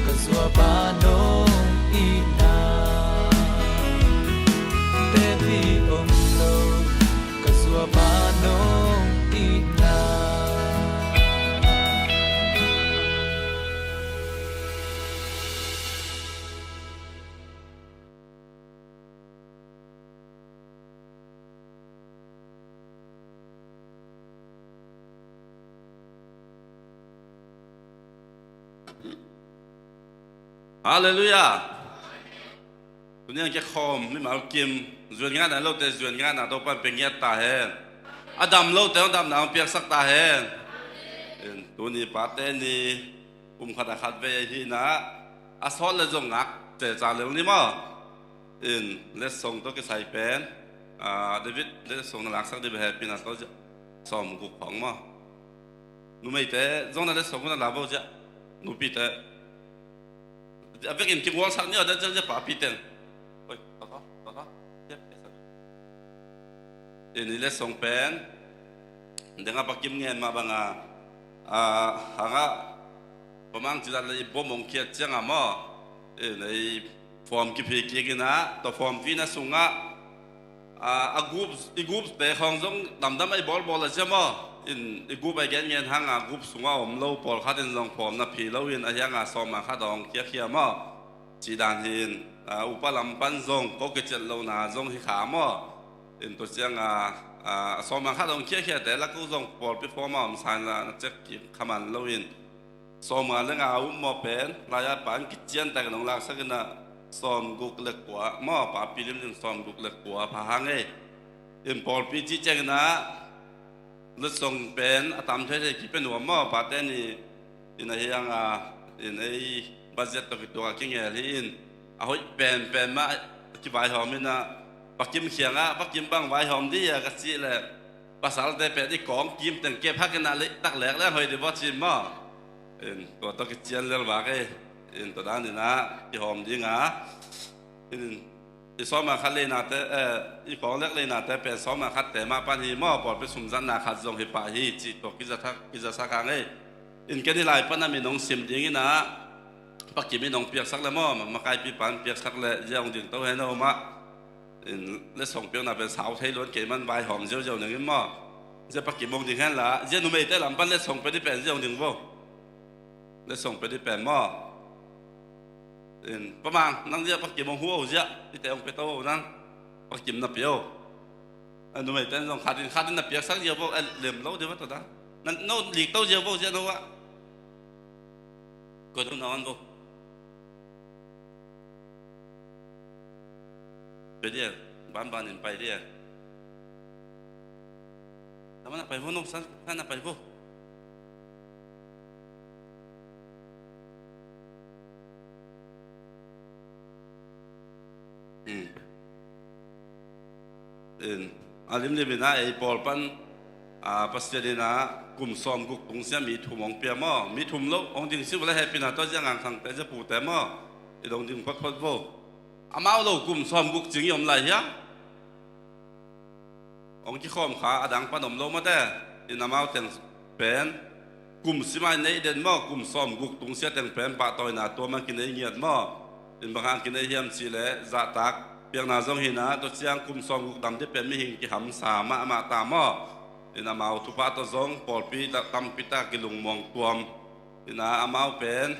ka zuapa nong itna. Tepi om lo ka zuapa nong itna. Halleluiah. Tuni a kikhawm mimal kim, zuan ngaihna lote zuan ngaihna Topa'n pia ngiat ta hen. A dam lote hong damna hong piaksak ta hen. Tuni Pate ni, kum khat a khat vei ahi na, a sawt le zong ngak ceca lel ni maw. In letsong tawh kisai pen, ah, David letsong na laksak dih beh, hehpihna tawh sawm guk khawng maw. Numeite zong na letsong na la bo cia. Nupite a vekin kigualsak ni aw, dan ciang cia papi teng. Oi, tawh, tawh, tawh, tawh. In i letsong pen, dengah Pa Kim ngen mah bangah, ah, hangah Pa Mang ci dan le i bom hong khiat ciangah maw, in ei form kiphi kik inah, tua form phina sungah, ah, a group, i group te khawng zong damdam a i bawlbawl a cia maw, in i group a i genngen hangah group sungah om lo pawlkhat in zong form na phi lo in a hiangah sawm a khat a hong khiakhia maw. Cih dan hi in, ah, upa lam pan zong ko kiciat lohna zong hi kha maw. In tua ciangah, ah, sawm a khat hong khiakhiate lak uh zong pawlpi form a om sa inla na cek kik kha man lo in. Sawm a le nga a um maw pen, lai-at pa in kician tak in hong laksak inah sawm guk le kua maw, papi limlim sawm guk le kua pha hang ei. In pawlpi cih ciang inah, letsong pen a tam thei thei kipia nuam maw, Pate ni in a hiangah, in ei budget tawh kituak a kingel hi in, a hoih penpen mah kivaihawm inah, Pa Kim khiangah, Pa Kim bang vaihawm dih a ka cih leh, pasalte pen i kawng kim teng kep hak inah leihtak lek leng hoih dih vawh cin maw. In tua tawh kician lel vak ei, in tua dan inah kihawm ding a, in i sawm a khat leinate, eh, i kawng lek leinate pen sawm a khatte mah pan hi maw, pawlpi sumzatna khat zong hi pah hi cih tua kizasak, kizasak hang ei. In ken i lai pan a min hong sim ding inah, Pa Kim in hong piaksak le maw, makaipi pan piaksak le zia hong ding to hen a um ah. In letsong piakna pen sau thei luan kei man vaihawm ziauziau ning in maw. Zia Pa Kim hong ding hen la, zia numeite lam pan letsong pia dih pen zia hong ding vo. Letsong pia dih pen maw. In, Pa Mang, nang zia Pa Kim hong hu o zia, i te hong pia to o nang. Pa Kim na pia o. A numeite zong khat in, khat in na piaksak zia vo, a lem lo dih va to da. Na, no lik to zia vo zia no va. Ko dong na wan vo. Pia dia, banban in pai dia. Tama na pai vo, nong san, san na pai vo. Hmm. In, a limlim inah ei pawl pan, a, Pasian inah kum sawm guk tung sia mi thum hong pia maw? Mi thum lo, hong ding si vo le hehpihna tawh zia ngangkhangte zia pute maw? I dong ding photphot vo. Amau lo kum sawm guk cing i om lai hiam? Hong kikhawm kha a dang pan om lo mawte, in amau teng pen kum sim a i neih den maw, kum sawmguk tungsiah teng pen pahtawina tuam a kinei ngiat maw. In bang hang kinei hiam cih leh zahtak piakna zong hi in ah, tua ciang kum sawmguk dam ding pen mihing kihamsa mahmah ta maw. In amau thupha tawh zong pawlpi tampi tak kilungmuang tuam. In ah amau pen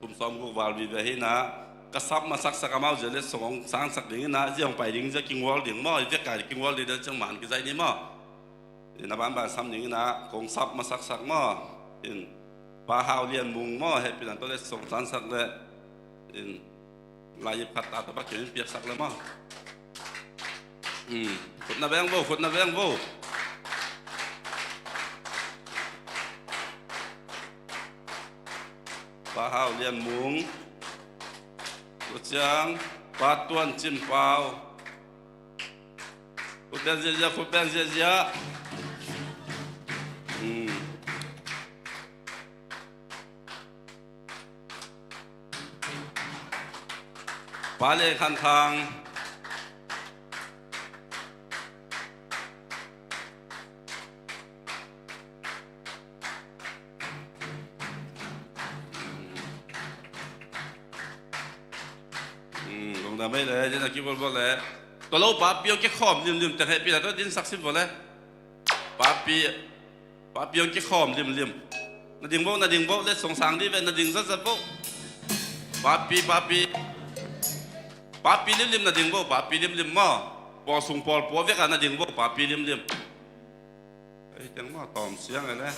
kum sawmguk val vive hi in ah, ka sap masaksak amau zia letsong hong sangsak ding in ah, zia hong pai ding zia kingual ding maw, zia kai kingual ding zia ciang man kizaih ni maw. In a banban sam ding in ah kong sap masaksak maw. In Pa Hau Lian Mung maw, hehpihna tawh letsong sangsak leh, in lai ip khat ta tawh bak in piaksak leh maw. Khutna veng vo, khutna veng vo. Pa Hau Lian Mung. Tua ciang Pa Tuan Cin Pau. Khut beng ziahziah, khut beng ziahziah. Pa Lian Khan Thang. Lungdam ei le, din a kibolbol le. Tua lo papi hong kikhawm limlim teng hehpihna tawh dinsak sim vo le. Papi, papi hong kikhawm limlim. Na ding vo, na ding vo, letsong sang dih ve, na ding zatzat vo. Papi, papi. Papi limlim na ding vo, papi limlim maw. Pawl sung pawl pua vek a na ding vo, papi limlim. Ei teng maw tawm siang ei le.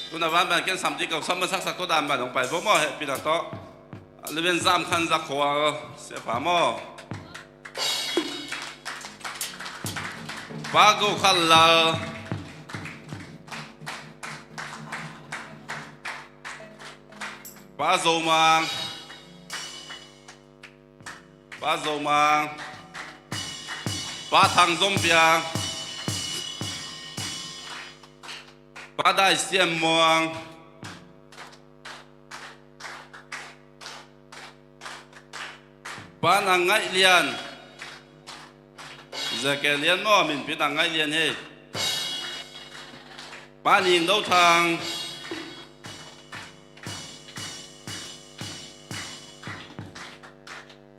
Tuna vanban ken samti kau sam masaksak tua dan ban hong pai vo maw, hehpihna tawh. Liven Zam Khan Za Khual siapa maw. Pa Go Khan Lal. Pa Zo Mang. Pa Zo Mang. Pa Thang Zom Piang. Pa Dai Siam Muang. Pa Nang Ngaih Lian. Zake Lian maw, minpi Nang Ngaih Lian hi. Pa Ning Do Thang.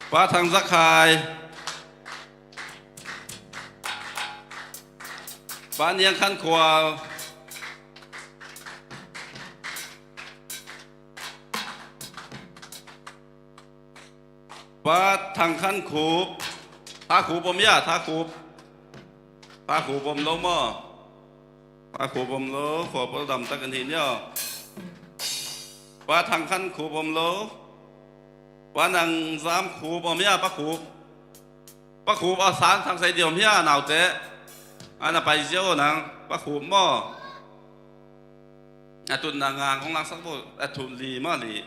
Pa Thang Za Khai. Pa Niang Khan Khual. Pa Thang Khan Khup. Tha Khup om hia, Tha Khup. Tha Khup om lo maw. Tha Khup om lo, khua pawl dam tak an hi ni aw. Pa Thang Khan Khup om lo. Pa Nang Zam Khup om hia, Pa Khup. Pa Khup a san thang sai diam hia, naute. A na pai ziau nang, Pa Khup maw. A tutna ngang hong laksak vo, a tut li maw li.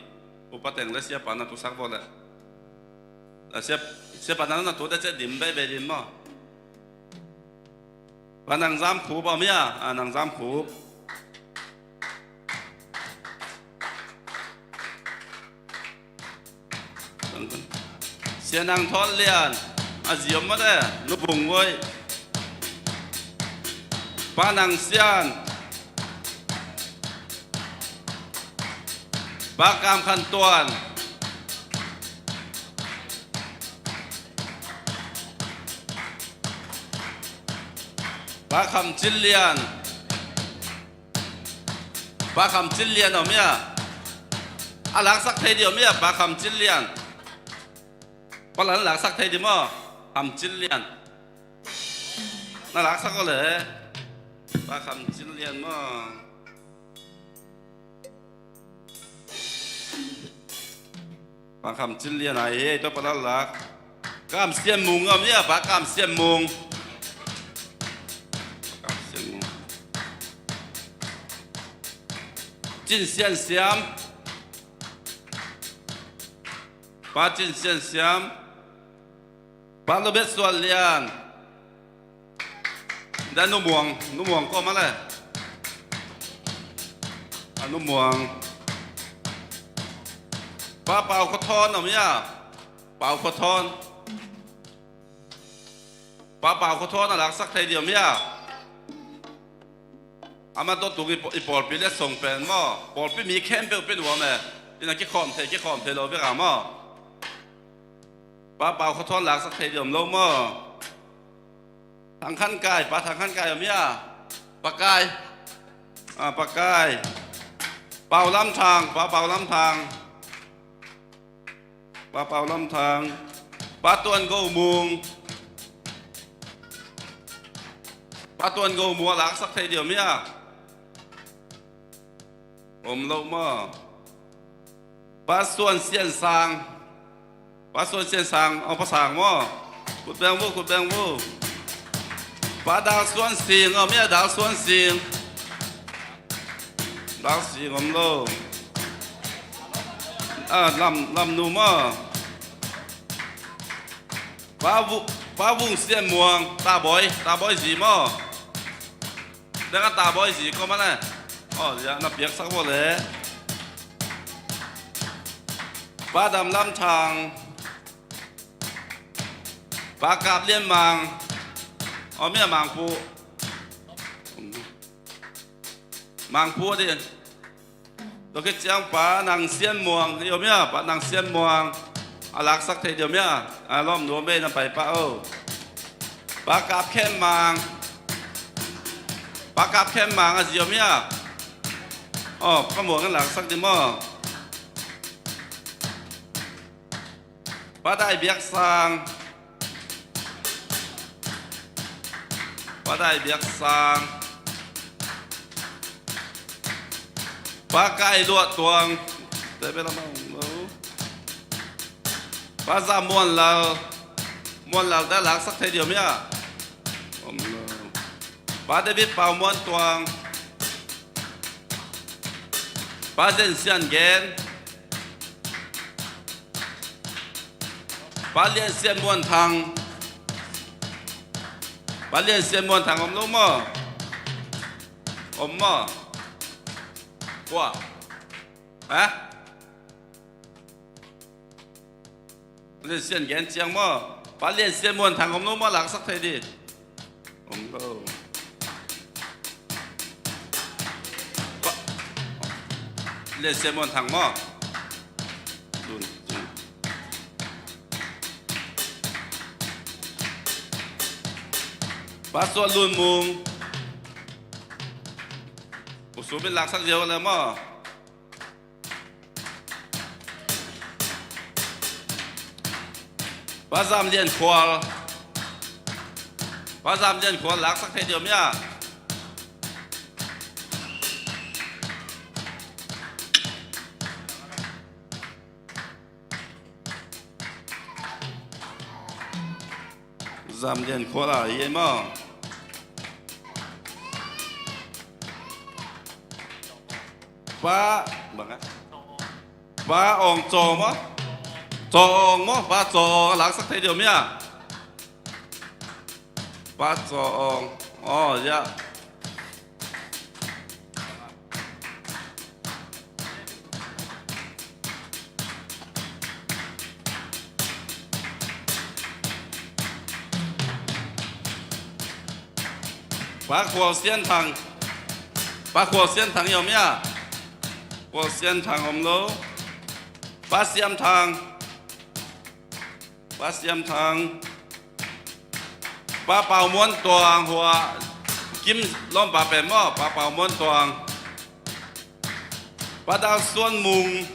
Upa teng le siapa na tutsak vo le. A siap, siapa na na tut a ciah dim bei bei dim maw. Pa Nang Zam Khup om hia, a Nang Zam Khup. Sia Nang Thawt Lian, a zi om mah de, Nu Bung Voi. Pa Nang Sian. Pa Kam Khan Tuan. Pa Kham Cin Lian. Pa Kham Cin Lian om hia. A laksak thei dih om hia, Pa Kham Cin Lian. Pa Lan laksak thei dih maw, Kham Cin Lian. Na laksak aw le. Pa Kham Cin Lian maw. Pa Kham Cin Lian ai hi, tua Pa Lan lak. Kam Sian Mung om hia, Pa Kam Sian Mung. Kam Sian Mung. Cin Sian Siam. Pa Cin Sian Siam. Pa Lobet Suan Lian. Da Nu Muang, Nu Muang kua mah le. A Nu Muang. Pa Pau Khua Thawn om hia. Pau Khua Thawn. Pa Pau Khua Thawn a laksak thei dih om hia. Amah tawh tung i paw-, i pawlpi letsong pen maw, pawlpi mi khempeuh pen uam e. Ina kikhawm thei, kikhawm thei lo bek a maw. Pa Pau Khua Thuan laksak thei dih om lo maw. Thang Khan Kai, Pa Thang Khan Kai om hia? Pa Kai. Ah, Pa Kai. Pau Lam Thang, Pa Pau Lam Thang. Pa Pau Lam Thang. Pa Tuan Go Mung. Pa Tuan Go Mung a laksak thei dih om hia? Om lo maw. Pa Suan Sian Sang. Pa Suan Sian Sang, aw, Pa Sang maw. Khut beng vo, khut beng vo. Pa Dal Suan Sing, aw, mi a Dal Suan Sing. Dal Sing om lo. Ah, Lam, Lam Nu maw. Pa Vu-, Pa Vung Sian Muang, Ta Bawi, Ta Bawi zi maw. Dang a Ta Bawi zi ko ma le. Aw, ya, na piaksak vo le. Pa Dam Lam Thang. Pa Kap Lian Mang. Aw, mi a Mang Pu. Mang Pu dih. Tua khit ciang Pa Nang Sian Muang, i om hia? Pa Nang Sian Muang a laksak thei dih om hia? A lawm nuam bei na pai pa o. Pa Kap Khem Mang. Pa Kap Khem Mang a zi om hia? Aw, Pa Muang in laksak dih maw. Pa Dai Biak Sang. Pa Dai Biak Sang. Pa Kai Luah Tuang. Te bel a mang lo. Pa Zam Muan Lal. Muan Lal te laksak thei dih om hia? Om lo. Pa David Pau Muan Tuang. Pa Zen Sian Gen. Pa Lian Sian Muan Thang. Pa Lian Sian Muan Thang om lo maw? Om maw? Kua? Ha? Lian Sian Gen ciang maw? Pa Lian Sian Muan Thang om lo maw, laksak thei dih? Om lo. Pa Lian Sian Muan Thang maw? Lun, lun. Pa Suan Lun Mung. U Sum in laksak ziau le maw? Pa Zam Lian Khual. Pa Zam Lian Khual laksak thei dih om hia? Zam Lian Khual a hi ei maw? Pa, bang a? Pa Aung Caw maw? Caw Aung maw? Pa Caw Aung a laksak thei dih om hia? Pa Caw Aung. Aw, ya. Pa Khual Sian Thang. Pa Khual Sian Thang i om hia? Khual Sian Thang om lo. Pa Siam Thang. Pa Siam Thang. Pa Pau Muan Tuang, hua Kim lawmpa pen maw, Pa Pau Muan Tuang. Pa Dal Suan Mung.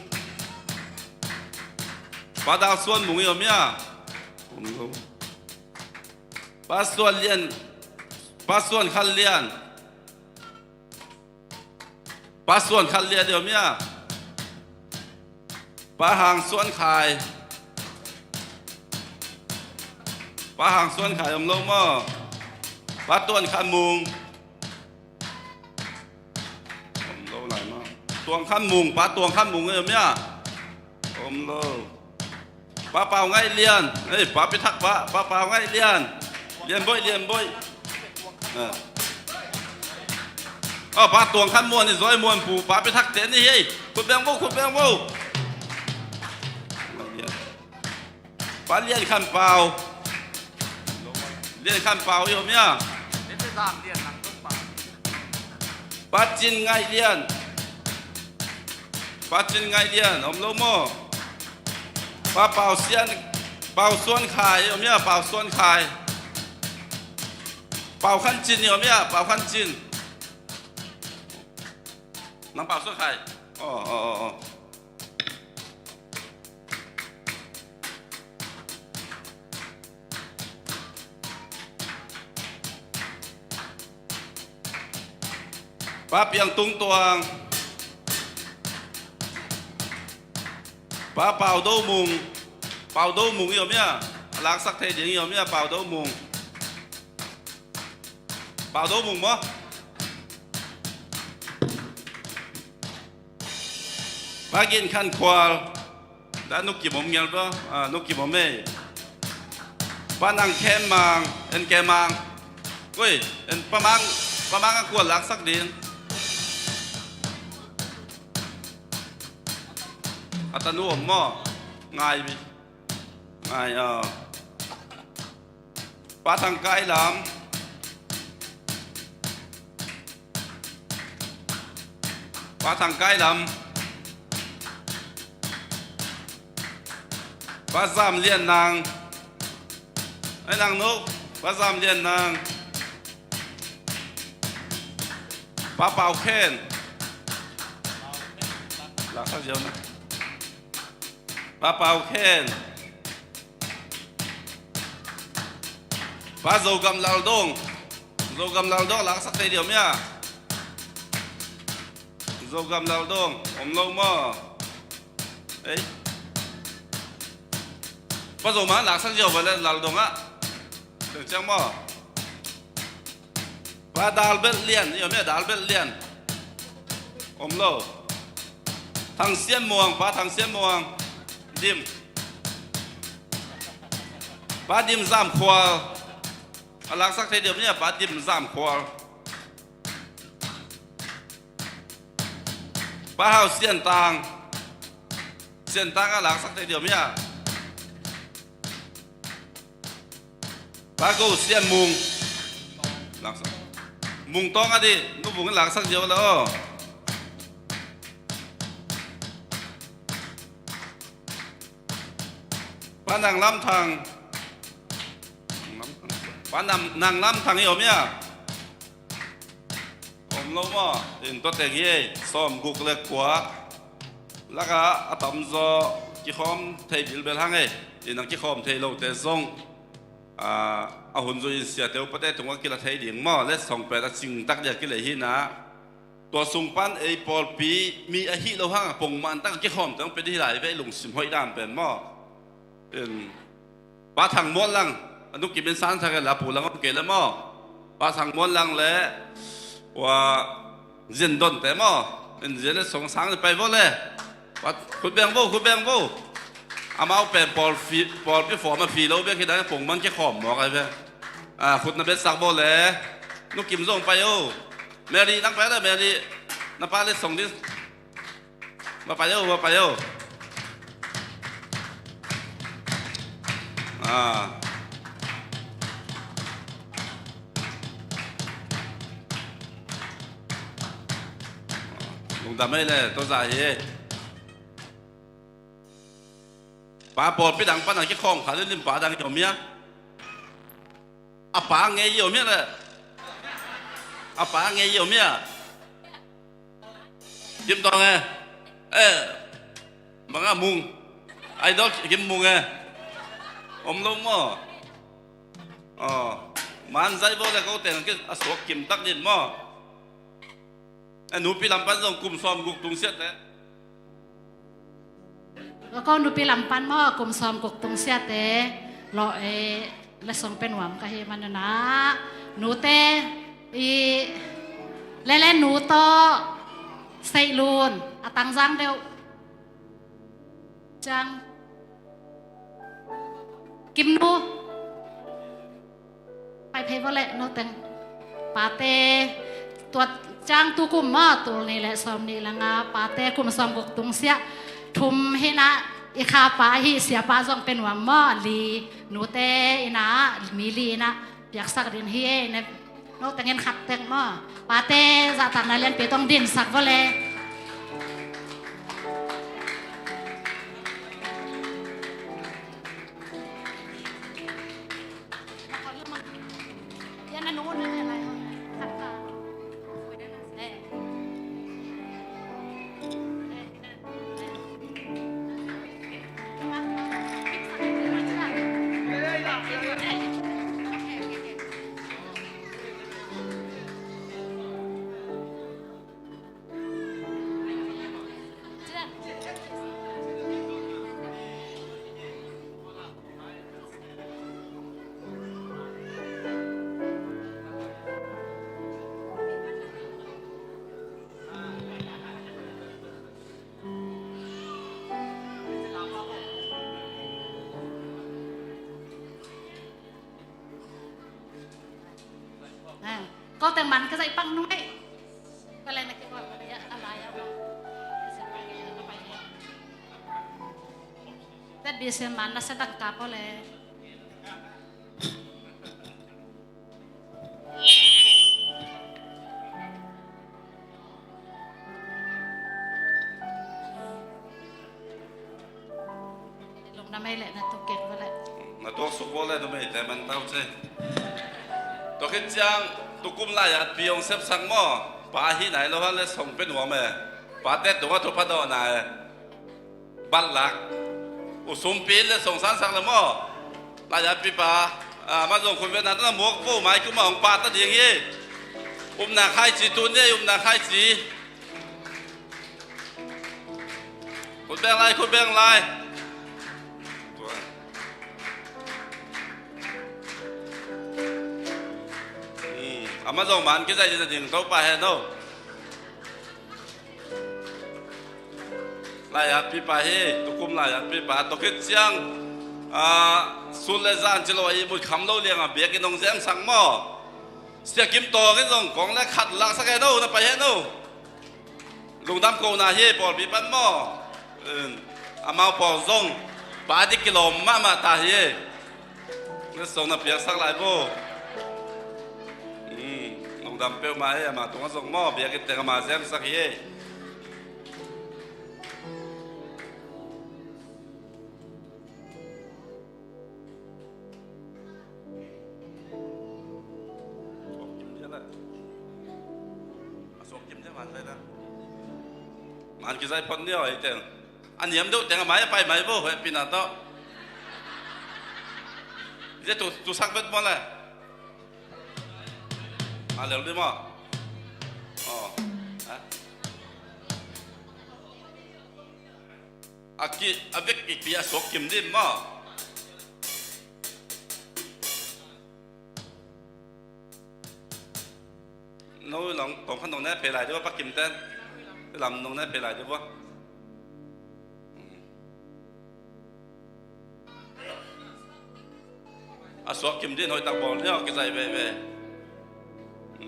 Pa Dal Suan Mung i om hia? Om lo. Pa Suan Lian. Pa Suan Khan Lian. Pa Suan Khan Lian i om hia? Pa Hang Suan Khai. Pa Hang Suan Khai om lo maw? Pa Tuan Khan Mung. Om lo lai maw? Tuang Khan Mung, Pa Tuang Khan Mung i om hia? Om lo. Pa Pau Ngaih Lian. Ei, Pa Pi Thak pa, Pa Pau Ngaih Lian. Lian Boih, Lian Boih. Ah. Ah, Pa Tuang Khan Muan i Zawi Muan Pu, Pa Pi Thak te ni hi ei. Khut beng vo, khut beng vo. Pa Lian Khan Pau. Lian Khan Pau i om hia? Pa Cin Ngaih Lian. Pa Cin Ngaih Lian, om lo maw? Pa Pau Sian, Pau Suan Khai, om ia, Pau Suan Khai. Pau Khan Cin, om ia, Pau Khan Cin. Nang Pau Suan Khai. Oh, oh, oh, oh. Pa Piang Tung Tuang. Pa Pau Do Mung. Pau Do Mung i om ia? A laksak thei ding i om ia, Pau Do Mung? Pau Do Mung maw? Pa Gin Khan Khual. Da Nu Kim om ngial bro. Ah, Nu Kim om ei. Pa Nang Khem Mang, en Khem Mang. Ui, en Pa Mang, Pa Mang a kual laksak ding. A tanu om maw? Ngai mi. Ngai, ah. Pa Thang Kai Lam. Pa Thang Kai Lam. Pa Zam Lian Nang. Ai nang no. Pa Zam Lian Nang. Pa Pau Khen. Laksak ziau na. Pa Pau Khen. Pa Zogam Lal Dong. Zogam Lal Dong laksak thei diam ia? Zogam Lal Dong om lo maw? Ei. Pa Zogam laksak ziau va le Lal Dong ah. Teng ciang maw? Pa Dalbel Lian, i om ia Dalbel Lian? Om lo. Thang Sian Muang, Pa Thang Sian Muang. Dim. Pa Dim Zam Khual. A laksak thei diam ia Pa Dim Zam Khual? Pa Hau Sian Tang. Sian Tang a laksak thei diam ia? Pa Go Sian Mung. Laksak. Mung Tawng a di, Nu Mung laksak diam la aw. Pa Nang Lam Thang. Pa Nang, Nang Lam Thang i om ia? Om lo maw? In tua teng hi ei, sawm guk le kua. Laka a tamzaw kikhawm thei bilbel hang ei. In a kikhawm thei lote zong, a, a hun zui in siate upate tungah kila thei ding maw? Letsong pen a cingtak dia kilei hi na. Tua sung pan ei pawlpi mi ahi lo hang a pongman tak a kikhawm teng pe dih lai ve, lungsim hoih dan pen maw? In Pa Thang Muan Lang, a Nu Kim in san thak la pu lang om kei le maw? Pa Thang Muan Lang le ua Zin Don te maw? In zia le song sang pai vo le. Pa, khut beng vo, khut beng vo. Amau pen pawlpi, pawlpi form a fi lo bek hi dang pongman kikhawm mawk ai ve. A, khut na betsak vo le. Nu Kim zong pai o. Mary, nang pai le, Mary. Na pa le song ding. Va pai o, va pai o. A. Lungdam ei le, tua za hi. Pa pawlpi dang pan a kikhawm kha limlim pa dang i om ia? A pa ngei i om ia le? A pa ngei i om ia? Kim Tawng e. Eh. Manga Mung. Idol Kim Mung e. Om lo maw? Aw. Man zai bo le ko teng a suak kim tak din maw? Eh, nupi lam pan zong kum sawm guk tung siate. Ko nupi lam pan maw, kum sawm guk tung siate. Lo e, le song pen nuam ka hi manuna. Nute i lele nu to Seilun a tangzang deuh. Ciang Kim nu. Pai phei vo le no teng. Pate tua ciang tu kum maw, tul nih le sawm nih le nga, pate kum sawm guk tung siah. Thum hina i kha pa hi, sia pa zong pe nuam maw, li nute ina, mi li ina piaksak din hi e, ina Note ngin khat tek maw. Pate zahtakna lianpi tawh hong dinsak vua le. Kau teng man ka zaih pang nung ei. Ka lai na ki kau ka lai a lai a. Tet bi sen man na sa dang ka pau le. Lungdam ei leh na tuk kik vua leh. Na tuak suk vua leh numei te man tau ce. Tua khit ciang tukum lai-atpi hong sepsak maw. Pa hi nai lo hang le song pe nuam e. Pate tungah thupha dawhna e. Balak. U sumpi le song sansak le maw. Lai-atpipa. Ah, ma zong khut ve na tana muak vo mai kuma hong pa ta ding hi. Upna khaici tun hi, upna khaici. Khut beng lai, khut beng lai. Hmm, ama zong man kizaih ding Topa hen o. Lai-atpipa hi, tukum lai-atpipa, tua khit ciang, ah, sun le zan ci lo a ihmut kham lo liang a biakinn hong zemsak maw. Sia Kim Tawng in zong kong le khat laksak hen o, na pai hen o. Lungdam kohna hi, pawlpi pan maw. Amau pawl zong pa dik kilawm mahmah ta hi. Na song na piaksak lai bo. Lungdam peuhmah hi, ama tungah zong maw, biakinn teng ama zemsak hi. Suak kim dia la. A suak kim dia man lai la. Man kizai phot ni aw, ei teng. A niam deuh teng a mai a pai mai bo, hehpihna tawh. Zia tu, tu sak bet maw le. A lel di maw. Aw. Ha? A ki, a vek kikpi a suak kim dim maw. No long tong khan nong ne pe lai di bo, pa kim ten. Lam nong ne pe lai di bo. A suak kim din hoih tak bawl ni aw, kizai veve.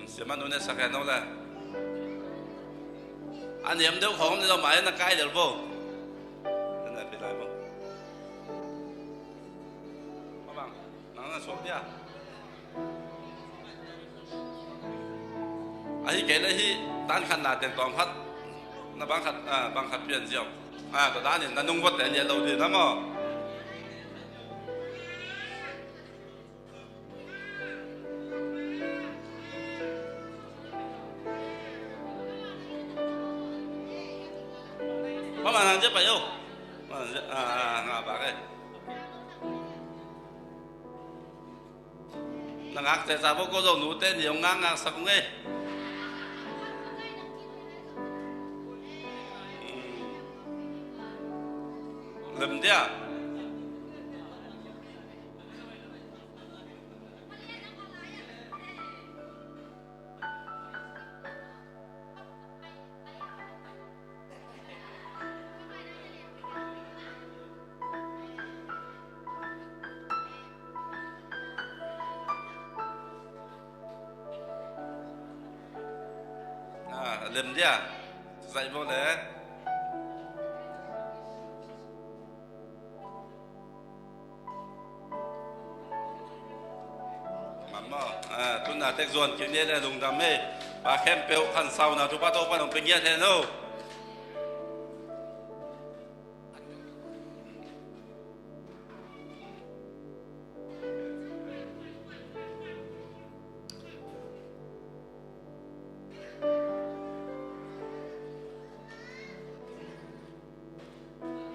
Siama nu ne sak hen aw le. A niam deuh khawng ni lo mai na kai lel bo. Na pi lai bo. Ma bang, nang na suak dia. Ahi kei le hi tan khat na teng tawm khat. Na bang khat, ah, bang khat pian ziau. Ah, tua danin na nung vawt te lian lo ding na maw. Mama nang zia pai o. Mama nang zia, ah, ah, nga bak e. Na ngak te sa bo ko zo nu te ni ong ngak ngak sak nge. Lem dia. Ah, lem dia. Zai bo le. Mam Maw, a, tuna tek zuan kik ni le lungdam ei. Pa khempeuh khansauna thupha Topa'n hong pia ngiat hen aw.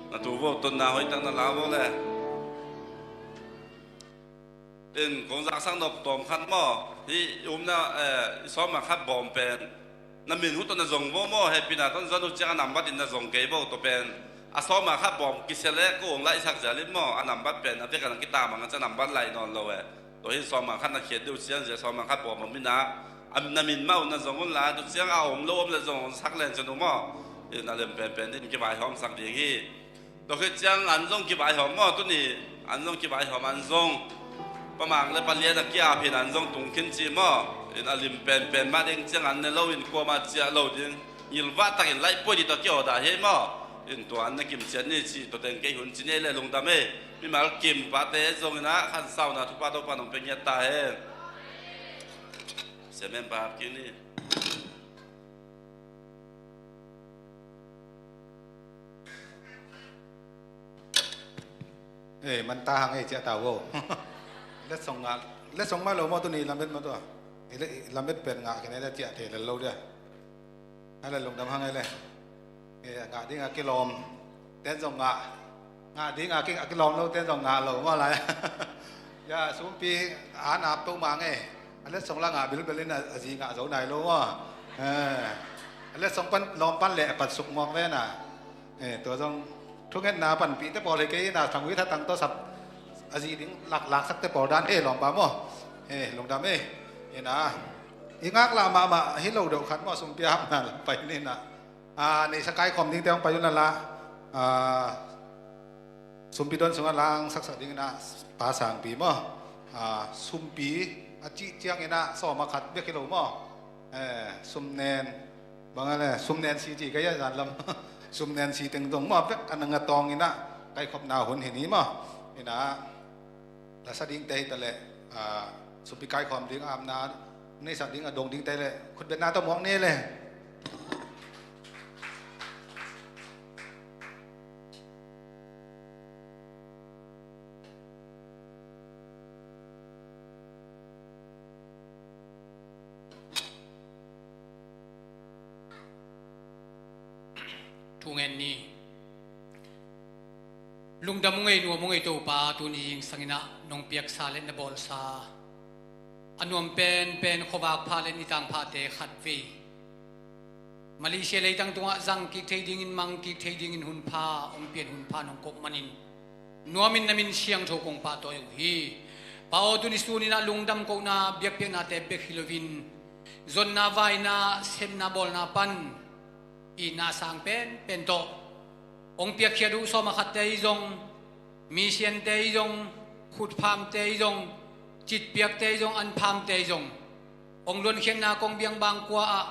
Na tu vo, tonna hoih tak na la vo le. In kong zaksak nop tawm khat maw, hih i omna, eh, i sawm a khat bawm pen na min uh tawh na zong vo maw, hehpihna tawh na zon uh ciang a nambat in na zong kei vo. Tua pen a sawm a khat bawm kisia le ko hong laihsak zel in maw, a nambat pen a vek a na kitam a, a ciang nambat laih nawn lo e. Tua hi sawm a khat na khiat deuh ciang zia sawm a khat bawm om in ah, a na min mah uh na zong un la, tua ciang a om lo om le zong hong sak len cin uh maw. In a lem penpen in kivaihawmsak ding hi. Tua khit ciang an zong kivaihawm maw, tuni an zong kivaihawm, an zong Pa Mang le Pa Lian a ki-ap hi in an zong tung khin ci maw. In a lim penpen mah ding ciang an ne lo in kuamah ciah lo ding, ngilvah takin laih puai dih tawh ki-order hi maw. In tua an ne kim ciat ni ci, tua teng kei hun ci ni ei le lungdam ei. Mimal kim pate zong in ah khansauna thupha Topa'n hong pia ngiat ta hen. Siamen pa ap kik ni. Eh, man ta hang ei, ciah ta vo. Letsong ngah, letsong mah lo maw tuni, lamet mah tua. Eh, le, lamet pen ngah kei ne, ciah thei lel lo dia. Hai le lungdam hang ei le. Eh, ngah ding a kilawm ten zong ngah. Ngah ding a ki, a kilawm lo ten zong ngah lo maw lai. Ya, sumpi an ap to mang ei. A letsong la ngah bilbel in a, a zi ngah zo nai lo maw. Eh, a letsong pan, lawm pan le a pat suk mawk ve na. Eh, tua zong thungetna panpihte pawl hi kei in a, thangui thatang tawh sap a zi ding lak, laksakte pawl dan hi lawmpa maw. Eh, lungdam ei. In a, i ngaklah mahmah hi lo deuh khat maw, sumpi a hapna lam pai ni in a. Ah, neihsa kaikhawm dingte hong pai un la la. Ah, sumpi don sungah langsaksak ding in a, Pa Sangpi maw. Ah, sumpi a cih ciang in a sawm a khat bek hi lo maw. Eh, sumnen, bang a le, sumnen si ci ka hia zan lam. Sumnen si teng dong maw, bek a na ngatawng in a, kaikhopna hun hi ni maw. In a, la sa dingte hi ta leh, ah, sumpi kaikhawm ding, apna neihsak ding a dong dingte leh khutbetna tawh muak ni le. Thungen ni. Lungdam ung ei, nuam ung ei Topa, tuni zingsang in a nong piaksa le na bawlsa a nuam penpen khuavak pha le nitang phate khatvei Malaysia leitang tungah zang kik thei dingin, mang kik thei dingin hun pha hong pian, hun pha nong koh manin nuamin na min siangtho kong pahtawi uh hi. Pa aw, tuni sun in a lungdam kohna biakpiaknate bek hi loin zonna, vaina, sepna, bawlna pan itna sang penpen tawh hong piakkhiat uh sawm a khatte i zong, misiante i zong, khutphamte i zong, citpiakte i zong, anphamte i zong, hong luankhiatna kong biang bangkua ah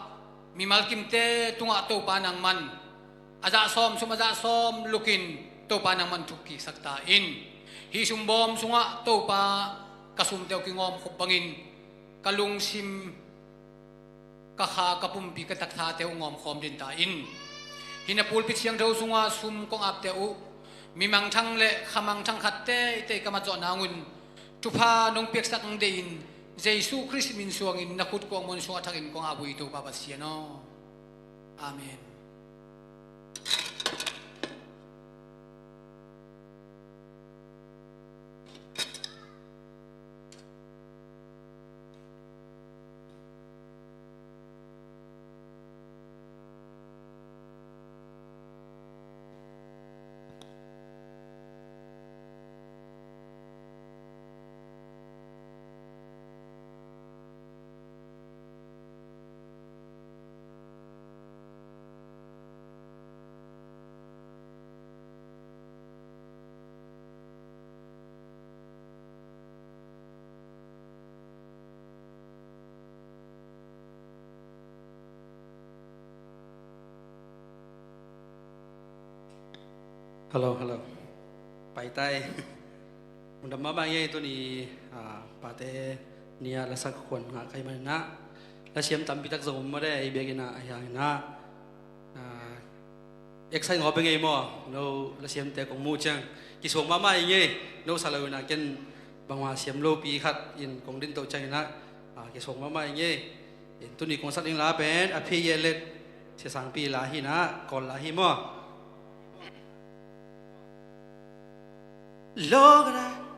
mimal kimte tungah Topa nangman a zah sawm sum, a zah sawm lukin Topa nangman thukkiksak ta in. Hih sumbawm sungah Topa, ka sumte uh kingawm khop bangin ka lungsim, ka kha, ka pumpi, ka takthate uh ngawmkhawm den ta in. Hih na pulpit siangtho sungah sum kong apte uh mi mangthang le kha mangthang khat teitei ka mat zawh nangun thupha nong piaksak ang deihin Jesu Khrist min suangin na khut kuang muan sungah thakin kong ap uh hi Topa Pasian aw. Amen. Hello, hello. Pai tai. Undam mahmah ngei tuni, ah, pate Nia lasak khuan ngah ka hih manin ah, lasiam tampi tak zong om mah de, ei biakinn ah, ahi hangin ah, ah, excite ngawh pia ngei maw? No lasiamte kong muh ciang kisuang mahmah ing ei. No sa lo in ah, ken bangmah siam lopi khat in kong din toh ciangin ah, ah, kisuang mahmah ing ei. In tuni kong sak ding la pen A Phi Ye Let Sia Sangpi la hi in ah, Kawl la hi maw? Lo ka dai.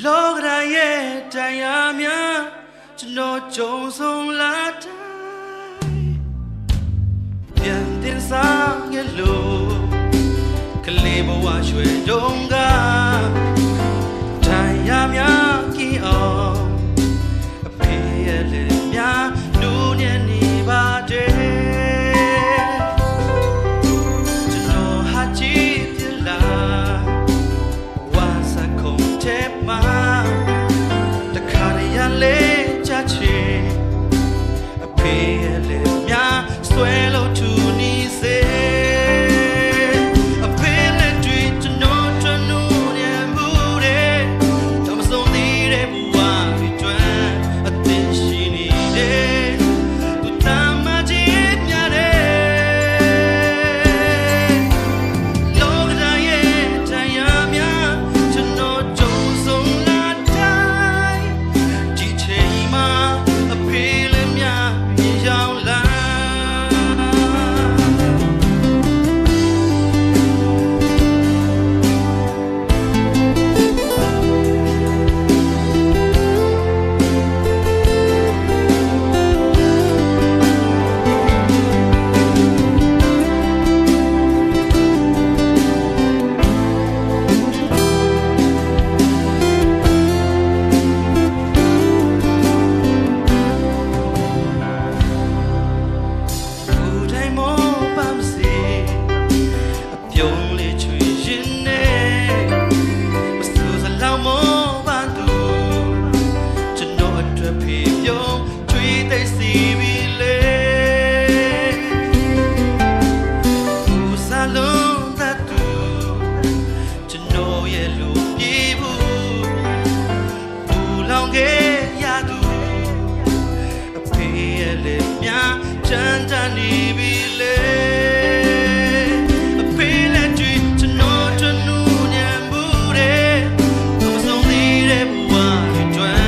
လောကဓာတ်ရဲ့တန်ရာများ ကျွန်တော်ကြုံဆုံးလာတိုင်း ပြန်တင်စားရလို့ ကလေးဘဝရွှေတုန်းက တန်ရာများကြည့်အောင် အဖေရဲ့လက်များ နူးညံ့နေပါတယ်။ ကျွန်တော်ဟာကြည့်ပြစ်လာ ဝါစခုံထဲမှာ တခါတရံးလဲကျချင် အဖေရဲ့လက်များ ဆွဲလို့ထူနေစေ အဖေလက်တွေ ကျွန်တော်အတွက်နူးညံ့မှုတွေ တောင်မဆုံးသေးတဲ့ဘဝတွေအတွက် အသင့်ရှိနေတယ်။ သူ့တမ္မာခြင်းများတယ်။ လောကဓာတ်ရဲ့တန်ရာများ ကျွန်တော်ကြုံဆုံးလာတိုင်း ဒီချိန်မှာ အဖေလက်များ မြင်ရောက်လာ။ ကိုယ်တိုင်မောပါမစေ အပြုံးလေးချွေရင်နဲ့ မစူစလောက်မောပါသူ ကျွန်တော်အတွက်ဖေပြုံး ချွေသိပ်စီပြီလေ။ ကိုယ်စားလုံးသက်သူ ကျွန်တော်ရဲ့လူပြေဖို့ ပူလောင်ခဲ့ရသူ အဖေရဲ့လက်များ ချမ်းသာနေပြီလေ။ အဖေလက်တွေ ကျွန်တော်အတွက်နူးညံ့မှုတွေ မဆုံးသေးတဲ့ဘဝအတွက်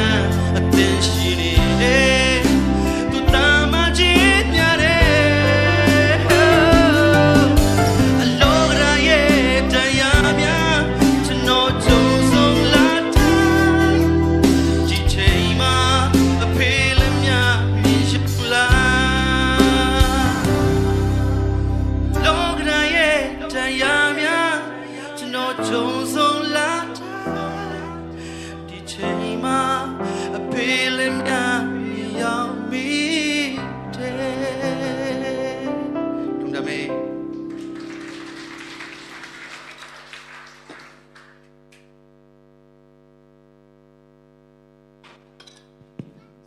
အသင့်ရှိနေတယ်။ သူ့တမ္မာခြင်းများတယ်။ အလောကဓာတ်ရဲ့တန်ရာများ ကျွန်တော်ကြုံဆုံးလာတိုင်း ဒီချိန်မှာ အဖေလက်များ မြင်ရောက်လာ။ လောကဓာတ်ရဲ့တန်ရာများ ကျွန်တော်ကြုံဆုံးလာတိုင်း ဒီချိန်မှာ အဖေလက်များ မြင်ရောက်မိတယ်။ ဒုံဒမဲ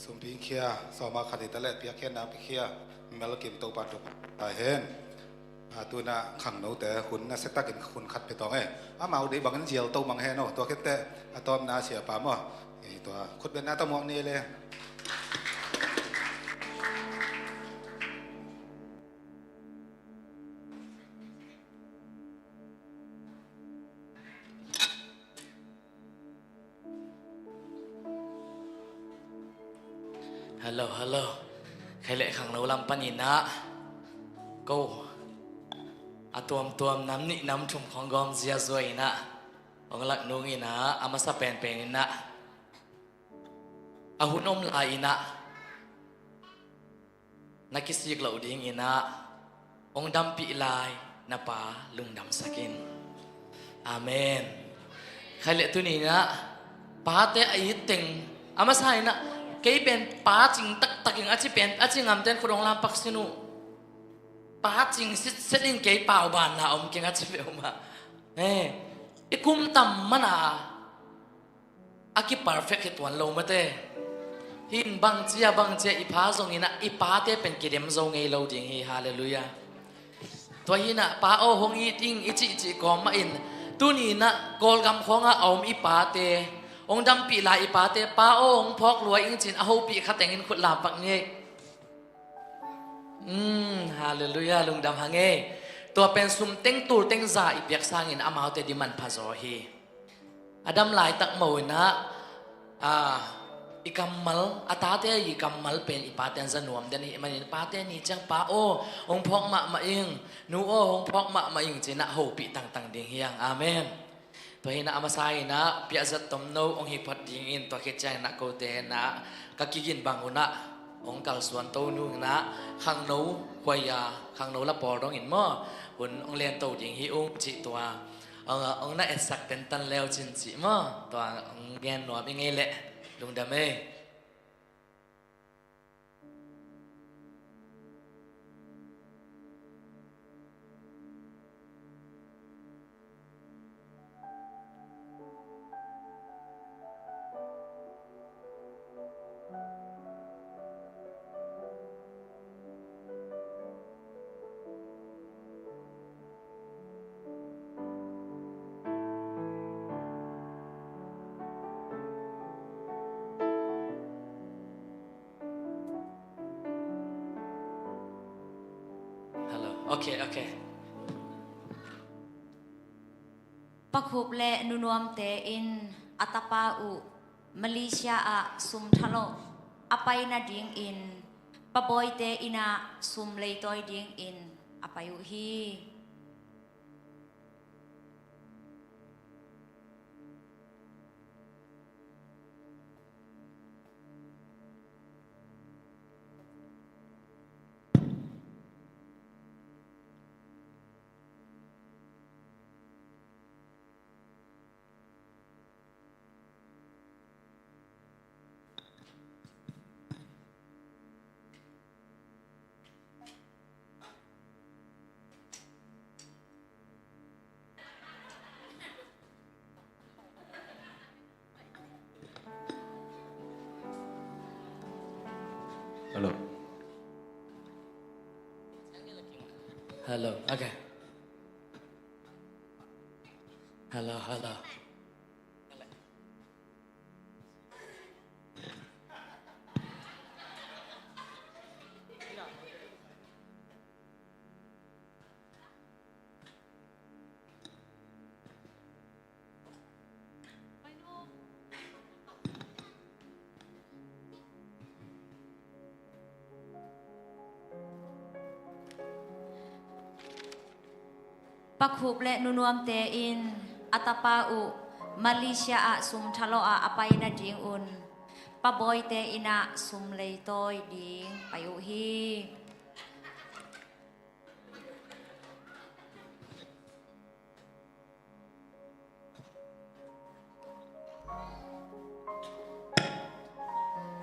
Sumpi khia, sawma khat i ta le piak khia na pi khia, mel kim Topa tuk ta hen. A, tuna khangnote hun na se takin hun khat pe tawng e. Amau dei bangin zial to mang hen o, tua khete a tawm na sia pa maw. I tua khut ben na ta muak ni le. Hello, hello. Khai le khangno lam panin ah ko. a tuamtuam nam nih nam thum khong gawm ziazua in ah hong lak nung in ah, a masa penpen in ah a hun om lai in ah na kisik loh ding in ah hong dampih lai na pa lungdamsak in. Amen. Khai le tuni in ah pate a it teng a masa in ah kei pen pa cing taktak in a ci pen a ci ngamten khut hong lampak sin uh. Pa cing sitset in kei pau banna om keng a ci ve uh mah. Eh, i kum tam mana a kiperfect hi tuan lo mate. Hin bangcia bangcia i pha zongin ah i pate pen kidem zo ngei lo ding hi. Halleluiah. Tua hi in ah pa aw hong it ing i cihcih kawm mah in tuni in ah Kawlgam khawngah a om i pate, hong dampih lai i pate, pa aw hong phawk lua ing ci-in a hopih kha tengin khut lampak ni. Halleluiah, lungdam hang ei. Tua pen sum teng tul teng za i piak sangin amaute ding manpha zaw hi. A dam laitak mo in ah, ah, i kammal, a tate i kammal pen i pate an za nuam den hi manin pate ni ciang pa aw hong phawk mahmah ing, nu aw hong phawk mahmah ing ci-in ah hopih tangtang ding hi hang. Amen. Tua hi in ah a masa in ah piahzat tomno hong hi phot ding in tua khit ciangin ah kote in ah ka kigin bang un ah hong kalsuan to nung in ah khangno khuai a khangno la pawl dongin maw hun hong len to ding hi ung cih tua. Ong, ong na etsak tentan leu cin cih maw? Tua ong gen nuam i ngei leh lungdam ei. Hello. Okay, okay. Pa Khup le Nu Nuamte in a tapa uh Malaysia ah sum thalawh a pai nadingin Pa Bawite inn ah sum leitawi dingin a pai uh hi. Hello. Hello. Okay. Hello, hello. Pa Khup le Nu Nuamte in a tapa uh Malaysia ah sum thalawh ah a pai nadingun Pa Bawite inn ah sum leitawi ding pai uh hi.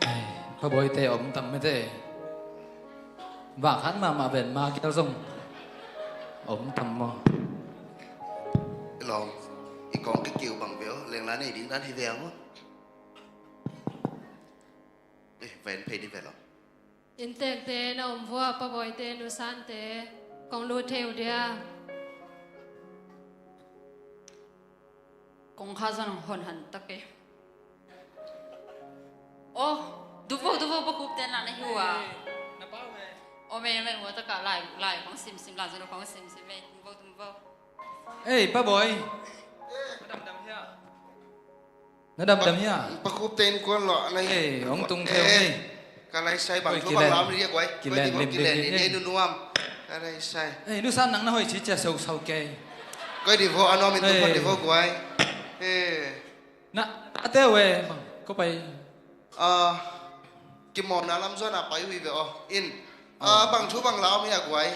Ai, Pa Bawite om tam mete. Vakhan mahmah ven ma kial zong om tam maw? Lawm, i kawng kikiu bang bel lengla nei ding dan hi ve ang maw? Eh, ven phei ding ve lawm. Inntekte na om vua, Pa Bawite, Nu Sante, kong lut thei uh dia. Kong kha zong hon han tak e. Oh, duvo, duvo, Pa Khupte na na hiu a. Om e, om e, hua taka lai, lai kong sim sim, lai zong kong sim sim e, duvo, duvo. Ei, Pa Bawi. Na damdam hia? Pa Khupte in kuan lawh na hi. Eh, hong tung theu ni. Ka lai sai bang thu bang lam ria guai. Kilen lim lim ni. Nu Nuam. Ka rei sai. Ei, nusan nang na hoih ci cia sau sau kei. Koi di vo, a nuam in tu phot di vo guai. Ei. Na, a teu e, bang, ko pai. Ah, kimawhna lam zuan a pai uh hi ve aw. In, ah, bang thu bang la om hi a guai.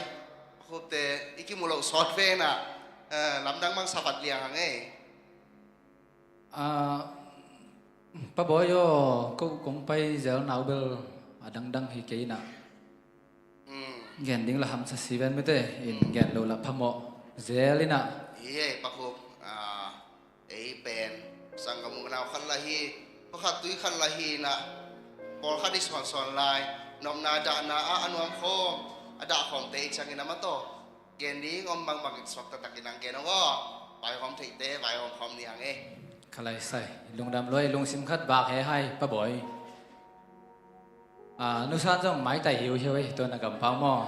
Khupte, i kimu loh sawt ve na, eh, lamdang bang savat liang hang ei. Ah, Pa Bawi aw, ko kong pai zel nau bel a dangdang hi kei na. Gen ding la hamsa si ven mite, in gen lo la phamawh zel ina. Hi ei, Pa Khup, ah, ei pen sanggam uh nau khat la hi, pakhat tui khat la hi ina, pawlkhat i sawnsawn lai, nopna dahna ah a nuam khawm, a dah khawmte i ciangin a mataw. Gen ding om bangbang in suak taktakin ang gen aw. Vaihawm theite vaihawm khawm ni ang e. Ka lai sai, lungdam luai, lungsim khat bak he hai, Pa Bawi. Ah, nusan zong maitai hiuhiu e, tua na gampau maw?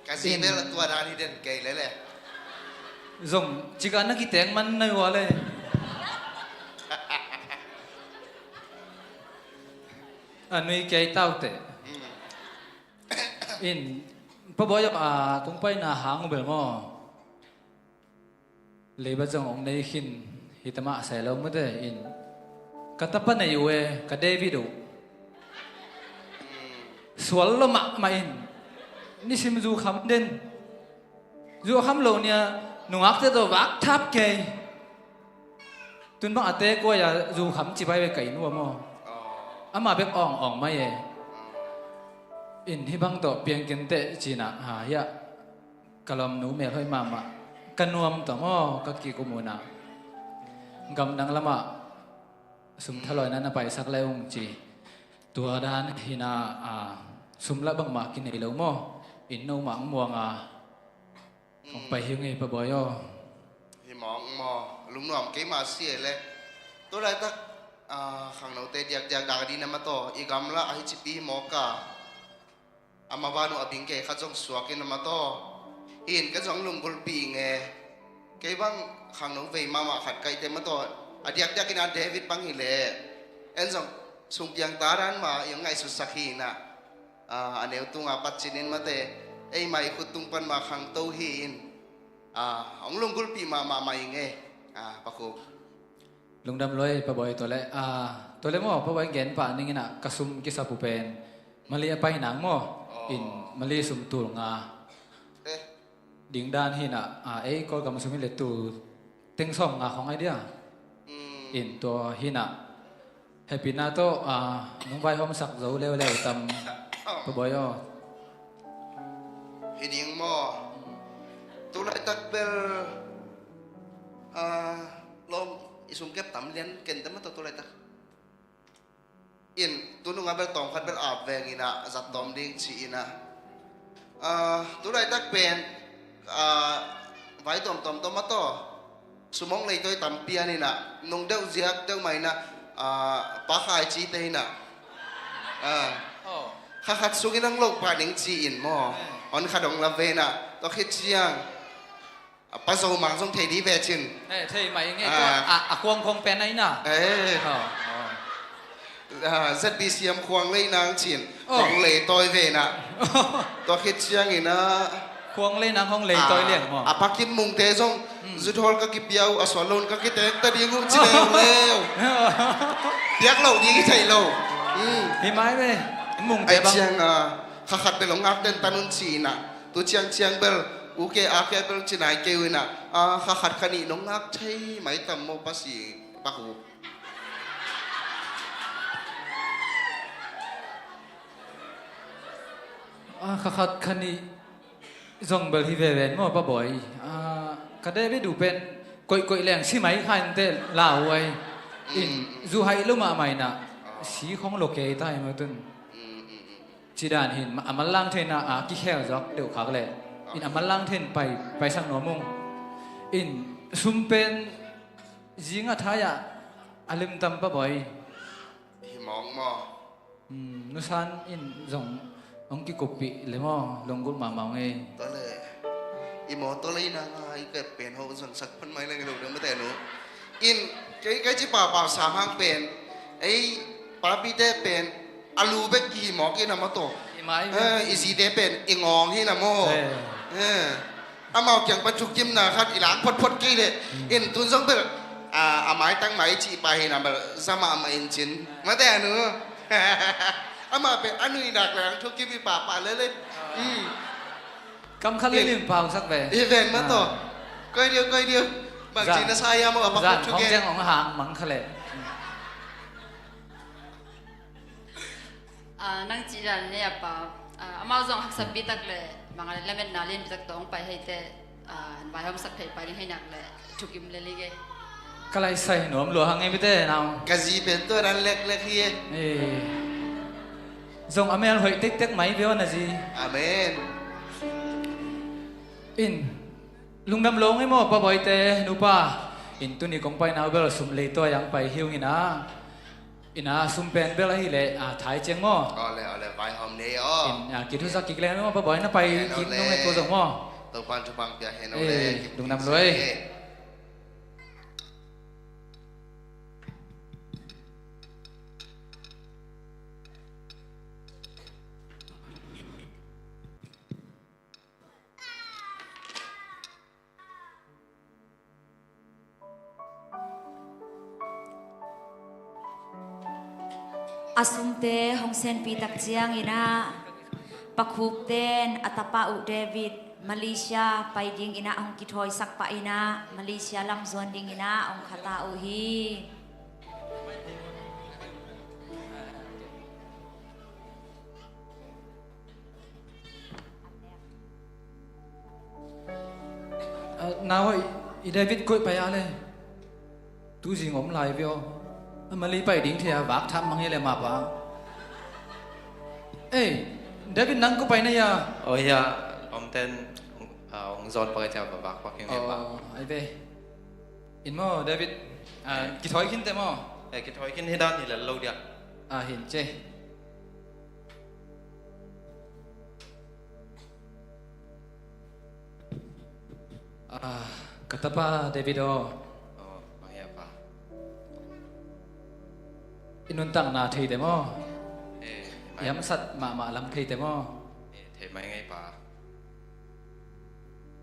Ka zi bel a tua dan hi den kei lele. Zong cika na kiteng man na ua le. A nui kei taute. In, Pa Bawi, ah, kong paina hang uh bel maw? Leiba zong ong nei khin hi ta mah sai lo mute in. Ka tapa nei uh e, ka David uh. Sual lo mahmah in. Nisim zu kham den. Zu kham lo nia, nungakte tawh vak thap kei. Tun bang a te kuai a zu kham ci pai ve ka inn uh a maw. Ama bek awng awng mai e. In hih bang tawh piang kenteh cina, ha, hiah. Ka lawmnu mel hoih mahmah. Ka nuam tawh maw, ka kik uh munah. Gamdang lamah sum thalawina na paisak lai ung ci. Tua dan hina, a, sum lah bangmah kinei lo maw. Inn no mah ang muang a. Kong pai hi ngei, Pa Bawi aw. Hi mawk maw, lungnuam keimah si e le. Tu laitak, a, khangnote diakdiak dak a dina mataw, i gamlah ahi cipi hi mawk a. A maban uh a bing kei khat zong suak in a mataw. In ka zong lunggulhpih nge. Kei bang khangno vei mahmah khat kaihte mataw. A diakdiak in a David bang hi leh. En zong sungpiang ta dan mah i hong ngaihsutsak hi inah. A, a neu tunga patcin in mate, eimah i khut tung pan mah khangto hi in, a, hong lunggulhpih mahmah mah ing e, a, Pa Khup. Lungdam luai, Pa Bawi, tua leh, a, tua leh maw, Pa Bawi gen pah ning inah, ka sum kisap uh pen, Mali a pai nang maw, in Mali sum tul nga. Eh. Ding dan hinah, a, ei Kawlgam sum hi le tul teng sawm nga khong ai dia. In tua hinah. Hehpihna tawh, a, nong vaihawmsak zo leuleu tam, Pa Bawi aw. Hi ding maw? Tu laitak bel, a, lawm i sum kep tam lian ken tam maw tawh tu laitak. In, tu nungah bel tawmkhat bel ap veng inah, a zat tawm ding ci inah. A, tu laitak pen, a, vai tawmtawm tawm a tawh. Sum hong leitawi tampi an inah, nung deuh ziak deuh mah inah, a, Pa Khai cite inah. A, kha khat sungin hong loh pah ding ci in maw. Hon khat hong la ve inah, tua khit ciang. A Pa Zo Mang zong thei di ve cin. Eh, thei mai nge, a, a khuang khuang pen ai na. Eh. Oh, oh. A, Z B C M khuang lei nang cin. Oh. Hong lei tawi ve na. Tua khit ciangin a. Khuang lei nang hong lei tawi liang maw. A Pa Kim Mungte zong. Hmm. Zut hawl ka kipia uh, a sual lo un ka kitek ta ding uh ci leu leu. Piak lo ding i thei lo. Hmm. Hi mai ve. Mungte bang. Ai ciang a, kha khat bel hong ngak den ta nun ci na. Tu ciang ciang bel, u ke a ke bel ci nai kei uh inah, a, kha khat kha nih nong ngak thei mai tam maw Pa Si, Pa Hu. A, kha khat kha nih zong bel hi veve maw Pa Bawi. A, ka David uh pen koih koih leng si mai kha in te lau ai. In, mm, mm, zu hai lo mahmah inah, si khong lo kei ta hi maw tun. Mm, mm, mm. Ci dan hin, a manlang theihna a kikhel zawk deuh khak leh. In a manlang theih in pai, paisak nuam ung. In sum pen zing a thai ah a lim tam Pa Bawi. Hi mawk maw? Hmm, nusan in zong hong kikuppih le maw, lunggulh mahmah ung ei. Tua le, i mawtaw lei nang a i pet pen ho zong sak phan mai leng i lo deuh mate nu. In, kei, kei ci papa sam hang pen, ei, papite pen, a lu bek kihi mawk in a maw tawh. Mai. Eh, i zite pen i ngawng hi na maw. Eh. Eh. Amau kiang pan thukimna khat i lak photphot kei leh. Hmm. In tun zong bel, ah, a maitang mai cih pa hi na bel, za mahmah in cin. Mate a nu. Amah pen a nui nak leng thukim hi pahpah lel e. Hmm. Kam khat le lim pau sak ve. I ven mah tawh. Ah. Koi diu, koi diu. Bang cih na sa ia maw, a pa zan khut thukim. Hong ciang hong hang mang kha leh. Ah, nang cih dan hi a pa. Ah, amau zong haksatpi tak le, bang a le lametna lianpi tak tawh hong pai hei teh, ah, an vaihawmsak thei pai ding hei nak le, thukim le li kei. Ka lai sai nuam lua hang ei mite nau. Ka zi pen tua dan leklek hi e. Eh. Zong a mel hoih tektek mai veu na zi. Amen. In, lungdam lo ngei maw, Pa Bawi te, nupa. In tuni kong paina uh bel sum lei tua yang pai hi ung in a. Ina sum pen bel ahih leh, ah, thai ciang maw? Aw le, aw le, vaihawm nei aw. In, ah, kithusak kik leng maw, Pa Bawi na pai kik nung e tua zong maw? Topa'n thupha pia hen aw le. Eh, lungdam lo ei. A sumte hong senpi tak ciangin ah, Pa Khup ten a tapa uh David Malaysia pai dingin ah hong kithawisak pah in ah, Malaysia lam zuan dingin ah hong khata uh hi. Ah, nau aw, i David koih pai a le. Tu zing om lai veu. A Mali pai ding thei a vak tham mang hi le mapa. Ei, David nang ko pai na hia? Oh, hia, om ten, ah, ong zon pakai cia vak pak hi ngai pa. Oh, ai ve. In maw, David, ah, kithawi khin te maw? Eh, kithawi khin hi dan hi le lo dia. Ah, hin ce. Ah, ka tapa David aw. Oh, mah hia pa. I nuntakna thei te maw? Eh, i hamsat mahmah lam thei te maw? Eh, thei mai ngei pa.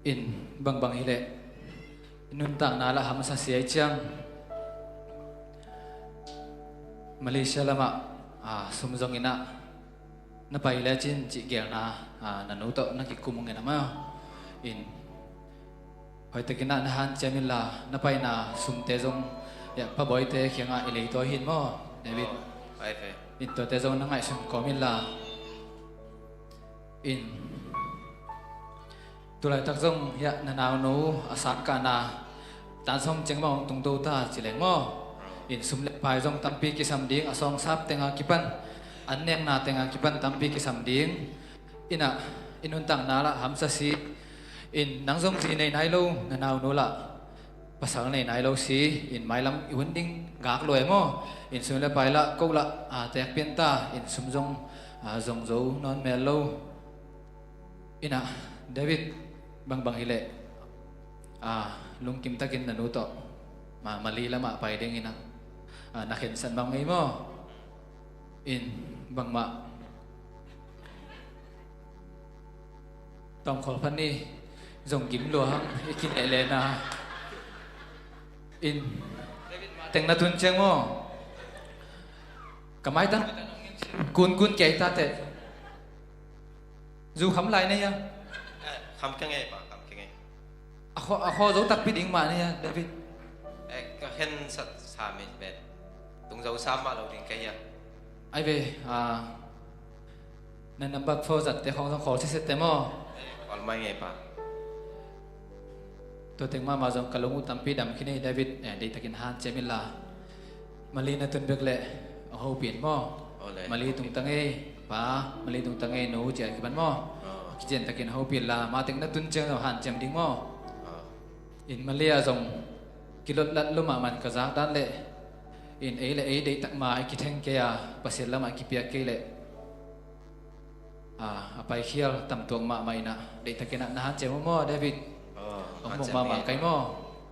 In bangbang hileh i nuntakna lah hamsa sia i ciang Malaysia lamah, ah, sum zong inah na pai lecin cih gelna, ah, na nu tawh na kikum ngei na maw? In hoihtakinah na hanciam inla, na paina sumte zong, ya, Pa Bawite kiangah i leitawi hin maw, David? Oh, ai fe. In tuate zong na ngaihsun kawm inla. In tulaitak zong, ya, na naunu a sangkahna tan sawm ciang bang hong tungto ta ci leng maw? In sum le pai zong tampi kisam ding, a sawngsap tenga kipan, an nekna tenga kipan tampi kisam ding. Inah i nuntakna lah hamsa si. In nang zong zi nei nai lo, na naunu lah pasal nei nai lo si. In mailam i hun ding gak lua e maw? In sum le pai lah ko lah, a, tek pian ta. In sum zong, a, zong zo nawn mel lo. Inah David, bangbang hileh, a, lungkim takin na nu tawh ma, Mali lamah pai ding inah, a, na khensat mah ngei maw? In bangmah tawmkhawl phan ni, zong gim lua hang i kineh lena. In teng na tun ciang maw? Ka maitang kunkun kei ta teh. Zu kham lai na hia? Eh, kham keng ei pa, kham keng ei. A khaw, a khaw zo takpi ding mah na hia, David? Eh, ka khensat sa mi bet. Tung zo sa mah lo ding ka hia? Ai ve, a, na number four zatte khawng zong khawl sitset te maw? Eh, khawl mai ngei pa. Tua teng mahmah zong ka lung uh tampi dam khin ei, David, eh, deihtakin hanciam inla. Mali na tun bek leh a hopih in maw? Ole. Mali tungtang ei pa, Mali tungtang ei nu ci a kipan maw? Oh. Kiciantakin a hopih inla, mateng na tun ciang zong hanciam ding maw? Oh. In Mali ah zong kilotlat lua mahmah in ka zak dan leh, in ei le ei deihtak ma i kitheng kei a, Pasian lamah kipiak kei leh, a, a paikhial tamtuak mahmah inah, deihtakin ah na hanciam uh maw, David? Oh, hanciam mahmah ni kai maw?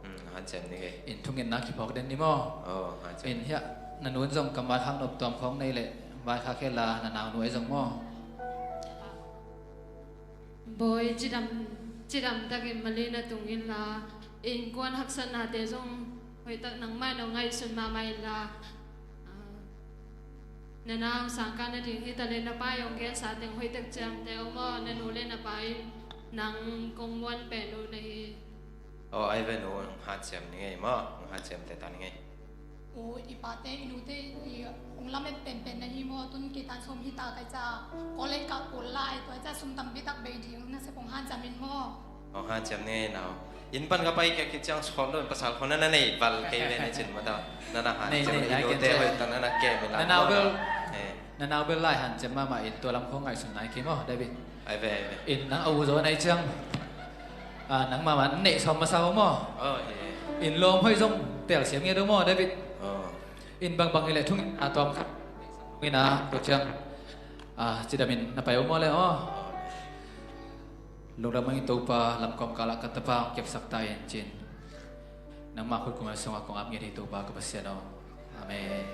Hmm, hanciam ni kei. In thungetna kiphawk den ni maw? Oh, hanciam. In hiah na nun zong ka maikhak noptuam khawng nei leh maikhak hela, na naunu ei zong maw? Bawi, cidam, cidam takin mali na tung inla, innkuan haksatnate zong hoihtak nangmah in hong ngaihsun mahmah inla, ah, na nau sangkah nading hi ta leh na pa in hong gensa teng hoihtak ciamteh aw maw, na nu le na pa in nang kong muan pen uh na hi. Aw, ai ve nu, hong hanciam ning ei maw, hong hanciam teh ta ning ei. U, i pate, i nute, i hong lamet penpen na hi maw, tun kei tan sawm hi ta kai ca, college kah kul lai, tua ca sum tampi tak bei ding, na sep hong hanciam in maw. Hong hanciam ning ei nau. Inn pan ka pai kik khit ciang sawt lo in pasal khong na na nei val kei ve ni cin mata. Na na hanciam, i nute hoih tak na na kem in la. Na nau bel, na nau bel lai hanciam mahmah in tua lam khong ngaihsun nai kei maw, David. Ai ve, ai ve. In nang a u zaw nai ciang, ah, nang mahmah neih sawm masa uh maw. In lawm hoih zong telsiam ngiat uh maw, David. In bangbang hi leh thung in a tuam khat ina tua ciang, ah, cidamin na pai uh maw le aw. Lungdam ing Topa, lam kawmkalah ka tapa hong kepsak ta in cin. Nangmah khut kong a sungah kong ap ngiat hi Topa ka Pasian aw. Amen.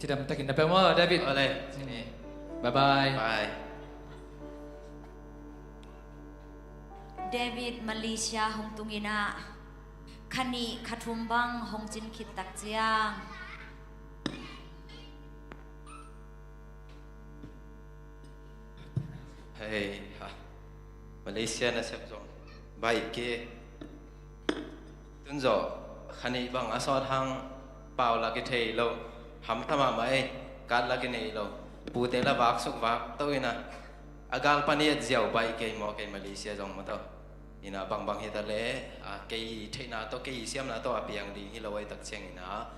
Cidam takin na pe maw, David. Ole, sini. Bye bye. Bye. David Malaysia hong tung inah kha nih kha thum bang hong cin khit tak ciang. Hei ha. Malaysia nasep zong baih kei. Tun zawh kha nih bang a sawt hang pau la kithei lo. Hamtha mahmah ei, kat la kinei lo. Pute la vaksuk vak to ina. A gal pan i et ziau baih kei maw kei Malaysia zong maw to. Ina bangbang hi ta leh, a, kei theihna tawh, kei siamna tawh a piang ding hi lo ei tak ciang ina,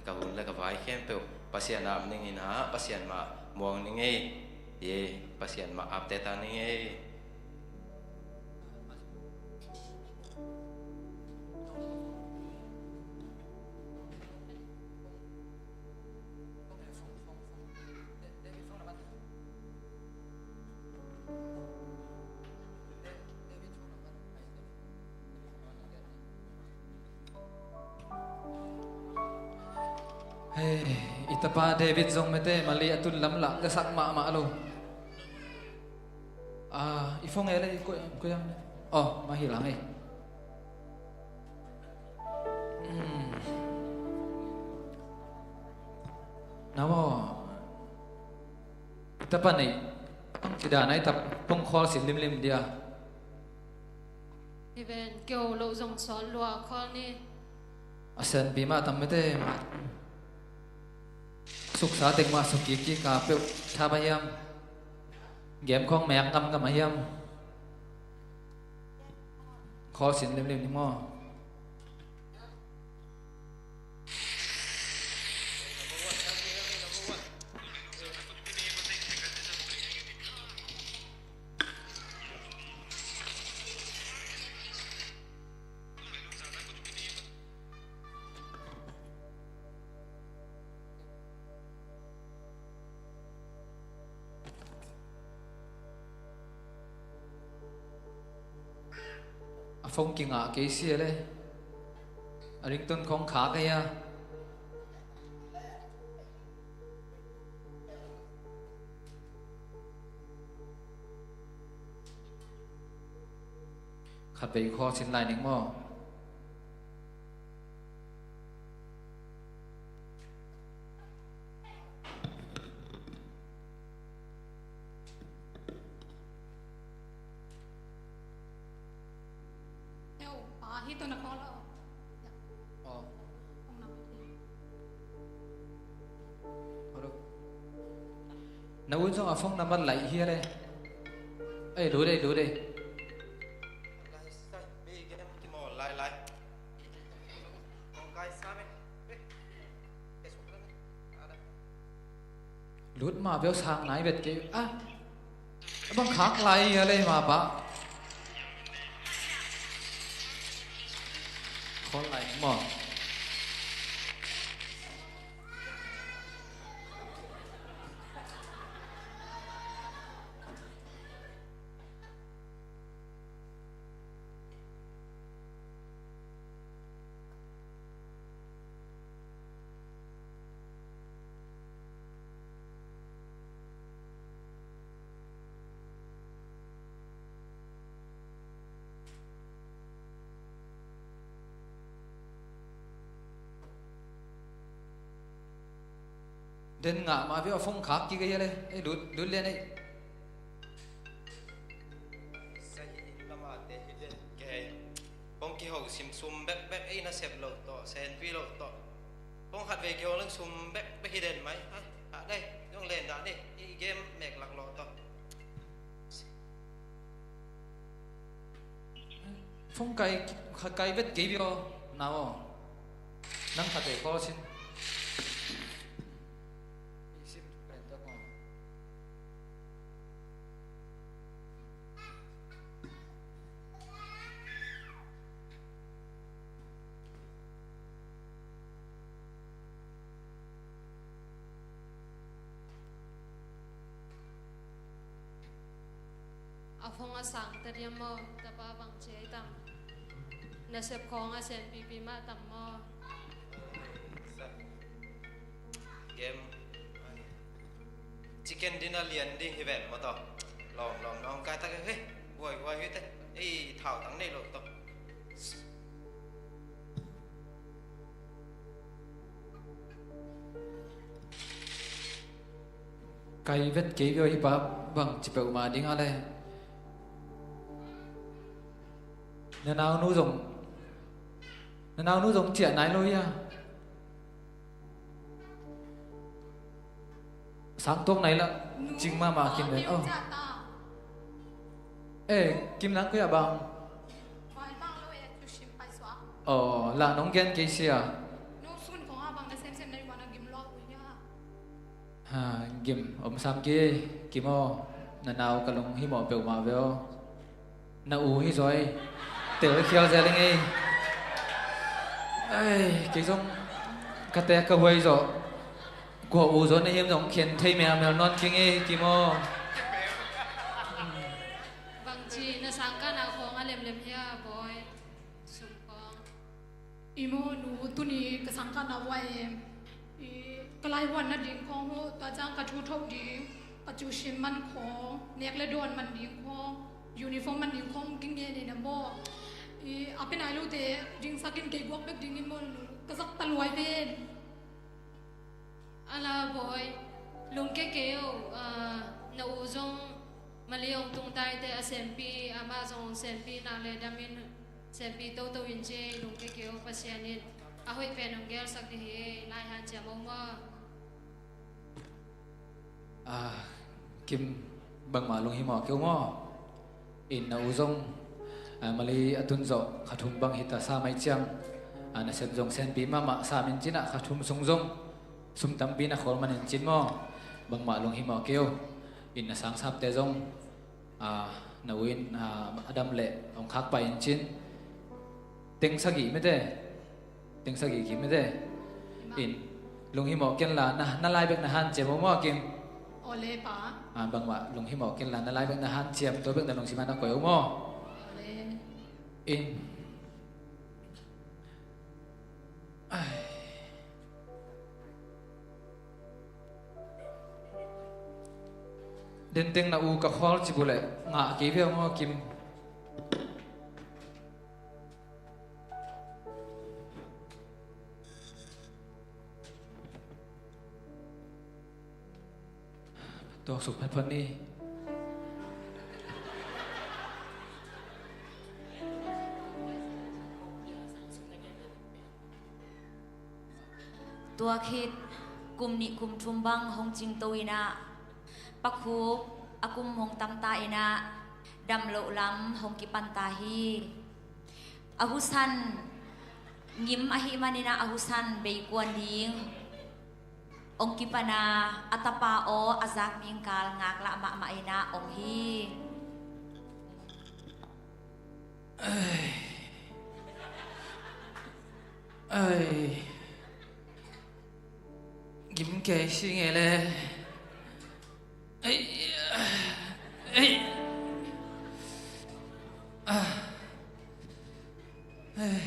ka hun le ka vai khempeuh Pasian ap ning ina, Pasian mah muang ning ei. Ye, Pasian mah ap te ta ning ei. Hei, i tapa David zong mete mali a tun lam lah ka sak mahmah lo. Ah, i phone e le, i koi, koi ang. Oh, mah hi lang ei. Hmm. Namo. I tapa nei. Ci dan a i tapa pong khawl sin limlim dia. Hi ven, keu lo zong sawt lua khawl ni. A senpi mah tam mete mah. Suksa teng mah suk kik kik a peuh tha ba hiam. Game khong mek ngam ngam a hiam. Khawl sin limlim ni maw. A phone kingah kei sia le. A ringtone khong khak ei a. Khatvei khawl sin lai ning maw. Na un zong a phone number laih hi a le. Ei, lut ei, lut ei. Lut mah bel sang nai vet kei. Ah, a bang khak lai a lei mah pah. Khawl lai ning maw. Den ngah mah bia phone khak kik ei le. Ei lut, lut lian ei. Sa hi in lamate hi den kei. Phone kiho sim sum bekbek ei nasep lo tawh, senpi lo tawh. Phone khat vei kiho lang sum bekbek hi den mai. Ai, ah dai, zong len dah ni. I game mek lak lo tawh. Phone kai, kai vet kei bia aw, nau aw. Nang khat ei call sin. A phone a sang ta diam maw, tapa bang ci ai tam. Nasep khawng a senpipi mah tam maw. Game. Chicken dinner lian ding hi ven maw tawh. Lawm, lawm, lawm, kai tak hi. Huai, huai, hi te. Ei, thau tang nei lo tawh. Kai vet kei bia hi pa bang ci peuhmah ding a le. Na naunu zong, na naunu zong ciah nai lo hia? Sang tuak nai lah, cing mahmah kim ven. Oh. Eh, Kim nang koi a bang. Oh, lah nong gen kei sia. Ha, gim om sam ki, Kim aw, na nau ka lunghimawh peuhmah ve aw. Na u hi zaw ei. Telkhial zel ing ei. Ai, kei zong ka tek ka huai zaw. Kua u zaw na hiam zong khen thei melmel nawn keng ei, Kim aw. Bangci na sangkahna khawng a lemlem hia, bawi? Sum khawng. I maw nu, tuni ka sangkahna huai em. I ka laihuan nading khawng uh, tua ciang ka thu thoh ding, ka cu sim man khawng, nek le dawn man ding khawng, uniform man ding khawng kinge nei na maw. I a pe nai lote dingsak in kei guak bek dingin maw nu, ka zak ta luai ven. A la bawi, lungke kei o, ah, na u zong Mali hong tung taite a senpi, amah zong hong senpi nak le damin senpi toto in ci, lungke kei o, Pasian in a hoih pen hong gelsak ding hi, lai hanciam o maw. Ah, Kim, bangmah lunghimawh kei o maw. In na u zong, ah, Mali a tun zawh kha thum bang hita sam ai ciang, ah, nasep zong senpi mahmah sam in cin ah kha thum sung zong sum tampi na khawl man in cin maw. Bangmah lunghimawh kei o. In na sang sapte zong, ah, na u in, ah, a dam leh hong khak pai in cin. Teng sagih mete. Teng sagih kim mete. In lunghimawh kenla na, na lai bek na hanciam o maw Kim. Ole pa. Ah, bangmah lunghimawh kenla na lai bek na hanciam, tua bek na lungsim ah na koih o maw. Ole. In. Ai. Denteng na u ka khawl ci bu leh ngah kei ve o maw Kim. Tuaksuk phatphat ni. Tua khit kum nih kum thum bang hong cingto in ah, pakhup a kum hong tamta in ah, damloh lam hong kipanta hi. A husan ngim ahih manin ah, a husan beikuan ding hong kipana, a tapa aw a zak mingkal ngaklah mahmah in ah om hi. Ai. Ai. Gim kei si ngei le. Ai. Ai. Ah. Ai.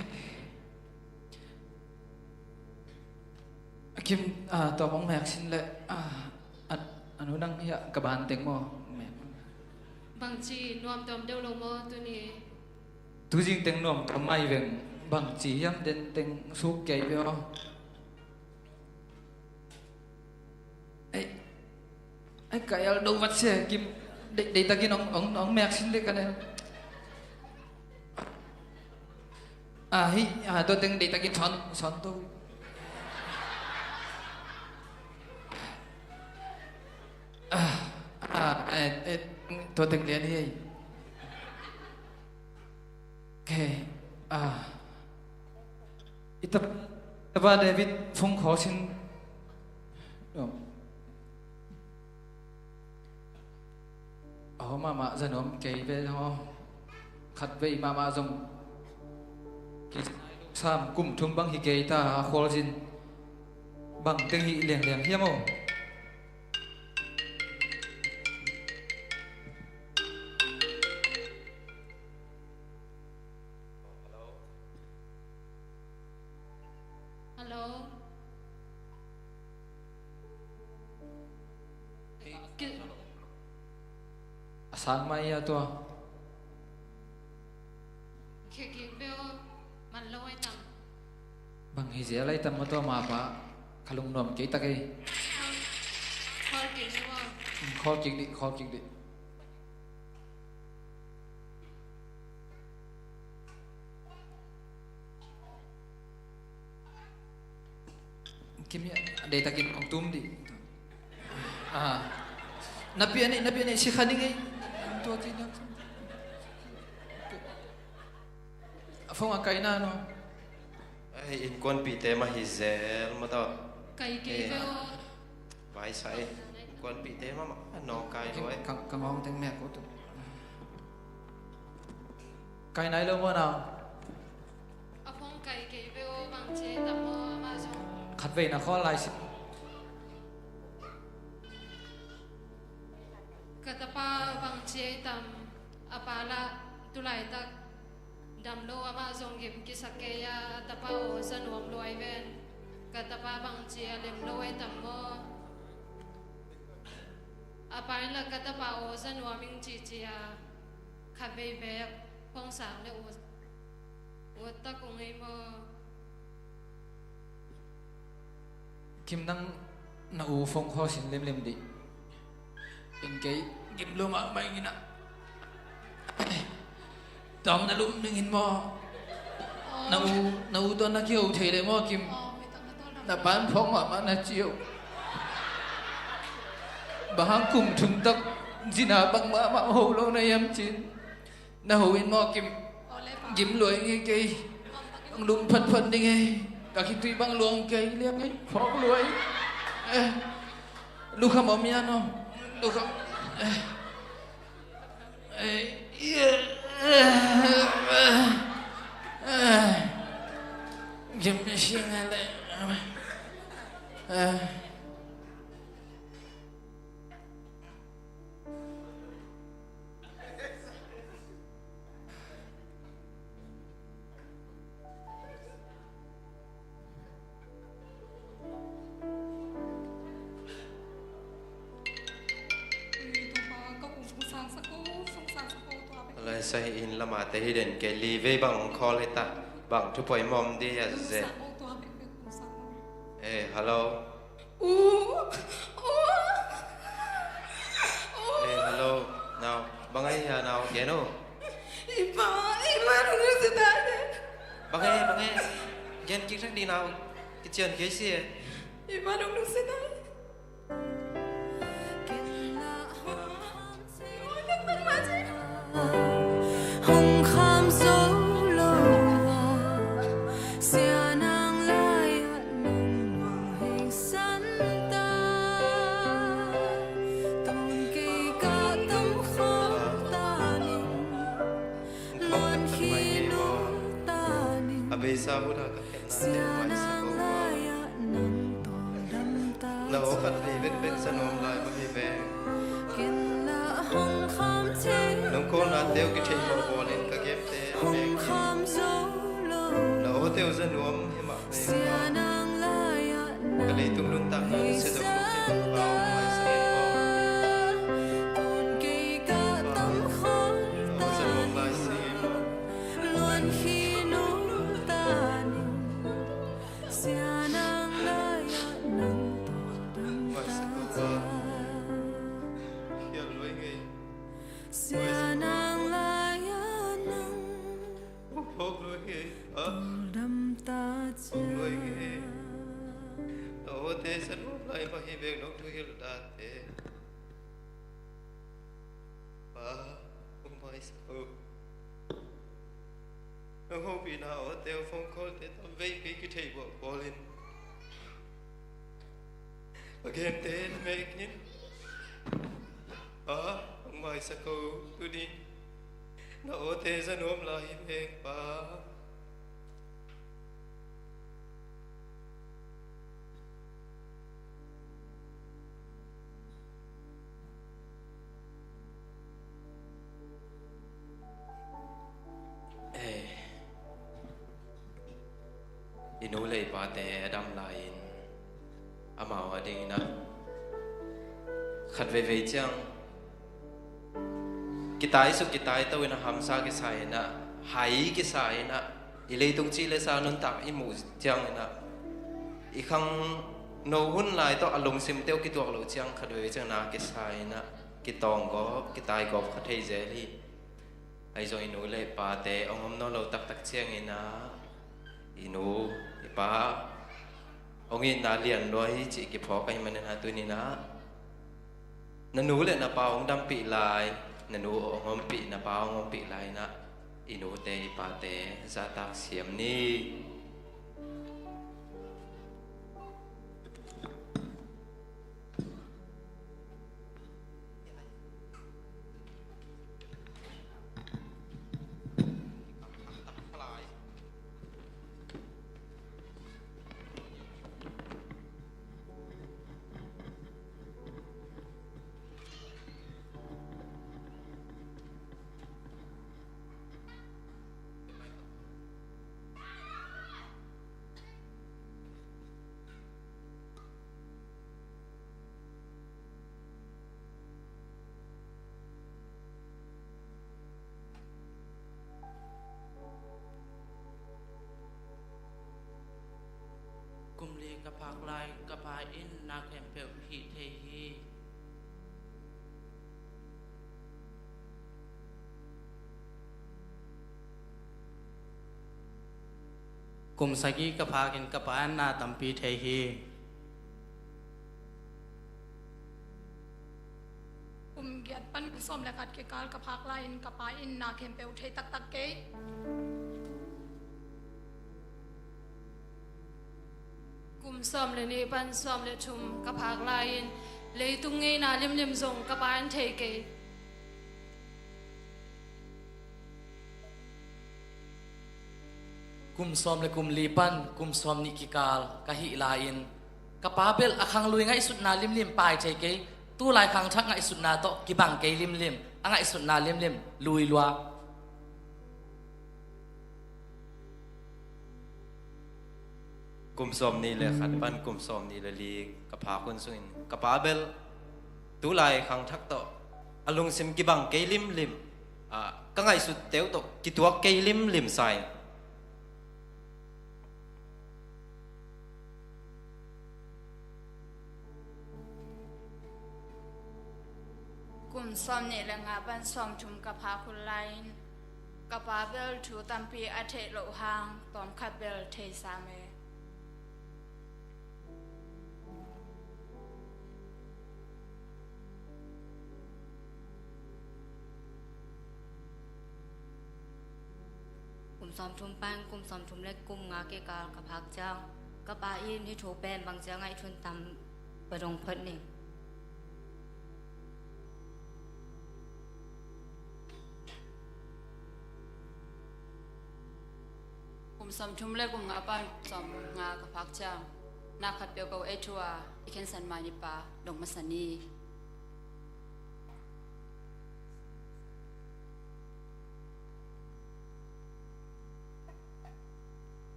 Kim, ah, tua mong mek sin le, ah, a, a nu nang hiah ka ban teng maw? Mek. Bangci nuam tuam deuh lo maw tuni? Tuzing teng nuam tuam mai veng, bangci hiam den teng suk kei ve aw. Ka el do vat sia, Kim. Dei, deitakin ong, ong, ong mek sin le ka ne. Ah, hi, ah, tua teng deitakin sawn, sawn to. Ah, ah, eh, eh, tua teng lian hi. Okay, ah. I tapa, tapa David phone call sin. Aw, mahmah za nuam kei ve aw. Khatvei mahmah zong kisam kum thum bang hi kei ta, a khualzin bang teng hi liangliang hiam aw? Hello. Ki- A sang mai a tua. Khekik beo man lo ai tam. Bang hi zel ai tam ma tua ma pa. Ka lungnuam kei tak ei. Call kik ni wa. Call kik dih, call kik dih. Kim ya, deitakin ong tum dih. Ah. Napi ani, napi ani, si khaning ei. Tua ti na. A phone a kaina no. Ei, innkuanpihte mah hi zel mah tawh. Kai kei ve aw. Vai sa ei. Innkuanpihte mah mah a nawk kai lo ei. Ka, ka ngawng teng mek ko tu. Kai nai lo maw na? A phone kai kei ve aw, bang ci tam maw, amah zong. Khatvei na call lai si. Ka tapa bang ci tam, a pa lah tulaitak dam lo, amah zong gim kisak kei a, a tapa aw za nuam luai ven. Ka tapa bang ci a lem lo ai tam maw? A pa in lah ka tapa aw za nuam ing cici a, khatvei bek phone sang le ut, ut tak ung ei maw? Kim, nang na u phone call sin limlim dih. In kei gim lo mahmah ing ina. Tawm na lum ning in maw? Na u, na u tawh na kiho thei le maw, Kim? Na pan phawk mahmah na ci uh. Bang hang kum thum tak zina bang mahmah ho lo na hiam cin? Na ho in maw, Kim? Gim luai nge kei. Ang lum phatphat ding ei. Ka khitui bang luang kei liang ei. Phawk luai. Eh. Lukham om ia no. Lukham. Eh. Eh. Eh. Eh. Gim sing ale. Eh. Lai sa hi in lama te hi den ke li vei bang call hi ta, bang thu poimawh om di a ze. Eh, hello. U. U. U. Eh, hello. Nau, bang ai hia nau, gen o. I pa, i pa nung nung si tai. Bang ai, bang ai. Gen kik thak di nau. Kician kei si e. I pa nung nung si tai. Hong kham zo lo a, Sia Nang lai-ah nang mah hei san ta. Tun kei ka tam kham ta ning, luan khi nung ta ning. A beisa hun a ka khen na Sia Nang lai-ah nang tawh dam ta. Na aw khat vei vekvek sa nuam lai mah hi ve. Nong kawlna teu kithei mawh bawlin ka gemte a bek hi. Na aw teu za nuam hi mah ve. Ka leitung nuntakna na sia dong luk hi. Pau mai sa in mawh. Na aw za nuam lai si. Sia Nang lai-ah nang tawh dam ta. tate, Pa, hong maisak o. Nong hopihna awte, hong phone call-te tam vei kei, kithei buak bawlin. Pa, gente na mekin, Pa, hong maisak o. Tuni na awte za nuam lai hi meng, Pa. Eh, i nu le i pate a dam lai-in amau a dingin ah khat veivei ciang kitaisuk kitaito in ah, hamsa kisa in ah, hai kisa in ah, i leitung cih le sa nuntak i muh ciangin ah, i khangno hun lai tawh a lungsimte uh kituak loh ciang khat veivei ciang na kisa in ah, kitawng gawp, kitai gawp kha thei zel hi. Ahi zong i nu le pate hong om nawn lo taktak ciangin ah, i nu i pa hong itna lian lua hi cih kiphawk ahih manin ah, tuni-in ah na nu le na pa hong dampih lai, na nu hong ompih, na pa hong ompih lai-in ah, i nute i pate zahtak siam ni. Kum li ka phak lai, ka pa in na khempeuh hih thei hi. Kum sagih ka phakin ka pa in na tampi thei hi. Kum giat pan kum sawm le khat kikal ka phak lai-in ka pa in na khempeuh thei taktak kei. Kum sawm le nih pan sawm le thum ka phak lai-in leitung ngeina limlim zong ka pa in thei kei. Kum sawm le kum li pan kum sawm nih kikal ka hih lai-in ka pa bel a khanglui ngaihsutna limlim pai thei kei. Tulai khangthak ngaihsutna tawh kibang kei limlim, a ngaihsutna limlim lui lua. Kum sawm nih le khat pan kum sawm nih le li ka phak hun sungin ka pa bel tulai khangthak tawh a lungsim kibang kei limlim, ah, ka ngaihsut teuh tawh kituak kei limlim sa in. Kum sawm nih le nga pan sawm thum ka phak hun lai-in ka pa bel thu tampi a theih loh hang tawmkhat bel thei sam e. Kum sawm thum pan kum sawm thum le kum nga kikal ka phak ciang ka pa in hih thu pen bang ciang ngaih thun tam, va dong phot ning. Kum sawm thum le kum nga pan sawm nga ka phak ciang na khat peuhpeuh ei thu a i khensan mai ni pa dong masa ni.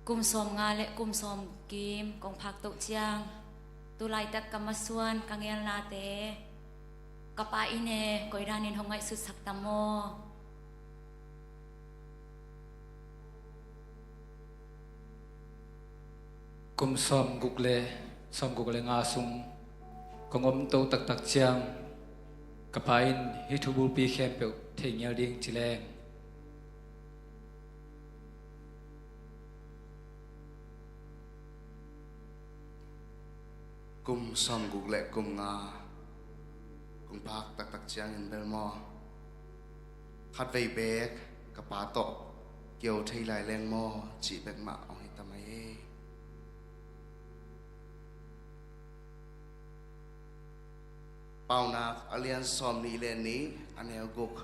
Kum sawm nga le kum sawm kim kong phak toh ciang tulaitak ka masuan ka ngelnate ka pa in e koi danin hong ngaihsutsak tam maw? Kum sawm guk le, sawm guk le nga sung kong om to taktak ciang ka pa in hih thubulpi khempeuh thei ngial ding ci leng. Kum sawmguk le kum nga kong phak taktak ciangin bel maw, khatvei beek ka pa tawh kio thei lai leng maw cih bek mah hong hi ta mai. Paunak a lian sawmnih le nih, a neu guk.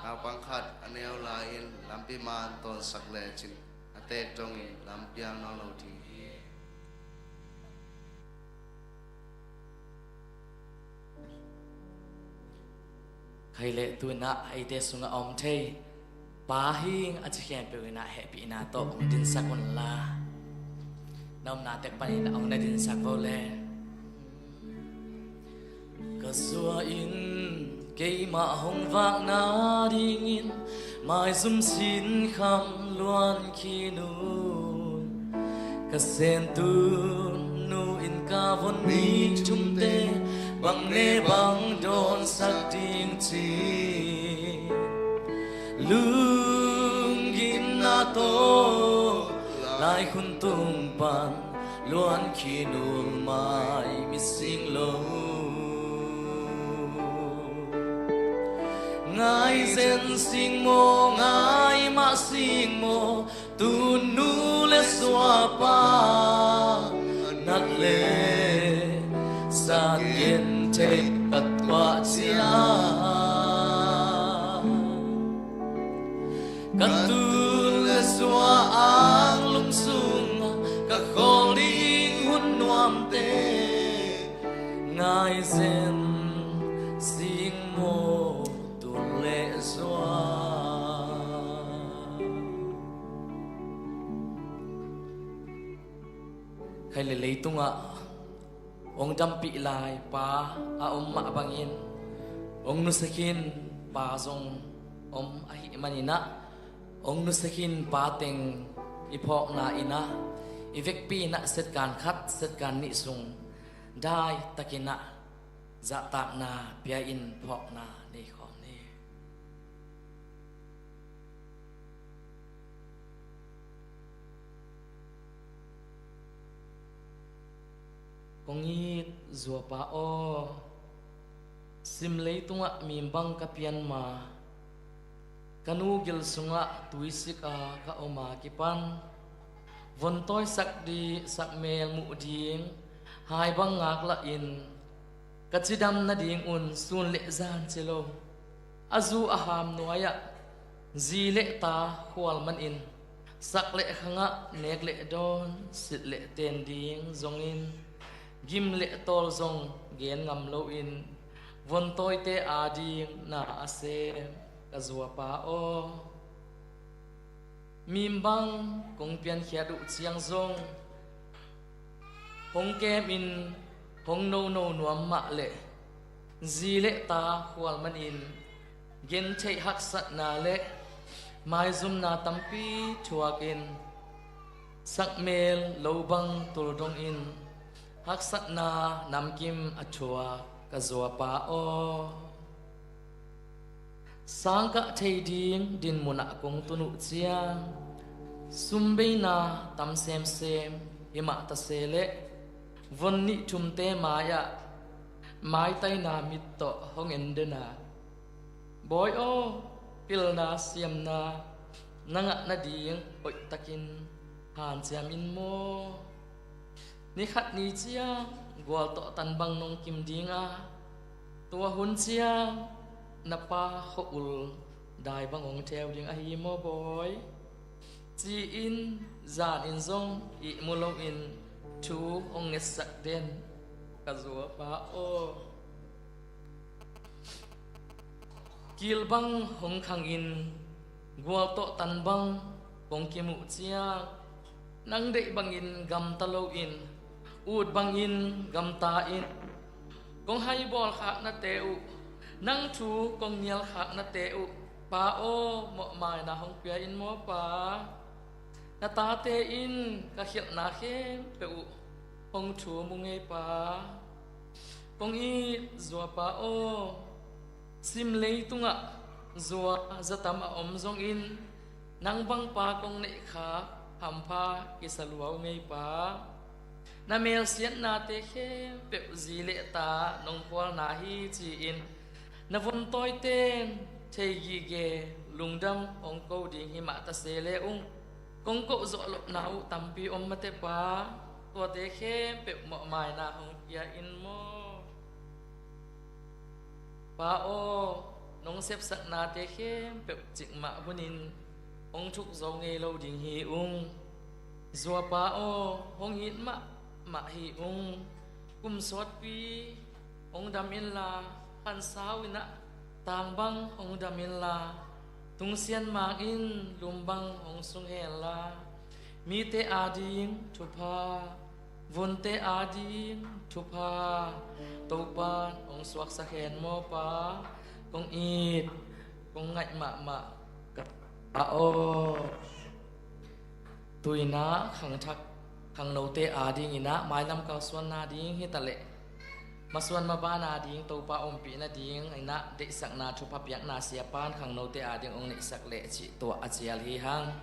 Naupang khat a neu lai-in lampi man tawnsak lecin a teek dongin lampiang nawn lo ding hi. Khaile tu-in ah eite sungah a om thei pa hi ing a ci khempeuh in ah hehpihna tawh hong dinsak unla, na omna tek panin ah hong na dinsak vo le. Ka zua in keimah hong vak nadingin maizum sinkham luan khin un. Ka sentu nu in ka von mi thumte bang ne bang dawnsak ding ci. Lunggimna tawh laikhun tung pan luan khin ul mai mi sing lo. Ngai zen sing maw, ngai mah sing maw, tu nu le suapa nat le san gen thei ka tuah cia. Ka tun le sua ang lum sungah ka khawl ding hun nuamte ngai zen sing maw, tun le sua. Khaile leitungah hong dampih lai pa a om mah bangin hong nusia khin pa zong om ahih manin ah, hong nusia khin pa teng i phawkna in ah, i vekpi in ah setkan khat setkan nih sung daitakin ah zahtakna pia-in phawkna nei khawm ni. Kong it zuapa aw, sim leitungah mimbang ka pian ma, ka nu gil sungah tuisik a ka om a kipan, von tawisak ding, sak mel muh ding hai bang ngaklah in, ka cidam nadingun sun le zan ci lo, a zu a ham nuai-ah zi le ta khual manin, sak le khangah nek le dawn, silh le ten ding zongin, gim le tawl zong gen ngam loin, von tawite ading na a sem ka zuapa aw. Mimbang kong piankhiat uh ciang zong, hong kemin hong nono nuam mah leh, zi le ta khual manin gentheih haksatna le maizumna tampi thuakin, sakmel lo bang tul dongin haksatna namkim a thuak ka zuapa aw. Sangkah thei ding dinmunah kong tun uh ciang, sumbeina tam semsem himah ta se leh, von nih thumte mai-ah maitaina mit tawh hong en den a, Bawi aw, pilna siamna na ngah nading hoihtakin hanciam in maw? Ni khat ni ciang gual tawh tan bang nong kim ding a, tua hun ciang na pa khua-ul dai bang hong theu ding ahi maw bawi? Ci-in zan in zong ihmu loin thu hong ngetsak den ka zuapa aw. Kil bang hong khangin gual tawh tan bang kong kim uh ciang, nang deih bangin gamta loin, ut bangin gamta in, kong haibawl khaknate uh, nang thu kong nial khaknate uh, Pa aw, mawhmaina hong pia in maw pa. Na tate in ka khialhna khempeuh uh hong thum uh ngei pa. Kong it zuapa aw, sim leitungah zua zatam a om zongin, nang bang pa kong neih khak hampha kisa lua uh ngei Pa. Na melsiatnate khempeuh zi le ta nong phualna hi ci-in na vuntawiten thei gige lungdam hong ko ding hi mah ta se le ung, kong koh zawh lohna uh tampi om mate Pa. Tuate khempeuh mawhmaina hong pia in maw. Pa aw, nong sepsaknate khempeuh cikmah hunin hong thuk zo ngei lo ding hi ung. Zuapa aw, hong it mahmah hi ung. Kum sawtpi hong dam inla, khansau inah tang bang hong dam inla, tungsian mang in lum bang hong sung henla, mite ading thupha, vunte ading thupha Topan hong suaksak hen maw Pa. Kong it, kong ngaih mahmah ka Pa aw. Tu-inah khangthak khangnote adinginah mailam kalsuan nading hitaleh masuan maban ading Topa ompih nadinginah deihsakna thupha piakna siapan khangnote ading hong neihsak leh cih tua a cial hi hang.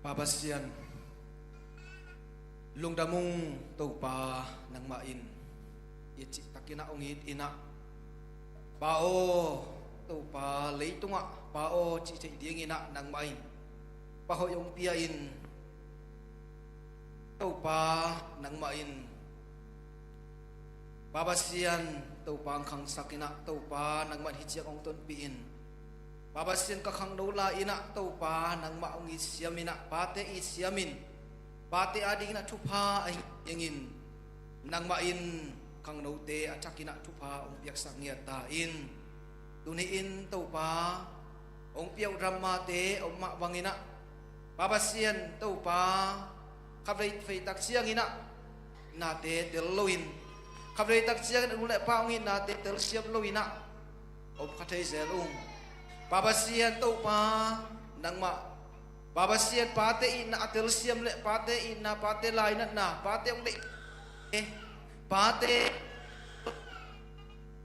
Pa Pasian, lungdam ung Topa, nangmah in i cihtakinah hong it inah, Pa aw, Topa, leitungah Pa aw cih theih dinginah nangmah in Pa hoih hong pia in. Topa, nangmah in Pa Pasian, Topa hong khangsak inah, Topa, nangmah in hih ciang hong tonpih in. Pa Pasian, ka khangno lai inah Topa, nangmah hong it siam inah, pate it siamin, pate adinginah thupha a hi dingin nangmah in khangnote a thakinah thupha hong piaksak ngiat ta in. Tuni in Topa, hong piak uh drammate om mah banginah, Pa Pasian, Topa, khatvei feitak cianginah nate tel loin, khatvei tak ciangin nu le pa hong itnate telsiam loinah om kha thei zel ung. Pa Pasian, Topa, nangmah, Pa Pasian, pate itna a telsiam le pate itna, pate lainatna, pate hong deih, pate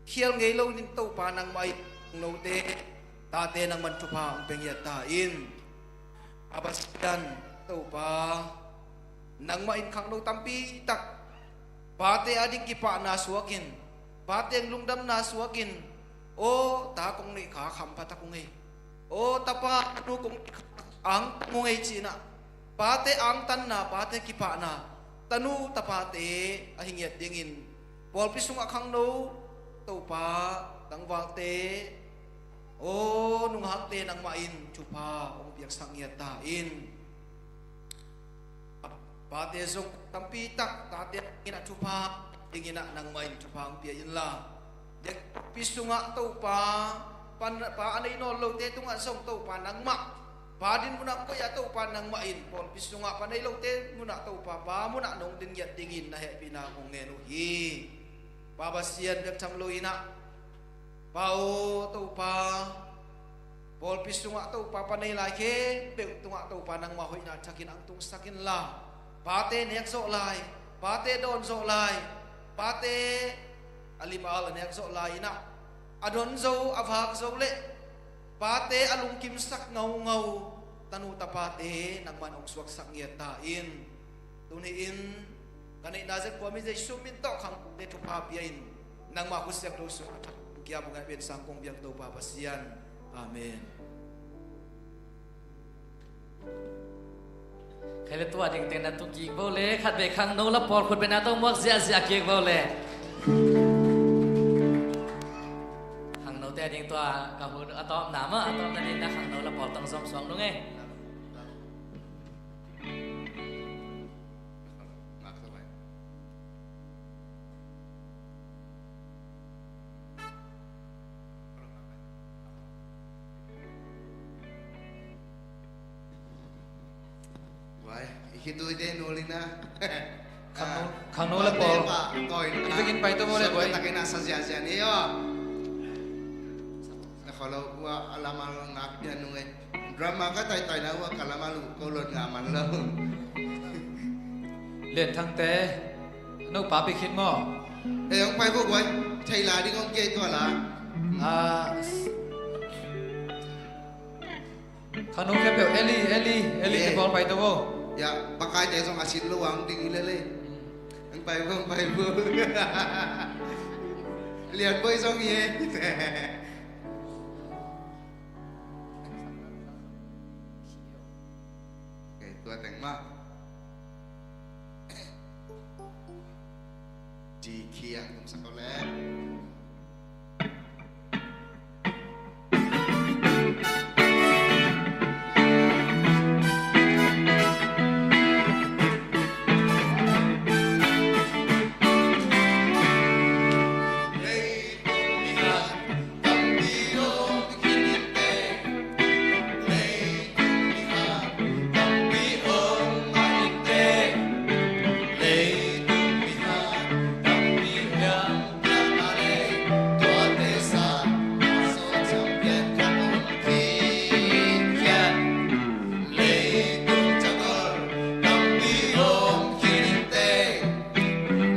khial ngei loin Topa, nangmah in khangnote, tate nangmah in thupha hong pia ngiat ta in. Pa Pasian, Topa, nangmah in khangno tampi tak pate ading kipahna suakin, pate lungdamna suakin, aw, ta kong neih kha hampha tak ung ei. Aw, tapa, tanu kong neih kha angtang ung ei ci-inah pate angtanna, pate kipahna, tanu tapate a hi ngiat dingin pawlpi sungah khangno, Topa, tangvalte, aw, nunghakte nangmah in thupha hong piaksak ngiat ta in. Pate zong tampi tak tate inah thupha dinginah nangmah in thupha hong pia inla, pawlpi sungah Topa, pa, pa a nei nawn lote tungah zong Topa, nangmah pa din munah koih a Topa, nangmah in pawlpi sungah pa nei lote munah Topa, pa munah nong din ngiat dingin na hehpihna kong ngen uh hi. Pa Pasian, bek tham loinah, Pa aw, Topa, pawlpi sungah Topa, pa nei lai khempeuh tungah Topa, nangmah hoihna thakin ang tungsak inla, pate nekzawh lai, pate dawnzawh lai, pate a lim a al a nekzawh lai inah, a don zo, a vak zo le pate a lungkimsak ngaungau tanu tapate nangmah in hong suaksak ngiat ta in. Tuni in ka neihna zet khuami Jesu min tawh khangte thupha pia in, nangmah khutsiak lo sungah thak kia bungah pian sang kong biak Topa Pasian. Amen. Khai le tua dingteng na tu kik bo le, khat vei khangno la pawl khut bena tong muak ziahziah kik bo le. Khangnote a ding tua ka hun a tawpna mah, a tawpna ding na khangno la pawl tong zom suang nung e. Wai, i khitui te nulina. Khangno, khangno le pawl. Koi. I bikin pai to mo le koi. Takin a sa zia zia ni yo. Na kholo kua alamal ngak dia nungai. Drama ka tai tai na ua ka lama lu ko lot nga man lo. Lian Thang te, no pa pi khit maw? Eh, hong pai ko guai. Thei la ding om kei tua la. Ah, khanu khempeuh, Eli, Eli, Eli, eh, te bawl pai to vo. Ya, pakaite zong a sin lo ang ding hi lele. Ang pai vo, ang pai vo. Lian boi zong hi e. Kei tua teng ma. G key ah tum sak ko le.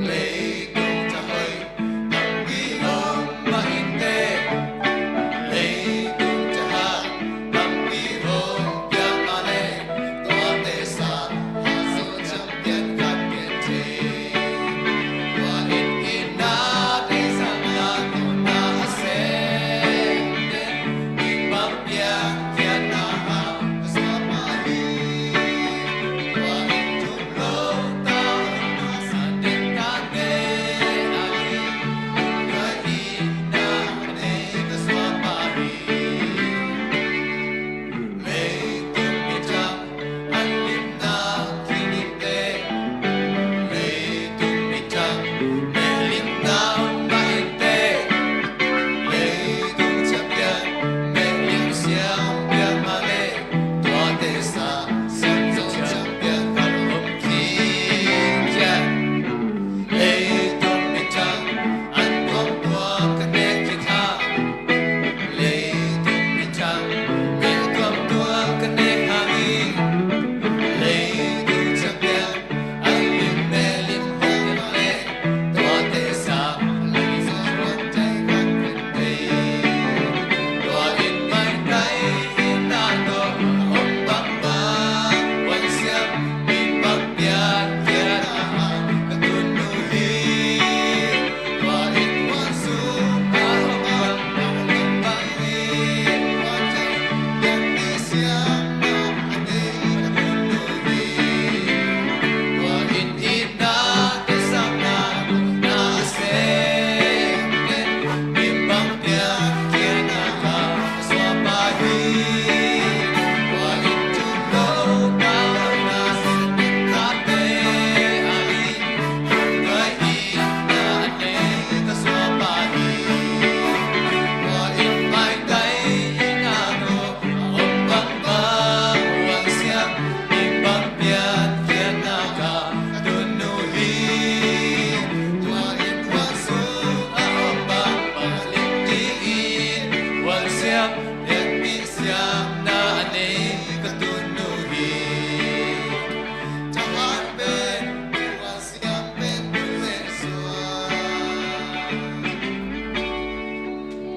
Leitung cahoi tampi om mah inteh, leitung cahak tampi hong piak mah leh, tuate sang haksat ciangpian khat gen thei. Tua in itna deihsakna tawh na a sem den, mi bang piankhiatna hau ka suak mah hi. Tua in thum Tuate sa siangtho ciangpiak khat om khin ciang, leitung minthang an tuamtuam ka nek khit hang, leitung minthang meh tuamtuam ka nek hang hi. Leitung ciangpiak an lim meh lim hiam mah leh, tuate sa leitung ciangpiak khat om khin.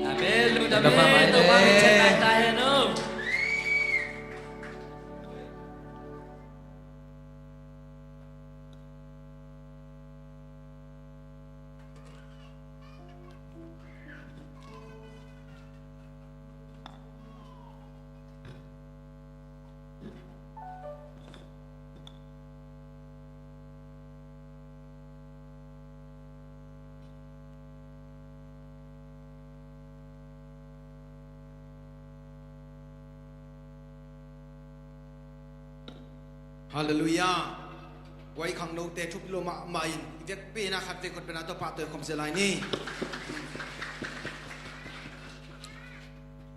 Amen. Lut amen. Topa min thang ta hen o. Halleluiah. Guai khangnote thupi lo mahmah in, i vekpi-in a khat vei khat pen a Topa tawh i khawm sia lai ni.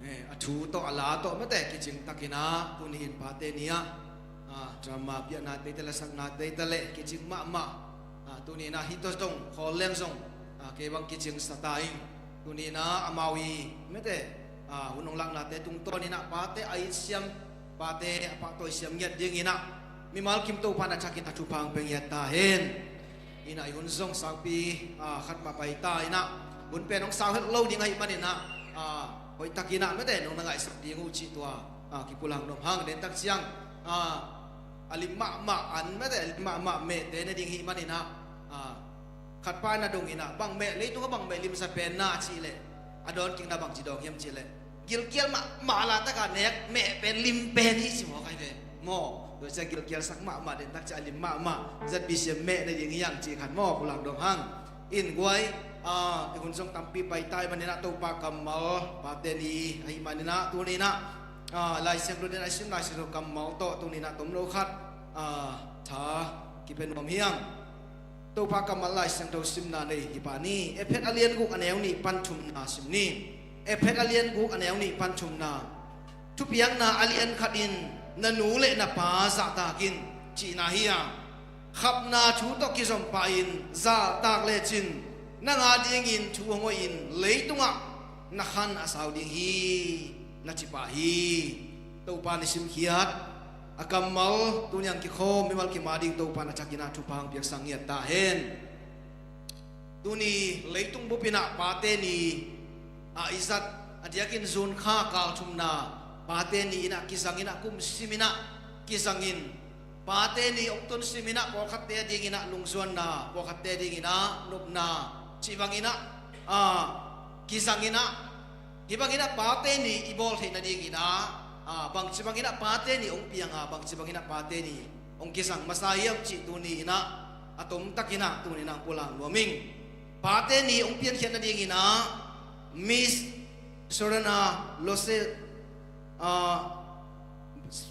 Eh, a thu tawh, a la tawh mate kicing takin ah, tuni in Pate ni ah, ah, drama piahnate, tele saknate, tele kicing mahmah. Ah, tuni in ah hih tawh zong, khawl leng zong, ah, kei bang kicing sa ta ing. Tuni in ah amau i mate, ah, hun hong laknate tungtawn in ah Pate a it siam, Pate a pahtawi siam ngiat dingin ah, mimal kim Topa in a thakin a thupha hong pia ngiat ta hen. In ah i hun zong saupi, ah, khat mah pai ta in ah, hun pen hong sau het lo ding ahih manin ah, ah, hoihtakin ah mate nong na ngaihsak ding uh cih tua, ah, kipulak nuam hang. Dentak ciang, ah, a lim mahmah an mate, a lim mahmah mehte na ding ahih manin ah, ah, khatpa in a dong in ah, bang meh, leitungah bang meh limsa pen na cih leh, a dawnkikna bangci dawng hiam cih leh, gilkial mahmah, laitaka nek meh pen, lim pen hi ci maw, khai ve maw? Tua ciang gilkialsak mahmah, dentak ciang a lim mahmah Z B C M meh na ding hi hang cih khat maw, pulak dong hang. In guai, ah, i hun zong tampi pai ta ahih manin ah Topa kammal, Pate ni ahih manin ah tuni in ah, ah, Lai Siangtho ding a i sim Lai Siangtho kammal tawh tuni in ah tomno khat, ah, tha kipia nuam hi hang. Topa kammal Lai Siangtho simna nei hi pah ni. Efet a lian guk a neu nih pan thumna sim ni. Efet a lian guk a neu nih pan thumna. Thupiakna a lian khat in, "Na nu le na pa zahtak in," cihna hi a, khapna thu tawh kizom pah in zahtak lecin nang a dingin thu hong hoih in, leitungah na khan a sau ding hi, na ci pah hi. Topa i simkhiat a kammal tuni a hong kikhawm mimal kim a ding Topa in a thakin ah thupha hong piaksak ngiat ta hen. Tuni leitung bup in ah Pate ni a i zat, a diakin June kha kal thumna Pate ni in ah kizang in ah, kum sim in ah kizang in, Pate ni hong tun sim in ah pawlkhatte a ding in ah lungzuanna, pawlkhatte a ding in ah nopna, cih bang in ah, ah, kizang in ah, hih bang in ah Pate ni i bawl theih nading in ah, ah, bangci bang in ah Pate ni hong piang a, bangci bang in ah Pate ni hong kizang masa hiam cih tuni in ah a tomtak in ah tuni in ah hong pulak nuam ing. Pate ni hong piankhiat nading in ah Miss Sorana Lose, ah,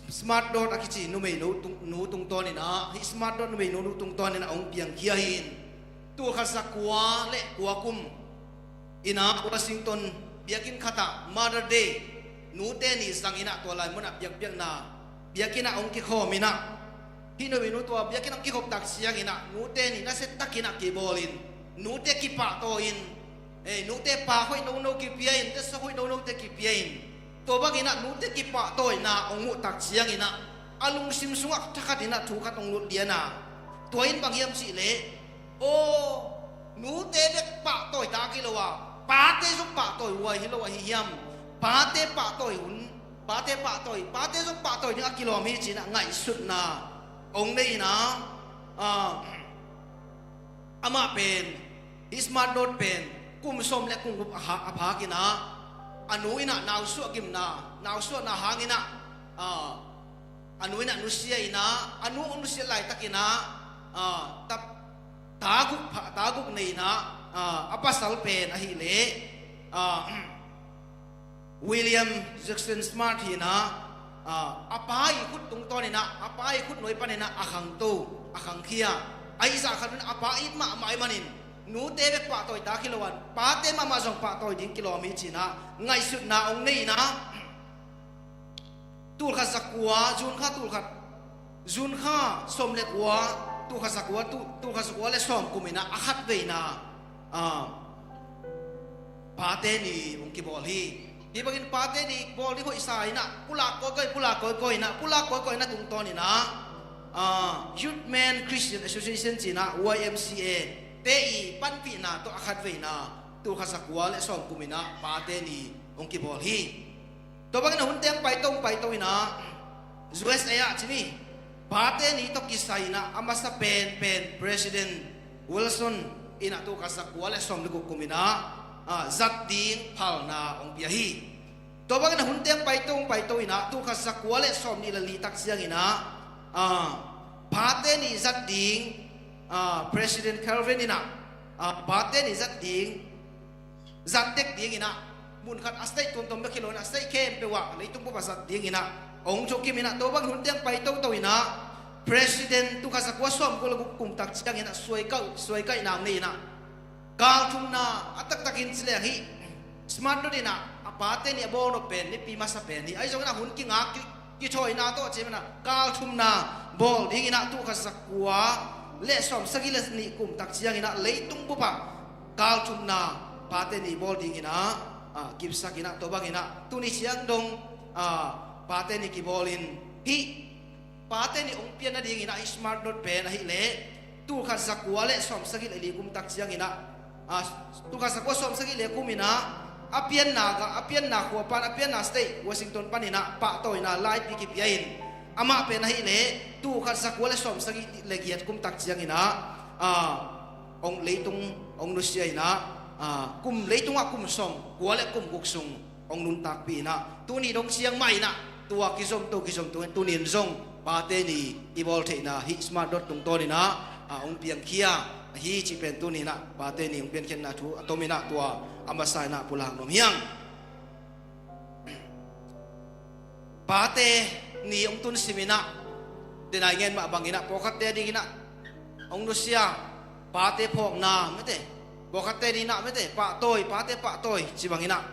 Smart Dot a kici numei nu tung, nu tungtawn in ah, hih Smart Dot numei nu, nu tungtawn in ah hong piangkhia hi in, tul khat za kua le kua kum in ah Washington biakinn khat ah Mother Day, nute ni zang in ah tua lai mun ah biakpiakna biakinn ah hong kikhawm in ah, hih numei nu tua biakinn ah hong kikhop tak ciangin ah nute ni nasia takin ah kibawl in, nute kipahtawi in, eh, nute paak hoih nono kipia in, tesa hoih nonote kipia in, tua bangin ah nute kipahtawina hong muh tak ciangin ah a lungsim sungah thakhat in ah thu khat hong lut lian a, tua in bang hiam cih leh, aw, nute bek pahtawi tak hi lo a, pate zong pahtawi huai hi lo ahi hiam? Pate pahtawi hun, pate pahtawi, pate zong pahtawi ding a kilawm hi ci in ah ngaihsutna hong nei in ah, ah, amah pen, hih Smart Dot pen kum sawm le kum guk a ha-, a phak in ah, a nu in ah nausuah gimna, nausuahna hangin ah, ah, a nu in ah nusia in ah, a nu hong nusia laitak in ah, ah, ta, ta guk pha-, ta guk nei in ah, ah, a pasal pen ahih leh, ah, William Jackson Smart hi in ah, ah, a pa i khut tungtawn in ah, a pa i khut nuai pan in ah a khangto, a khangkhia. Ahi zah khat in a pa it mahmah ahih manin, nute bek pahtawi tak hi lo a, pate mahmah zong pahtawi ding kilawm hi ci in ah ngaihsutna hong nei in ah, tul khat za kua, June kha tul khat, June kha sawm le kua, tul khat za kua, tu-, tul khat za kua le sawm kum in ah a khatveina, ah, Pate ni hong kibawl hi. Hih bangin Pate ni bawl ding hoihsa in ah pulak kawikawi, pulak kawikawi in ah, pulak kawikawi in ah tungtawn in ah, ah, Youth Men Christian Association ci in ah Y M C A te i panpihna tawh a khatveina tul khat za kua le sawm kum in ah Pate ni hong kibawl hi. Tua bangin a hun teng paito, paito in ah U S A ah ci ni, Pate ni tawh kisai in ah a masa penpen President Wilson in ah tul khat za kua le sawm le guk kum in ah, ah, zat ding phalna hong pia hi. Tua bangin a hun teng paito, paito in ah tul khat za kua le sawm nih le li tak ciangin ah, ah, Pate ni zat ding, ah, President Calvin in ah, ah, Pate ni zat ding, zat tek ding in ah, mun khat a state tuamtuam bek hi lo in ah, state khempeuh ah leitung bup ah zat ding in ah hong thukim in ah, tua bang hun teng pai toto in ah, President tul khat za kua sawm kua le guk kum tak ciangin ah suaikaih, suaikaihna hong nei in ah, kal thumna a taktakin ci leng hih Smart Dot in ah a Pate ni a bawl nop pen nipi masa pen hi. Ahi zongin ah hun kingak ki, kithawina tawh ci in ah kal thumna bawl ding in ah tul khat za kua le sawm sagih le nih kum tak ciangin ah leitung bup ah kal thumna Pate ni bawl ding in ah, ah, kipsak in ah, tua bang in ah tuni ciang dong, ah, Pate ni kibawl in, hih Pate ni hong pian nading in ah hih Smart Dot pen ahih leh tul khat za kua le sawm sagih le li kum tak ciangin ah Ah, tul khat za kua sawmsagih le kum in ah, a pianna gam, a pianna khua pan, a pianna state Washington panin ah pahtawina laipi kipia in, amah pen ahih leh tul khat za kua le sawmsagih le giat kum tak ciangin ah, ah, hong leitung hong nusia in ah, ah, kum, leitungah kum sawmkua le kum guk sung hong nuntakpih in ah, tuni dong ciang mah in ah tua kizom to, kizom to, tuni in zong Pate Ni i bawl theihna hih Smart Dot tungtawn in ah, ah, hong piangkhia ahi cih pen tuni in ah Pate Ni hong piankhiatna thu a tom in ah tua a masa in ah pulak nuam hi hang. Pate Ni hong tun sim in ah, denai ngen mah bang in ah, pawlkhatte ding in ah hong nusia, pate phawkna mete, pawlkhatte ding in ah mete, pahtawi, pate pahtawi ci bang in ah,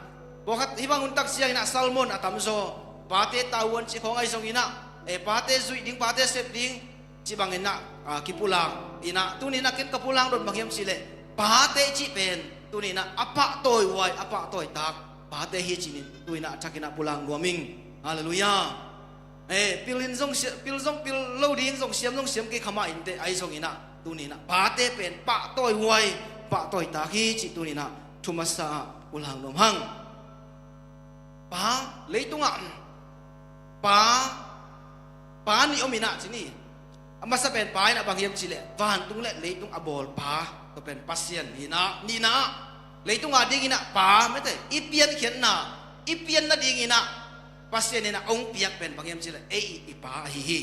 pawlkhat hih bang hun tak ciang in ah sermon a tamzaw, pate tavuan cih khawng ahi zong in ah, eh, pate zuih ding, pate sep ding ci bang in ah, ah, kipulak in ah, tuni in ah ken ka pulak dot bang hiam cih leh, pate cih pen tuni in ah a pahtawi huai, a pahtawi tak pate hi ci-in, tuni in ah a thak in ah pulak nuam ing. Halleluiah. Eh, pil in zong si-, pil zong pil lo ding, zong siam zong siam kei kha mah inteh, ahi zong in ah tuni in ah pate pen pahtawi huai, pahtawi tak hi cih tuni in ah thu masa ah pulak nuam hang. Pa, leitungah Pa, Pa nih om in ah ci ni. A masa pen Pa in ah bang hiam cih leh vantung le leitung a bawl Pa, tua pen Pasian hi in ah, nihna ah, leitung a ding in ah Pa mete, i piankhiatna, i pian nading in ah Pasian in ah hong piak pen bang hiam cih leh ei i Pa ahi hi.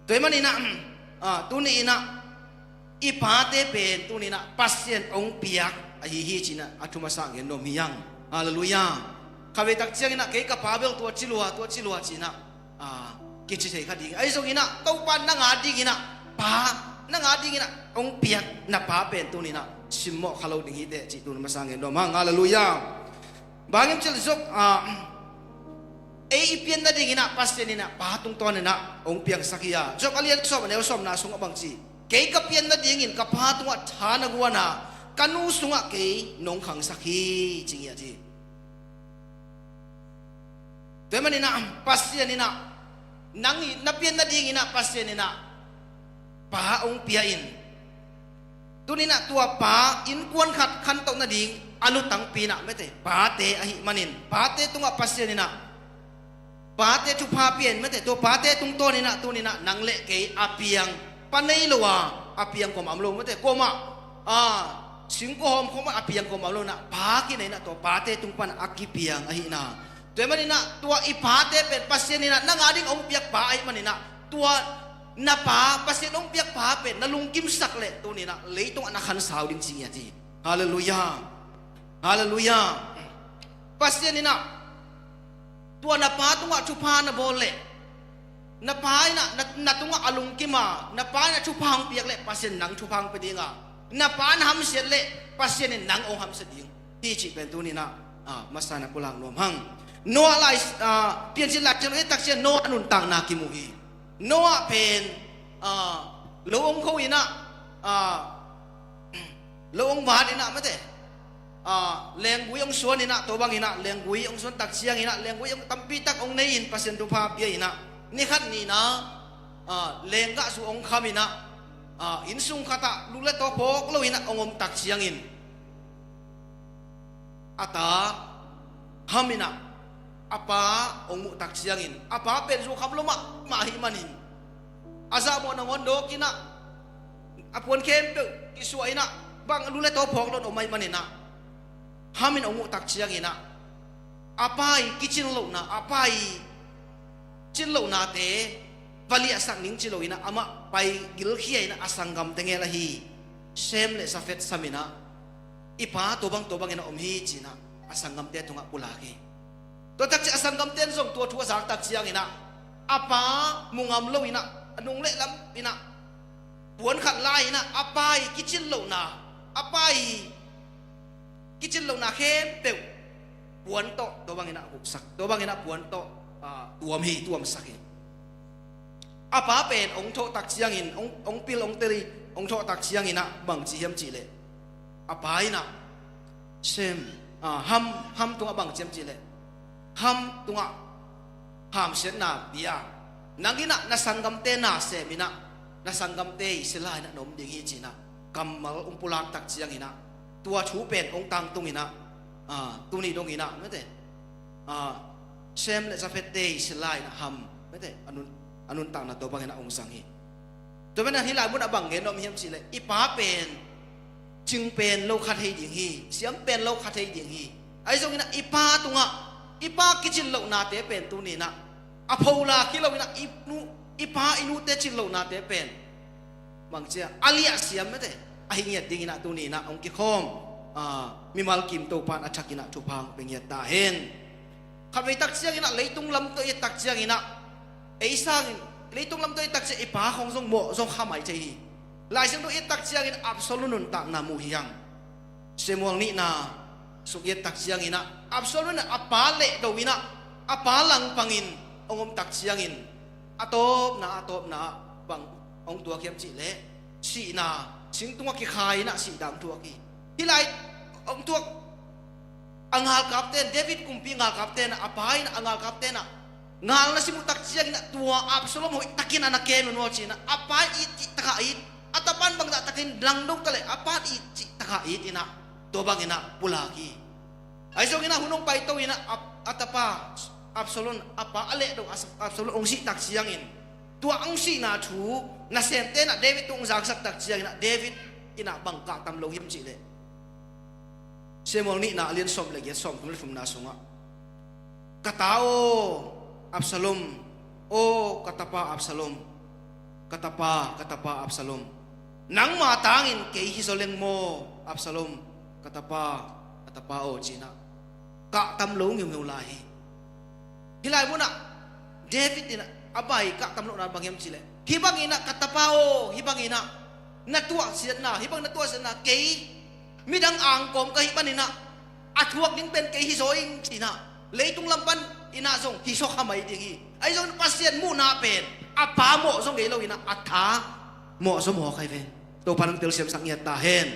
Tua ahih manin ah, ah, tuni in ah i pate pen tuni in ah Pasian hong piak ahi hi ci-in ah a thu masa gen nuam hi hang. Halleluiah. Khatvei tak ciang in ah kei ka pa bel tua ci lua, tua ci lua ci-in ah, ah, kici thei kha ding. Ahi zong in ah Topa nang a ding in ah Pa, nang a ding in ah hong piak na Pa pen tuni in ah simmawh kha lo ding hi teh cih tuni masa gen nuam hang. Halleluiah. Bang hiam cih leh Job, ah, ei i pian nading in ah Pasian in ah Pa tungtawn in ah hong piangsak hi a. Job a lian sawm a neu sawmna sungah bang ci, kei ka pian nadingin ka pa tungah tha na guan a, ka nu sungah kei nong khangsak hi, ci ngiat hi. Tua ahih manin ah Pasian in ah nang i, na pian nading in ah Pasian in ah Pa hong pia in, tuni in ah tua pa innkuan khat khantoh nading a lutangpi in ah mete, pate ahih manin pate tungah Pasian in ah pate thupha pia in mete, tua pate tungtawn in ah tuni in ah nang le kei a piang pa nei lo a, a piang kawm a om lo mete, kuamah, ah, singkua hawm kawmah a piang kawm a om lo in ah pa kinei in ah tua pate tung pan a kipiang ahihna. Tua ahih manin ah tua i pate pen Pasian in ah nang a ding hong piak pa ahih manin ah tua na pa, Pasian hong piak pa pen na lungkimsak leh tuni in ah leitungah na khansau ding ci ngiat hi. Halleluiah. Halleluiah. Pasian in ah tua na pa tungah thupha na bawl leh, na pa in ah na, na tungah a lungkim a, na pa in ah thupha hong piak leh Pasian nang thupha hong pia ding a, na pa na hamsiat leh Pasian in nang hong hamsia ding hi cih pen tuni in ah, ah, masa in ah pulak nuam hang. Noah lai, ah, Piancil Lai Siangtho et tak ciang Noah nuntakna kimu hi. Noah pen, ah, lo hong kho in ah, ah, lo hong vat in ah mete, ah, lenggui hong suan in ah, tua bang in ah lenggui hong suan tak ciang in ah lenggui hong tampi tak hong nei in Pasian thupha pia in ah, ni khat ni in ah, ah, lenggahzu hong kham in ah, ah, innsung khat ah lu le taw phawk lo in ah hong om tak ciangin a ta Ham in ah a pa hong muh tak ciangin, a pa pen zu kham lo mahmah ahih manin, a zahmawh nangawn dawk in ah, a puan khempeuh kisuah in ah, bang lu le taw phawk lo in om ahih manin ah, Ham in hong muh tak ciangin ah, a pa i kicin lohna, a pa i cin lohnate va liahsak ning ci lo in ah, amah pai gilkhia in ah, a sanggamte gel ahi Shem le Jafet sam in ah, i pa tua bang tua bangin a om hi ci-in ah a sanggamte tungah pulak hi. Tua tak ciang a sanggamte in zong tua thu a zak tak ciangin ah, a pa mu ngam lo in ah, a nung le lam in ah puan khat la in ah, a pa i kicin lohna, a pa i kicin lohna khempeuh puan tawh tua bangin ah huksak, tua bangin ah puan tawh, ah, tuam hi, tuamsak hi. A pa pen hong thawh tak ciangin, hong, hong pil, hong tel hi, hong thawh tak ciangin ah bang ci hiam cih leh, a pa in ah Shem, ah, Ham, Ham tungah bang ci hiam cih leh, Ham tungah hamsiatna pia, nang in ah na sanggamte na sem in ah, na sanggamte i sila in ah na om ding hi ci-in ah kammal hong pulak tak ciangin ah, tua thu pen hong tangtung inah, ah, tuni dong inah mete, ah, Shem le Jafet te i sila inah Ham mete a nun, a nuntakna tua bang inah hong zang hi. Tua pen a hih lai mun a bang gen om hiam cihleh, i pa pen cing pen lo kha thei ding hi, siam pen lo kha thei ding hi. Ahi zong inah i pa tungah, i pa kicin lohnate pen tuni inah a phola kilo inah i nu, i pa i nute cin lohnate pen bangcia a liah siam mete ahi ngiat ding inah tuni inah hong kikhawm, ah, mimal kim Topa in a thak inah thupha hong pia ngiat ta hen. Khatvei tak ciang inah leitung lam tawh i et tak ciang inah ei sangin leitung lam tawh i et tak ciang i pa khong zong mawh zong kha mai thei hi. Lai Siangtho i et tak ciangin Absalom nuntakna mu hi hang. Samuel nihna sung i et tak ciang inah Absalom inah a pa lehdo inah a pa langpangin hong om tak ciangin a tawpna a tawpna bang hong tuak hiam cihleh, sihna singtungah kikhai inah sih dang thuak hi. Hih lai hong tuak a ngalkapte, David kumpi ngalkapte inah a pa inah a ngalkapte inah ngalna sim uh tak ciang inah tua Absalom hoih takin a na ken un aw ci inah a pa in it cih takah it, a tapa in bangzah takin langdo taleh a pa in it cih takah it inah tua bang inah pulak hi. Ahi zong inah hun hong paito inah a, a tapa Absalom, a pa a lehdo Absalom hong sih tak ciangin tua hong sihna thu nasemte inah David tung hong zaksak tak ciang inah David inah bang kahtam lo hiam cihleh, Samuel nihna a lian sawm le giat, sawm thum le thumna sungah, ka ta aw Absalom, aw ka tapa Absalom, ka tapa, ka tapa Absalom, nangma tangin kei hi zaw leng maw Absalom, ka tapa, ka tapa aw ci inah kahtam lo ngeungeu lai hi. Hih lai munah David inah a bai kahtam lohna bang hiam cihleh, hih bang inah ka tapa aw, hih bang inah na tuahsiatna, hih bang na tuahsiatna kei midang angkawm ka hih pan inah a thuak ding pen kei hi zaw ing ci inah leitung lam pan inah zong hi sawk kha mai ding hi. Ahi zong Pasian muhna pen a pa mawh zong ngei lo inah a tha mawh zaw mawh kha hi ven. Topa in hong telsiamsak ngiat ta hen.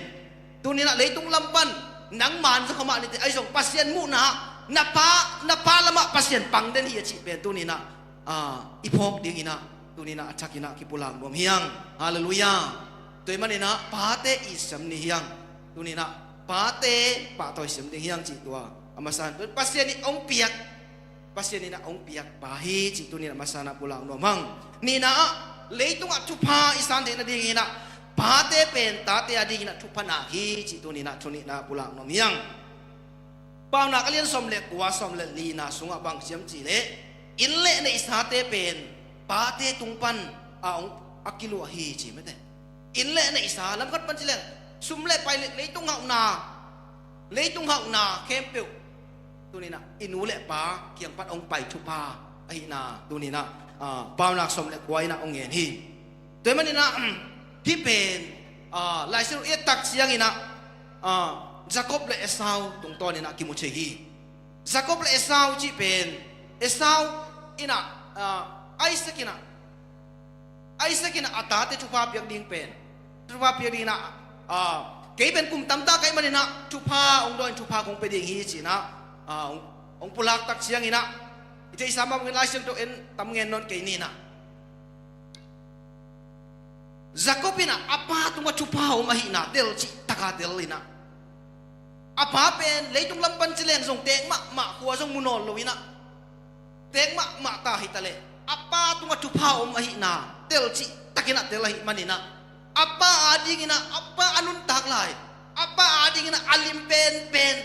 Tuni inah leitung lam pan nangman zaw kha mah ni teh, ahi zong Pasian muhna ah na pa, na pa lamah Pasian pang den hi a cih pen tuni inah, ah, i phawk ding inah tuni inah a thak inah kipulak nuam hi hang. Halleluiah. Tua ahih man inah pate itsiam ni hi hang. Tuni inah pate pahtawi siam ding hi hang cih tua a masa in Pasian in hong piak, Pasian inah hong piak pa hi cih tuni inah masa inah pulak nuam hang. Nihna ah leitungah thupha i san theih nading inah pate pen tate a ding inah thupha nak hi cih tuni inah thu nihna pulak nuam hi hang. Paunak a lian sawm le kua, sawm le lina sungah bang ci hiam cihleh, inn le neihsate pen pate tung pan a hong a kiluah hi ci mete. Inn le neihsa lam khat pan ci leng sum le pai le leitung hauhna, leitung hauhna khempeuh tuni inah i nu le pa kiang pan hong pai thupha ahihna tuni inah, ah, Paunak sawm le kua inah hong ngen hi. Tua ahih man inah, um, hih pen, ah, Lai Siangtho i et tak ciang inah, ah, Jacob le Esau tungtawn inah kimu thei hi. Jacob le Esau cih pen Esau inah, ah, Isaac inah, Isaac inah a tate thupha piak ding pen, thupha piak ding inah, ah, kei pen kum tamtak ka hih man inah thupha hong dawn in thupha kong pia ding hi ci inah, ah, hong, hong pulak tak ciang inah i theihsa mah bangin Lai Siangtho en tam ngen nawn kei ni inah. Jacob inah a pa tungah thupha om ahihna tel cih taka tel inah, a pa pen leitung lam pan ci leng zong teek mahmah, khua zong mu nawn lo inah, teek mahmah ta hi taleh a pa tungah thupha om ahihna tel cih tak inah tel ahih man inah, a pa a ding inah a pa a nuntak lai, a pa a ding inah a lim penpen,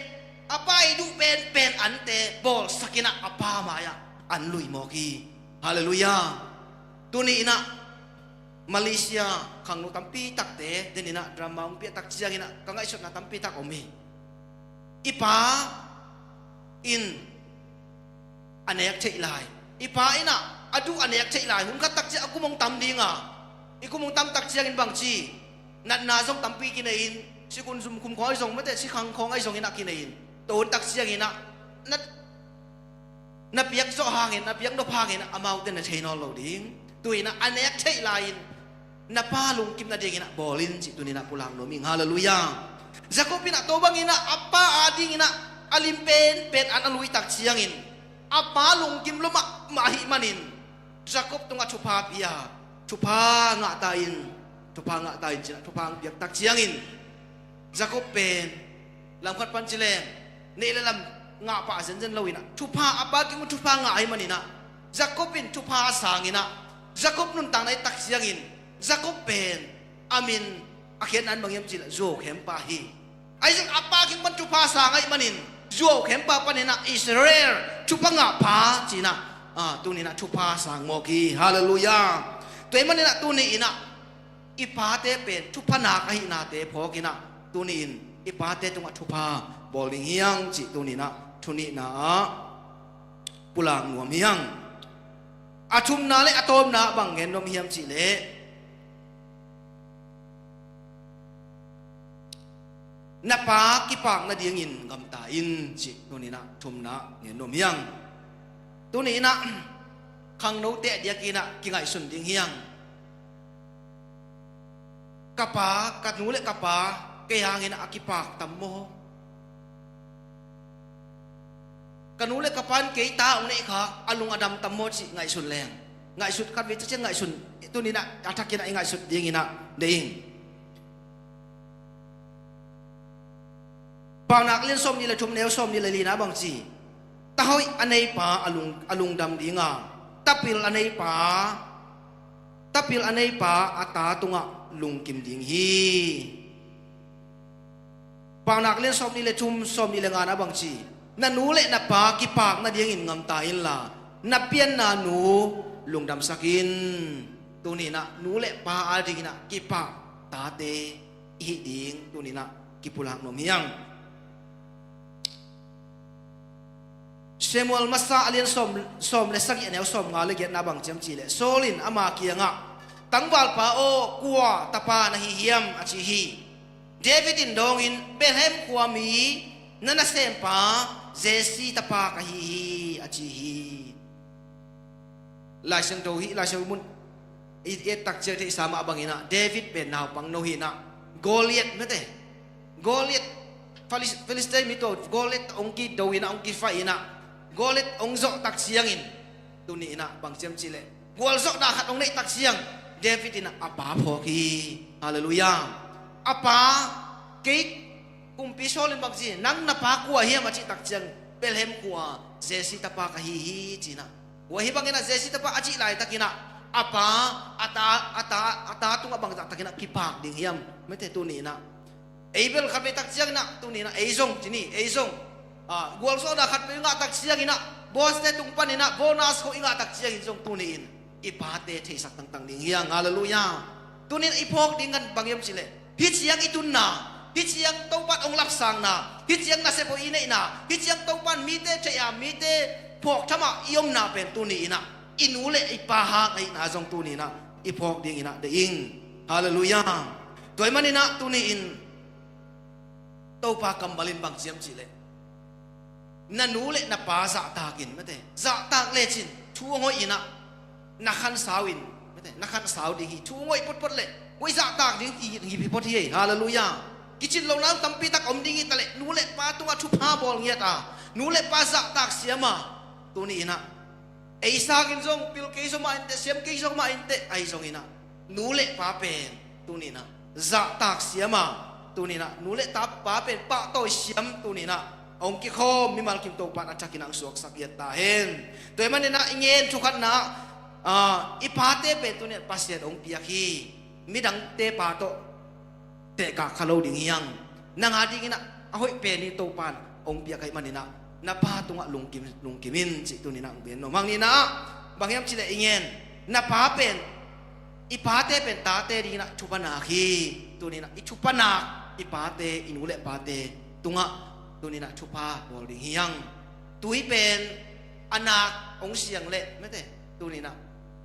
a pa i duh penpen ante bawlsak inah a pa mai-ah an lui mawk hi. Halleluiah. Tuni inah Malaysia khangno tampi takte den inah drama hong piah tak ciang inah ka ngaihsutna tampi tak om hi. I pa in a nek theih lai, i pa inah a duh a nek theih lai, hun khat tak ciang a kum hong tam ding a, i kum hong tam tak ciangin bang ci, natna zong tampi kinei in, sikun zumkhum khawng ahi zong mate, sikhang khawng ahi zong inah kinei in, tua hun tak ciang inah na na piak zawh hangin, na piak nop hangin amaute na thei nawn lo ding. Tu inah a nek theih lai-in na pa lungkim nading inah bawl in cih tuni inah pulak nuam ing. Halleluiah. Jacob inah tua bang inah a pa a ding inah a lim penpen an a lui tak ciangin a pa lungkim lua mahmah ahih manin Jacob tungah thupha pia, thupha ngah ta in, thupha ngah ta in ci inah thupha hong piak tak ciangin Jacob pen Lamkhat pan ci leng, neih le lam ngah pah zenzen lo in ah, thupha, a pa kiang un thupha ngah ahih manin ah, Jacob in thupha a sang in ah, Jacob nuntakna i et tak ciangin, Jacob pen a min a khiatna in bang hiam cih leh zuau khempa hi. Ahi zongin a pa kiang pan thupha a sang ahih manin, zuau khempa panin ah Israel thupha ngah pa ci-in ah, ah, tuni in ah thupha a sang mawk hi. Halleluiah. Tua ahih manin ah tuni in ah i pate pen thupha nak ahihnate phawk in ah, tuni in i pate tungah thupha bawl ding hi hang cih tuni in ah thu nihna ah pulak nuam hi hang. A thumna le a tawpna ah bang gen nuam hiam cih leh, na pa kipak nadingin gamta in cih tuni in ah thumna gen nuam hi hang. Tuni in ah khangnote a diakin ah kingaihsun ding hi hang. Ka pa, ka nu le ka pa kei hangin ah a kipak tam maw? Ka nu le ka pa in kei ta hong neih khak a lung a dam tam maw cih ngaihsun leng, ngaihsut khat vei ciang ngaihsun, tuni in ah a thakin ah i ngaihsut dingin ah deih ing. Paunak lian sawmnih le thum, neu sawmnih le lina bang ci, ta hoih a neipa a lung, a lungdam ding a, ta pil a neipa, ta pil a neipa a ta tungah lungkim ding hi. Paunak lian sawmnih le thum, sawmnih le ngana bang ci, na nu le na pa kipak nadingin gamta inla, na pianna nu lungdamsak in. Tuni in ah nu le pa adingin ah kipak tate i hih ding tuni in ah kipulak nuam hi hang. Samuel masa a lian sawm, sawm le sagih, a neu sawmnga le giatna bang ci hiam cih leh, Saul in ama kiangah, tangvalpa aw, kua tapa na hi hiam, a ci hi. David in dawngin, Bethlehem khua mi na nasempa Jesse tapa ka hi hi, a ci hi. Lai Siangtho hi, Lai Siangtho mun i et tak ciang theihsa mah bangin ah David pen naupangno hi in ah, Goliath mate, Goliath, Philis-, Philistine mi tawh Goliath hong kido in ah, hong kifaih in ah, Goliath hong zawh tak ciangin, tuni in ah bang ci hiam cih leh, gualzawhna khat hong neih tak ciang David in ah a pa phawk hi. Halleluiah. A pa, kei, kumpi Saul in bang ci, nang na pa kua hiam, a cih tak ciang, Bethlehem khua Jesse tapa ka hi hi, ci in ah. Kua hi bangin ah Jesse tapa a cih laitakin ah, a pa, a ta, a ta, a ta tungah bangzah takin ah kipak ding hiam? Mate, tuni in ah ei bel khat vei tak ciangin ah, tuni in ah ei zong, ci ni, ei zong, ah, gualzawhna khat vei ngah tak ciangin ah, boss-te tung panin ah bonus khawng i ngah tak ciangin zong tuni in i pate theisak tangtang ding hi hang. Halleluiah. Tuni in i phawk ding kan bang hiam cih leh, hih ciang i tunna, hih ciang Topa'n hong lapsangna, hih ciang nasep hoih i neihna, hih ciang Topa'n mite theih a, mite phawk tham a i omna pen tuni in ah i nu le i pa hang ahihna zong tuni in ah i phawk dingin ah deih ing. Halleluiah. Tua ahih manin ah tuni in Topa kammal in bang ci hiam cih leh, na nu le na pa zahtak in, mate, zahtak lecin thu hong hoih in ah, na khansau in, mate, na khansau ding hi. Thu hong hoih potpot leh, hoih zahtak ding hi, hi, hi phot hi. Halleluiah. Kicin lohna tampi tak om ding hi ta leh, nu le pa tungah thupha bawl ngiat a, nu le pa zahtak siam a, tuni in ah ei sangin zong pil kei zong mah inteh, siam kei zong mah inteh, ahi zongin ah nu le pa pen tuni in ah zahtak siam a, tuni in ah nu le ta, pa pen pahtawi siam, tuni in ah hong kikhawm mimal kim Topa'n a thakin ah hong suaksak ngiat ta hen. Tua ahih manin ah i ngen thukhatna ah, ah, i pate pen tuni in ah Pasian hong piak hi. Midangte pa tawh tehkak kha lo ding hi hang. Nang a dingin ah a hoih pen hi, Topa'n hong piak ahih manin ah na pa tungah lungkim, lungkim in cih tuni in ah hong gen nuam hang. Nihna ah bang hiam cih leh i ngen, na pa pen, i pate pen tate dingin ah thupha nak hi. Tuni in ah i thupha nak i pate, i nu le pate tungah tuni in ah thupha bawl ding hi hang. Tui pen a nak hong siang leh, mate, tuni in ah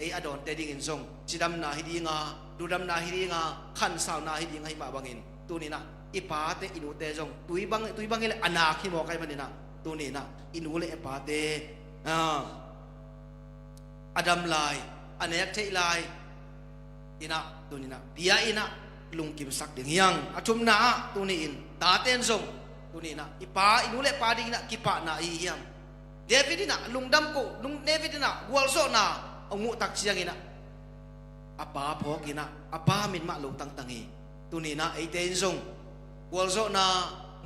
ei a dawnte dingin zong cidamna hi ding a, ludamna hi ding a, khansauna hi ding ahih mah bangin, tuni in ah i pate, i nute zong tui bang, tui bang hi leh a nak hi mawk ahih manin ah, tuni in ah i nu le i pate, ah, a dam lai, a nek theih lai in ah, tuni in ah pia in ah lungkimsak ding hi hang. A thumna ah, tuni in tate in zong tuni in ah i pa, i nu le pa dingin ah kipahna i hi hiam? David in ah lungdam ko, lung, David in ah gualzawhna a muh tak ciangin ah a pa phawk in ah, a pa min mah lo tangtang hi. Tuni in ah eite in zong gualzawhna,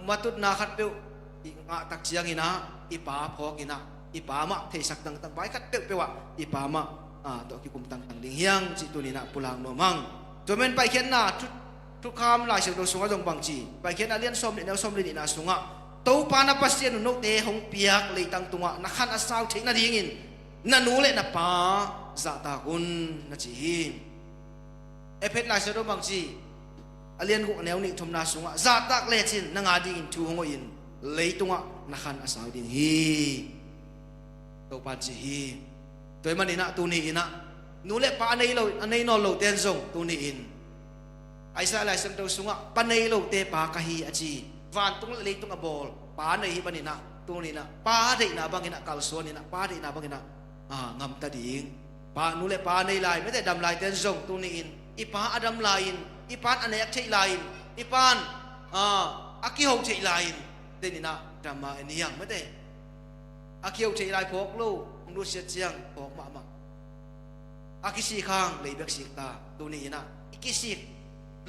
matutna khatpeuh i ngah tak ciangin ah i Pa phawkin ah i Pa mah theisak tangtang, vai khat peuhpeuh ah i Pa mah, ah, tawh kikum tangtang ding hi hang cih tuni-in ah pulak nuam hang. Tua man Paikhiatna thu, thukham Lai Siangtho sungah zong bang ci, Paikhiatna lian sawmnih neu sawmli nihna sungah, Topa na Pasian un note hong piak leitang tungah na khan a sau theih nadingin na nu le na pa zahtak un, na ci hi. Efesa Lai Siangtho bang ci, a lian guk neu nih thumna sungah, zahtak lecin nang adingin thu hong hoihin leitungah na khan a sau ding hi, Topa'n ci hi. Tua ahih manin ah tuni-in ah nu le pa a nei lo, a nei nawn lote'n zong tuni-in Isaiah Lai Siangtho sungah, pa nei lote pa ka hi a ci, vantung le leitung a bawl pa nei hi manin ah tuni-in ah pa deihna bangin ah kalsuanin ah, pa deihna bangin ah, ah, gamta ding. Pa, nu le pa nei lai, mate, dam laite'n zong tuni-in i pa a dam lai-in, i pa'n a nek theih lai-in, i pa'n, ah, a kiho theih lai-in, tuni-in ah dam a en hi hang, mate. A kiho theih lai phawk lo, hong nusiat ciang phawk mahmah. A kisik hang lei bek sik ta, tuni-in ah i kisik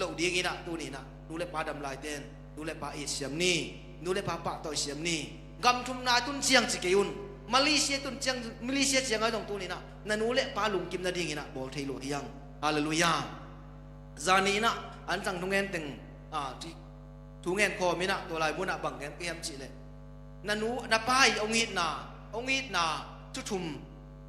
loh dingin ah tuni-in ah nu le pa dam laite'n nu le pa it siam ni, nu le pa pahtawi siam ni. Gam thumna tun ciang ci kei un, Malaysia tun ciang, Malaysia ciang ah zong tuni-in ah na nu le pa lungkim nadingin ah bawl thei lua hi hang. Halleluiah. Zani-in ah an tang thungen teng, ah, thu ngen khawmin ah tua lai munah bang gen ka hiam cih leh, na nu na pa i hong itna, hong itna thu thum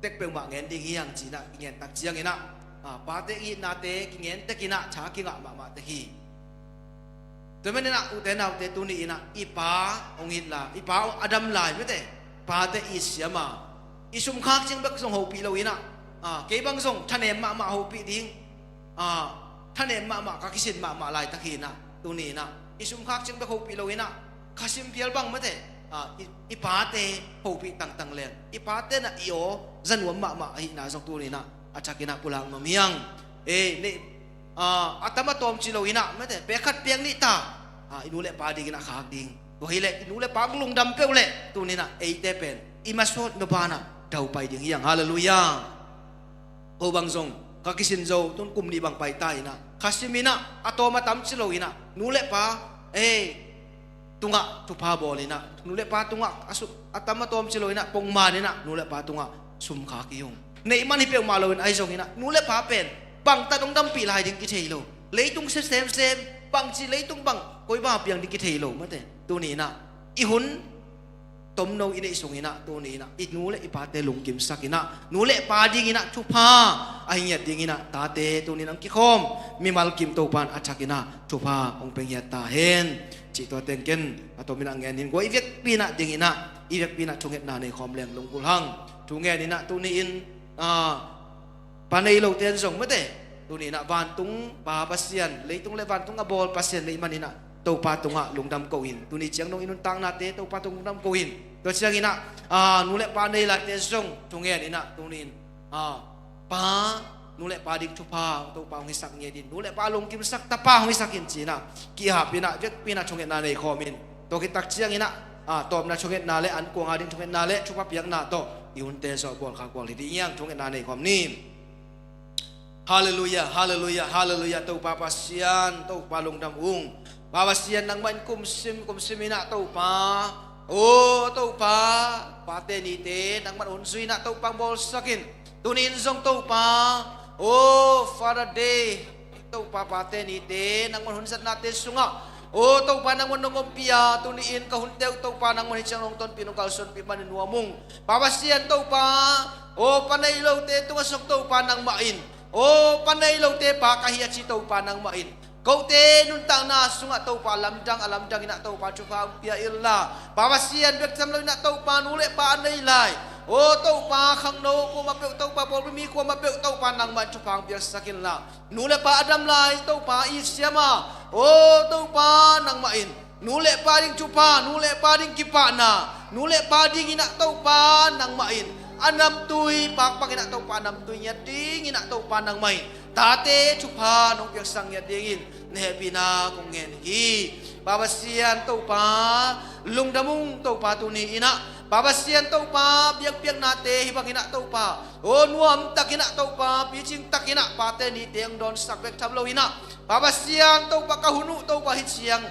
tek peuhmah ngen ding hi hang ci-in ah i ngen tak ciangin ah, ah, pate i itnate kingen tekin ah tha kingah mahmah tek hi. Tua manin ah ute naute, tuni-in ah i pa hong it lai, i pa a dam lai, mate, pate it siam a, i sumkhak ciang bek zong hopih loin ah, ah, kei bang zong thanem mahmah hopih ding, ah, thanem mahmah ka kisin mahmah laitak hi-in ah tuni-in ah i sumkhak ciang bek hopih loin ah khasim phial bang, mate, ah, i, i pate hopih tangtang leng, i pate'n ah i aw za nuam mahmah ahihna zong tuni-in ah a thakin ah pulak nuam hi hang. Eh, neih, ah, a tam a tawm ci loin ah, mate, pek khat pek nih ta, ah, i nu le pa dingin ah khak ding. Tua hi leh i nu le pa lungdam peuh leh tuni-in ah eite pen i masuat nupa'n ah daupai ding hi hang. Halleluiah. Ko bang zong ka kisin zo, tun kum nih bang paita-in ah, khasim-in ah, a tawm a tam ci loin ah, nu le pa, eh, tungah thupha bawlin ah, nu le pa tungah a su-, a tam a tawm ci loin ah pongmanin ah nu le pa tungah sumkhak hi ung. Neih man hi peuhmah loin ahi zongin ah nu le pa pen bangtat hong dampih lai ding kithei lo. Leitung sem semsem, bangci leitung bang, koi bang a piang ding kithei lo, mate. Tuni-in ah i hun tomno i neih sungin ah tuni-in ah i nu le i pate lungkimsakin ah nu le pa dingin ah thupha a hi ngiat dingin ah tate tuni-in ah hong kikhawm mimal kim Topa'n a thakin ah thupha hong pia ngiat ta hen. Cih tua teng ken a tomin ah ngen hi ing. Guai, i vekpi-in ah dingin ah, i vekpi-in ah thungetna nei khawm leng lunggulh hang. Thu ngenin ah tuni-in, ah, pa nei lote'n zong, mate, tuni-in ah vantung Pa Pasian, leitung le vantung a bawl Pasian na hih manin ah Topa tungah lungdam ko in. Tuni ciang dong i nuntaknate Topa tungah lungdam ko in. Tua ciangin ah, ah, nu le pa nei laite zong thu ngenin ah tuni-in, ah, pa, nu le pa ding thupha Topa hong hisak ngiat in, nu le pa lungkimsak tapa hong hisak in ci-in ah kihapin ah, vekpi-in ah thungetna nei khawm in. Tua khit tak ciangin ah, ah, tawpna thungetna le an kuang a ding thungetna le thupha piakna tawh i hunte zawh bawlkhak bawl hi ding hi hang. Thungetna nei khawm ni. Halleluiah, halleluiah, halleluiah. Topa Pasian, Topa lungdam ung. Pa Pasian, nangmah in kumsim, kumsim-in ah Topa, aw Topa, Pate' Nite nangmah in hun zui-in ah Topa hong bawlsak in. Tuni-in zong Topa, aw Father Day, Topa, Pate' Nite nangmah in hun zatnate sungah, aw Topa, nangmah in hong ompih a, tuni-in ka hunte uh Topa, nangmah in hih ciang hong tonpih, hong kalsuanpih manin nuam ung. Pa Pasian, Topa, aw pa nei lote tungah zong Topa, nangmah in, aw pa nei lote pa ka hi a ci Topa, nangmah in kote nuntakna sungah Topa, lamdang a lamdang in ah Topa, thupha hong pia inla. Pa Pasian, bek tham loin ah Topa, nu le pa a nei lai, aw Topa, khangno kuamah peuh Topa, pawlpi mi kuamah peuh Topa, nangmah in thupha hong piaksak inla. Nu le pa a dam lai Topa, it siam a, aw Topa, nangmah in nu le pa ding thupha, nu le pa ding kipahna, nu le pa dingin ah Topa, nangmah in a namtui pakpang in ah Topa, a namtui ngiat dingin ah Topa, nangmah in tate thupha nong piaksak ngiat dingin na hehpihna kong ngen hi. Pa Pasian, Topa, lungdam ung Topa, tuni-in ah Pa Pasian, Topa, biakpiaknate hih bangin ah Topa, aw nuamtakin ah Topa, picingtakin ah Pate' Nite hong dawnsak bek tham loin ah, Pa Pasian, Topa, ka hun uh Topa, hih ciang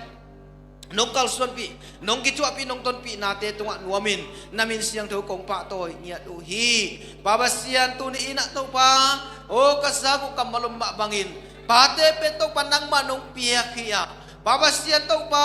nong kalsuanpih, nong kituahpih, nong tonpihnate tungah nuamin na min siangtho kong pahtawi ngiat uh hi. Pa Pasian, tuni in ah Topa, aw ka zak uh kammal om mah bangin pate pen Topa nangmah nong piak hi a, Pa Pasian Topa,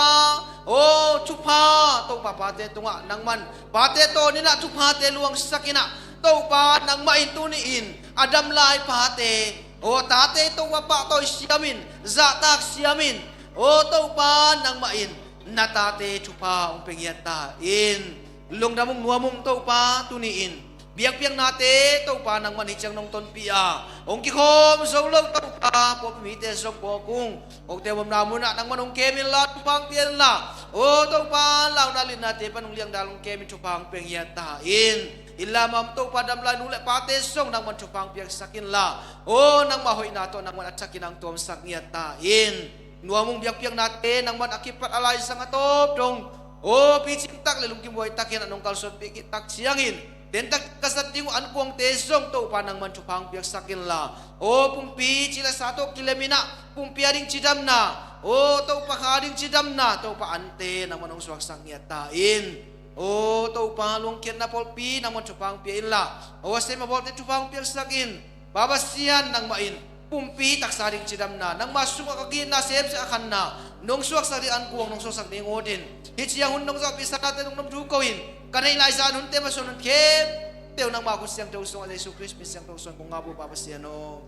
aw thupha Topa pate tungah nangman pate tawh ni in ah thuphate luangsak in ah Topa nangmah in tuni in a dam lai pate, aw tate Topa pahtawi siamin, zahtak siamin, aw Topa nangmah in na tate thupha hong pia ngiat ta in. Lungdam ung, nuam ung Topa, tuni in biakpiaknate Topa nangman hi ciang nong tonpih a, hong kikhawm zo lo Topa pawlpi mite zong pawk ung. Hong tewmna munah nangman hong kem inla thupha hong pia inla, aw Topa, launa linnate pan hong liangdal hong kem in thupha hong pia ngiat ta in. Inla mam Topa dam lai nu le pate zong nangman thupha hong piaksak inla, aw nangmah hoihna tawh nangman a thakin hong tuamsak ngiat ta in. Nuam ung, biakpiaknate nangman a kipat a laizang a tawp dong, aw picing tak le lungkim huai takin a nong kalsuanpih khit tak ciangin dentak ka zat ding uh ankuangte zong Topa nangman thupha hong piaksak inla, aw pumpi ci le sa tawh kilem in ah pumpi a ding cidamna, aw Topa kha a ding cidamna Topa ante nangman hong suaksak ngiat ta in. Aw Topa luangkhiatna pawlpi nangman thupha hong pia inla, aw a sem a bawlte thupha hong piaksak in. Pa Pasian, nangmah in pumpi taksa ding cidamna, nangmah sungah ka ki-itna semsem a khanna nong suaksak ding ankuang nong suaksak ding ut in. Hih ciang hun nong zawhpih saknate lungdam thu ko in, ka neih laizang hunte masuan hun khempeuh nangmah khut siangtho sungah Jesu Khrist min siangtho suang kong ngap uh Pa Pasian aw.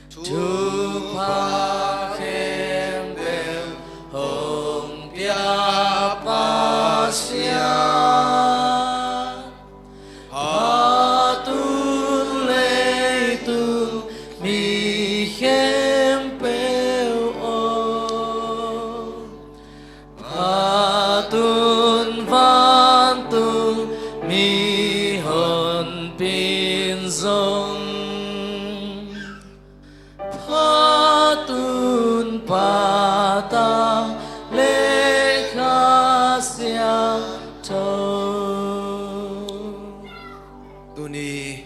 Thupha khempeuh hong pia Pasian, phat un leitung mi khempeuh aw, phat un vantung mihonpi in zong, phat un Pa, Ta le Kha Siangtho. Tuni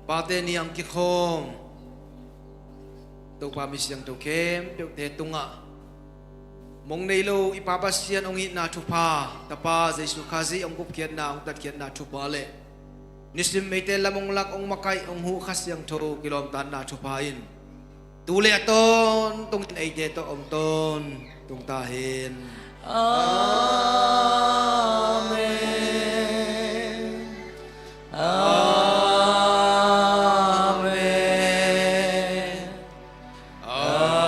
Pate Ni a kikhawm Topa mi siangtho khempeuhte tungah mong nei lo i Pa Pasian hong itna thupha, Tapa Jesu Khazih hong gupkhiatna, hong tatkhiatna thupha le nisim eite lam hong lak, hong makaih, hong huh Kha Siangtho kilawmtatna thupha in tu le a tawntungin eite tawh hong tawntung ta hen. Amen. Amen. Amen.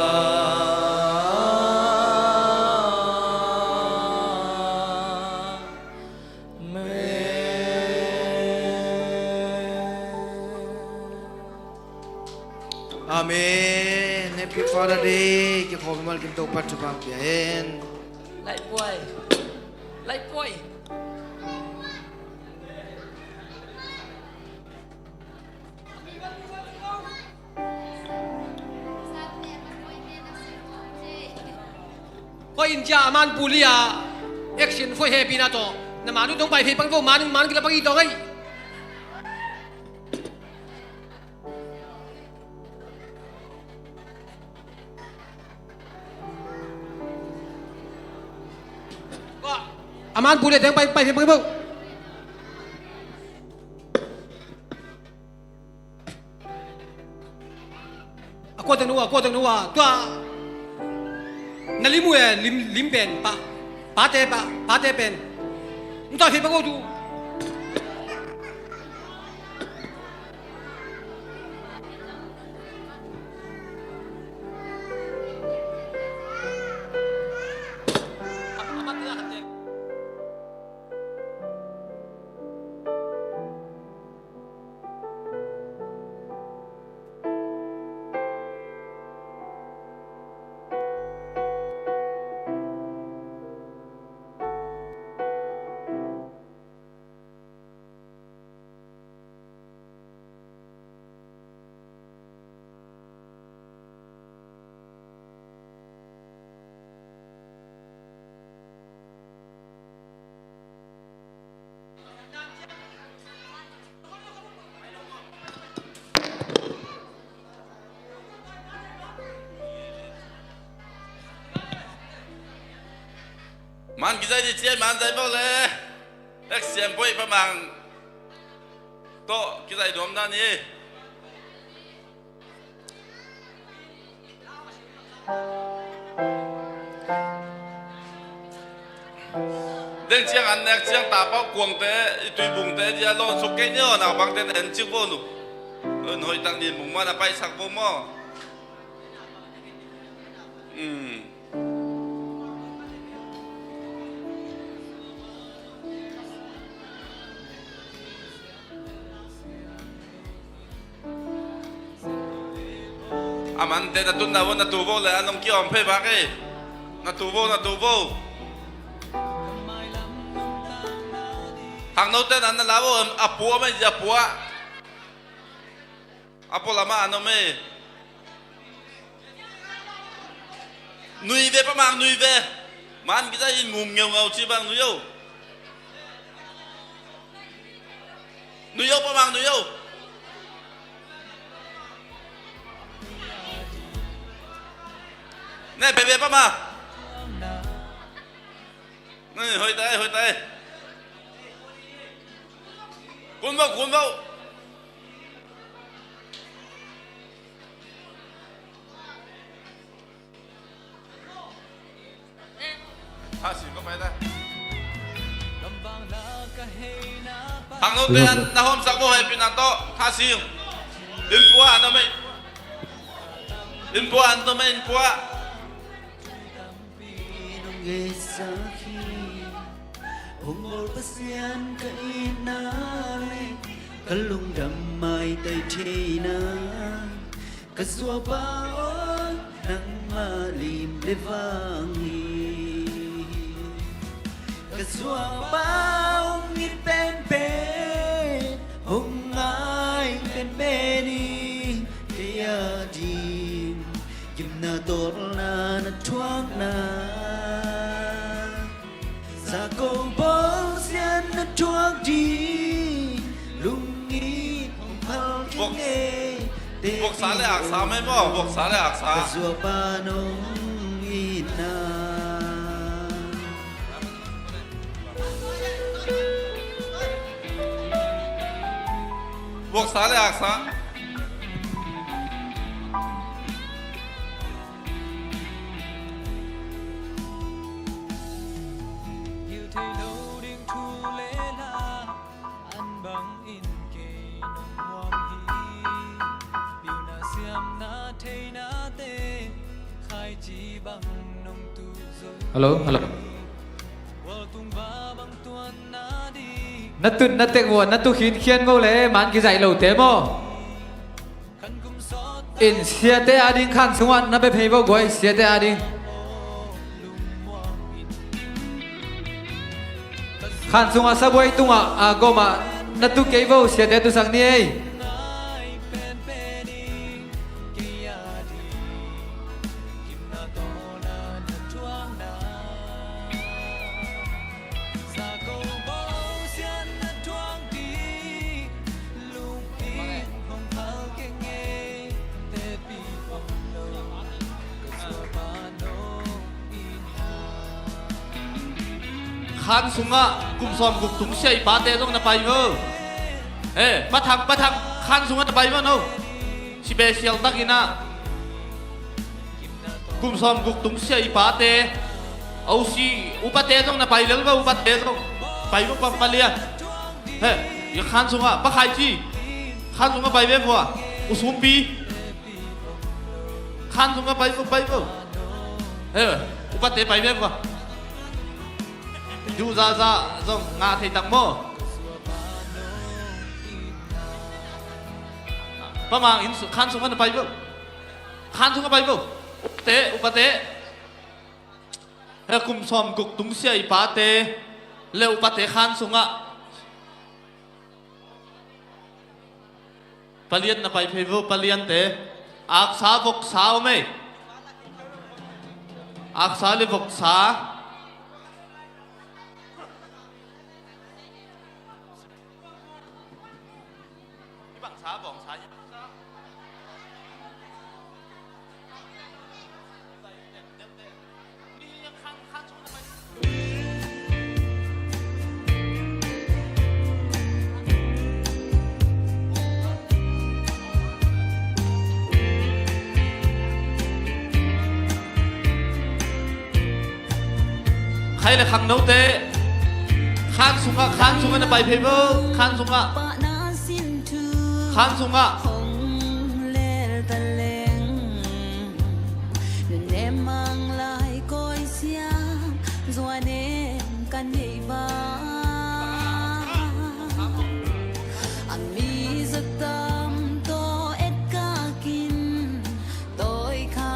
Amen. Happy Father Day. Kikhawm mimal kim, Topa thupha pia hen. Laih puai. Laih puai. Koi in cia a man puli a action foi he pina to. Na manu tong pai fe pang vo, manu man kila pang i to ngai. A man puli a teng pai, pai fe pang vo. A kua teng no a, kua teng no a, tua na lim uh e, lim, lim pen, pa, pate, pa, pate pen. Nta fe pa ko tu. Man kizai ni ciai, man zai bo le. Ek siam poi pa mang. To kizai duam na ni. Deng ciang an nek ciang tapau kuangte, i tuibungte dia lawn suk kei ni aw, naupangte na en cik bo nu. Hoih tak ni mung man a paisak bo maw. A mante na tun na vo, na tu vo le, a nong kiawm phei bak e. Na tu vo, na tu vo. Hangno te na na la vo, a pua mai, a pua. A pua lama a nom e. Nui ve pa mang, nui ve. Man kizai in mum ngeungau ci bang nui o. Nui o pa mang, nui o. Ne, bebe pa mang. Ne, hoih tai, hoih tai. Kun vo, kun vo. Thasi ko pai ta. Hangno te an na hawmsak bo hei pina to. Thasi. In pua an om ei. In pua an om ei, in pua. Nong ngeisa hi. Hong bawl Pasian ka itna le ka lungdam maitai theina. Ka zuapa aw, nangmah lim le vang hi. Ka zuapa hong it penpen, hong ngai penpen hi. Kei a ding gimna tawlna na thuakna. Za ko bawlsia na thuak ding lungit hong phal keng e. Voksa le aksa mai maw, voksa le aksa. Ka zuapa nong itna. Voksa le aksa. Hello, hello. Na tun na tek vua, na tu khinkhian vo le, man kizaih lote maw? In siate ading khan sungah na bia phei vo guai, siate ading. Khan sungah sabuai tungah a gawmah na tu kei vo, siate tusak ni ei. Khan sungah kum sawm guk tungsiah i pate zong na pai vo. Eh, pathang, pathang, khan sungah na pai vo no. Special takin ah. Kum sawm guk tungsiah i pate, O C upate zong na pai lel vo, upate zong. Pai vo pa, palian. He, i khan sungah, pa Khai Ci. Khan sungah pai ve vua. U Sumpi. Khan sungah pai vo, pai vo. He, upate pai ve vua. Duh zahzah zong ngah thei tak maw. Pa Mang in su-, khan sungah na pai vo. Khan sungah pai vo. Upate, upate. He kum sawm guk tungsiah i pate le upate khan sungah. Palian na pai phei vo, paliante. Aksa voksa om ei. Aksa le voksa. I bang sa, bawng sa, i bang sa. Ni hi yang khang, khang chung na pai. le khangnote. Khan sungah, khan sungah na pai phei vo. Khan sungah. Khan sungah.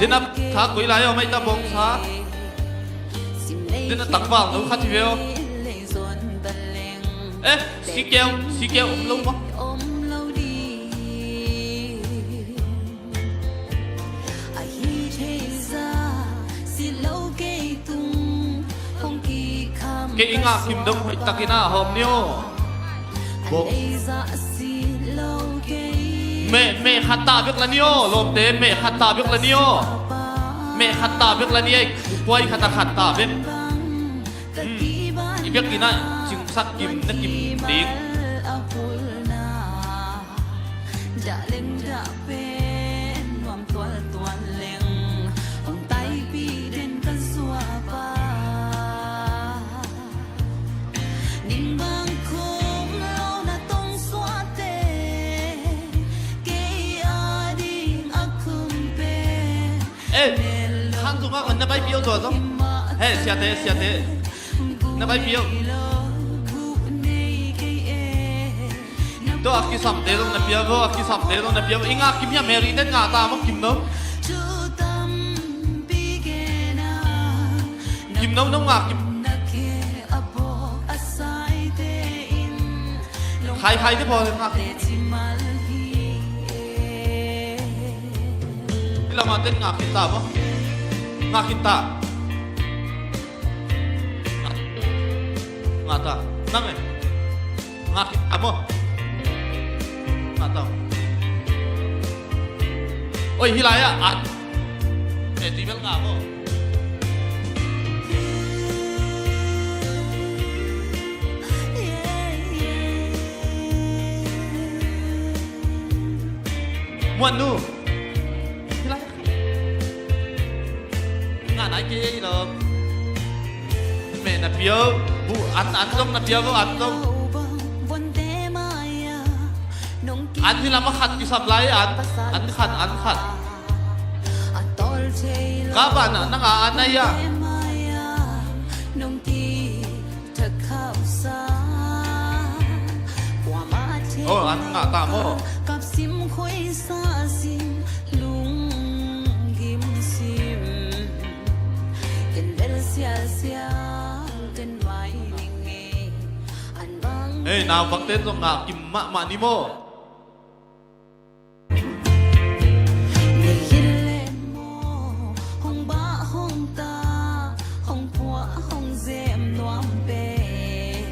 Dena tha koi lai om ai ta bawngsa. Dena tangval no khat hi veo. Eh, sikeu, sikeu om lo ma. Kei i ngah kim dong hoih takin a hawm ni aw. Bawk. Meh, meh khat ta bek la ni aw, lawmte, meh khat ta bek la ni aw. Meh khat ta bek la ni ei, puai khat a khat ta bek. Hmm. I biakinn ah cingsak kim na kim ding. Eh, khan sungah na paipih uh tua zong. He, siate, siate. Na paipih uh. Tua a kisamte zong na pia vo, a kisamte zong na pia vo. I ngah kim hiam, Mary ten ngah ta maw, kim no. Kim no, no ngah kim. Khai, khai te pawl ngah kim. Hi lamah ten ngah kim ta maw. Ngah kim ta. Ngah ta. Nang e. Ngah kim ta maw. Ngah ta. Oi, hi lai ah, at. Eh, ti bel ngah maw. Muan nu. Hi lai ah. Ngah nai kei lo. Meh na pia uh, bu, an, an zong na pia uh, an zong. An hi lam a khat kisam lai, an, an khat, an khat. Ka ba na, na ngah an na hia. Oh, an ngah ta maw. Hei, naupangte zong ngah kim mahmah ni maw. Hong bah, hong ta, hong phuah, hong zem nuam pen.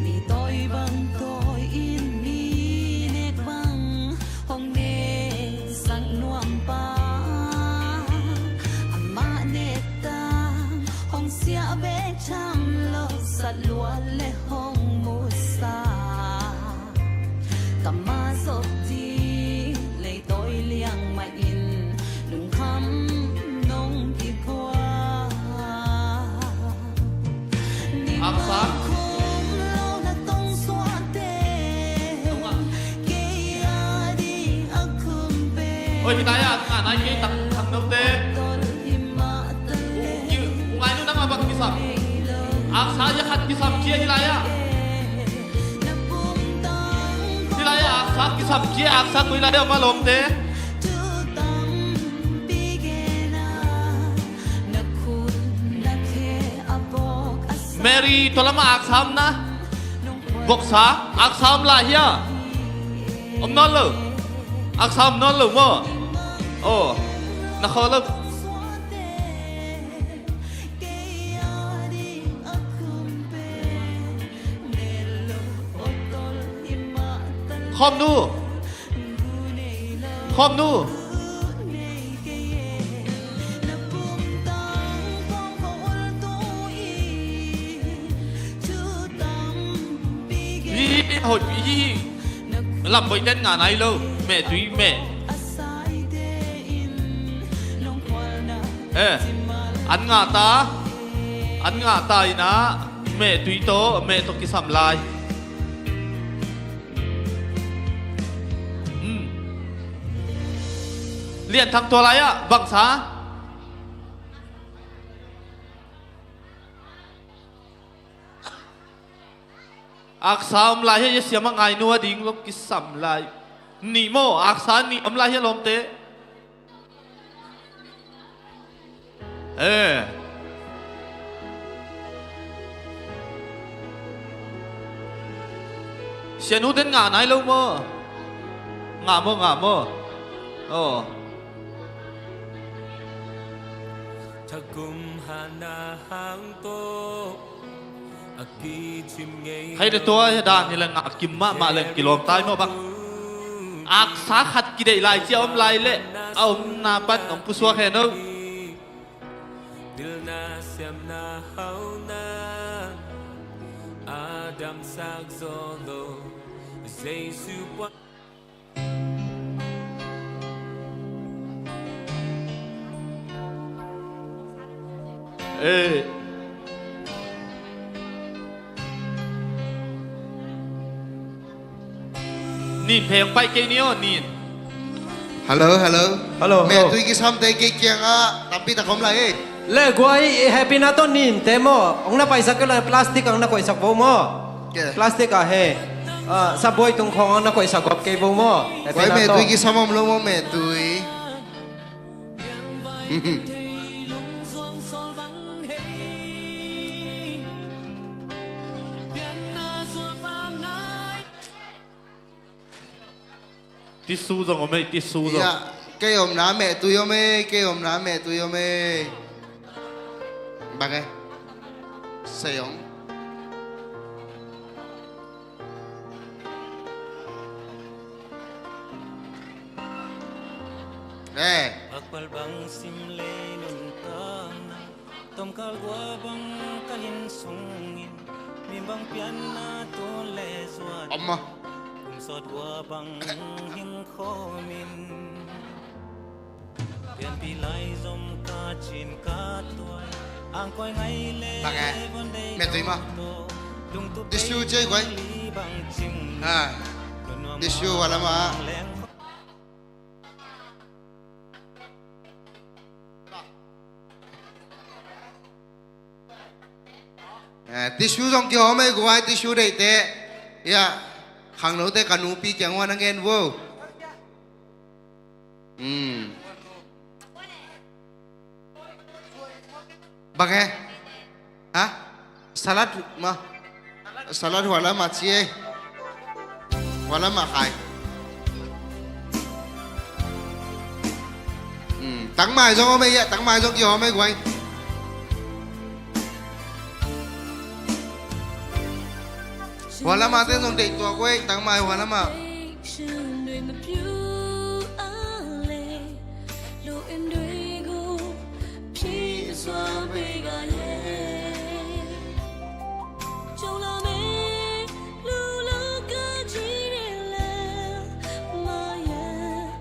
Mi tawi bang tawi in, mi nek bang hong neksak nuam pa. Amah nek tang hong siah bek tham lo, sat luat le hong musa. Ka ma zop ding lei tawi liang mah in, lungkham nong kipua. Aksa. Oi, hi lai ah, ngah nai kei tak, tak note. Ngai nu nang a bang kisam. Aksa ya khat kisam cia hi lai ah. Hi lai ah, aksa kisam cia, aksa koi lai ah, ma lawmte. Mary, tua lamah aksa om na. Voksa, aksa om lai hia. Om nawn lo. Aksa om nawn lo maw. Aw, na khaw lo. Khawm nu. Khawm nu. Hi, hoih, hi. Lam boih ten ngah nai lo. Meh tui, meh. Eh, an ngah ta. An ngah ta in ah, mehtui tawh, meh tawh kisam lai. Hmm. Lian Thang, tua lai-ah bangsa? Aksa om lai hia, siam a ngai nu a ding lo kisam lai. Nih maw, aksa nih om lai hia lawmte? Eh. Sianu den ngah nai lo maw? Ngah maw, ngah maw? Aw. Thagum hana hang tawh. Hei, tua hi dan hi leh ngah kim mahmah leng kilawm tai maw bang. Aksa khat kideih lai ci a om lai leh a omna pan hong pusuak hen aw. Pilna siamna hauna a damsak zaw lo. Jesu puan. Eh. Nin pheng paih kei ni aw, nin. Hello, hello. Hello, hello. Mehtui kisamte kei kiangah tampi tak om lai ei. Le guai, i hehpihna tawh ninte maw? Hong na paisak kei leh plastic ah hong na koihsak vo maw? Plastic ah he. Ah, sabuai tung khawng ah hong na koihsak gawp kei vo maw? Guai, mehtui kisam om lo maw, mehtui? Tissue zong om ei, tissue zong. Ya, kei omna mehtui om ei, kei omna mehtui om ei. Bang e. Sei ong. Eh. Pakpal bang sim lei nuntakna. Tomkal gua bang ka inn sungin, mi bang pianna tun le zuan. Om maw? Kum sawt gua bang hing khawmin, pianpih lai zom ka cin ka tuai, angkuai ngai le. Bang e? Von dei. Mehtui maw? Tissue ci ei guai. Bang cing. Ha. Tissue wala maw? Eh, tissue zong kihawm ei guai, tissue deihte. Ya, khangnote ka nupi kiang ua na ngen vo. Hmm. Bang e? Ha? Salad maw? Salad hua lamah ci ei. Hua lamah khai. Hmm, tangmai zong om ei, tangmai zong kihawm ei guai. Hua lamah te zong deih tuak guai, tangmai hua lamah.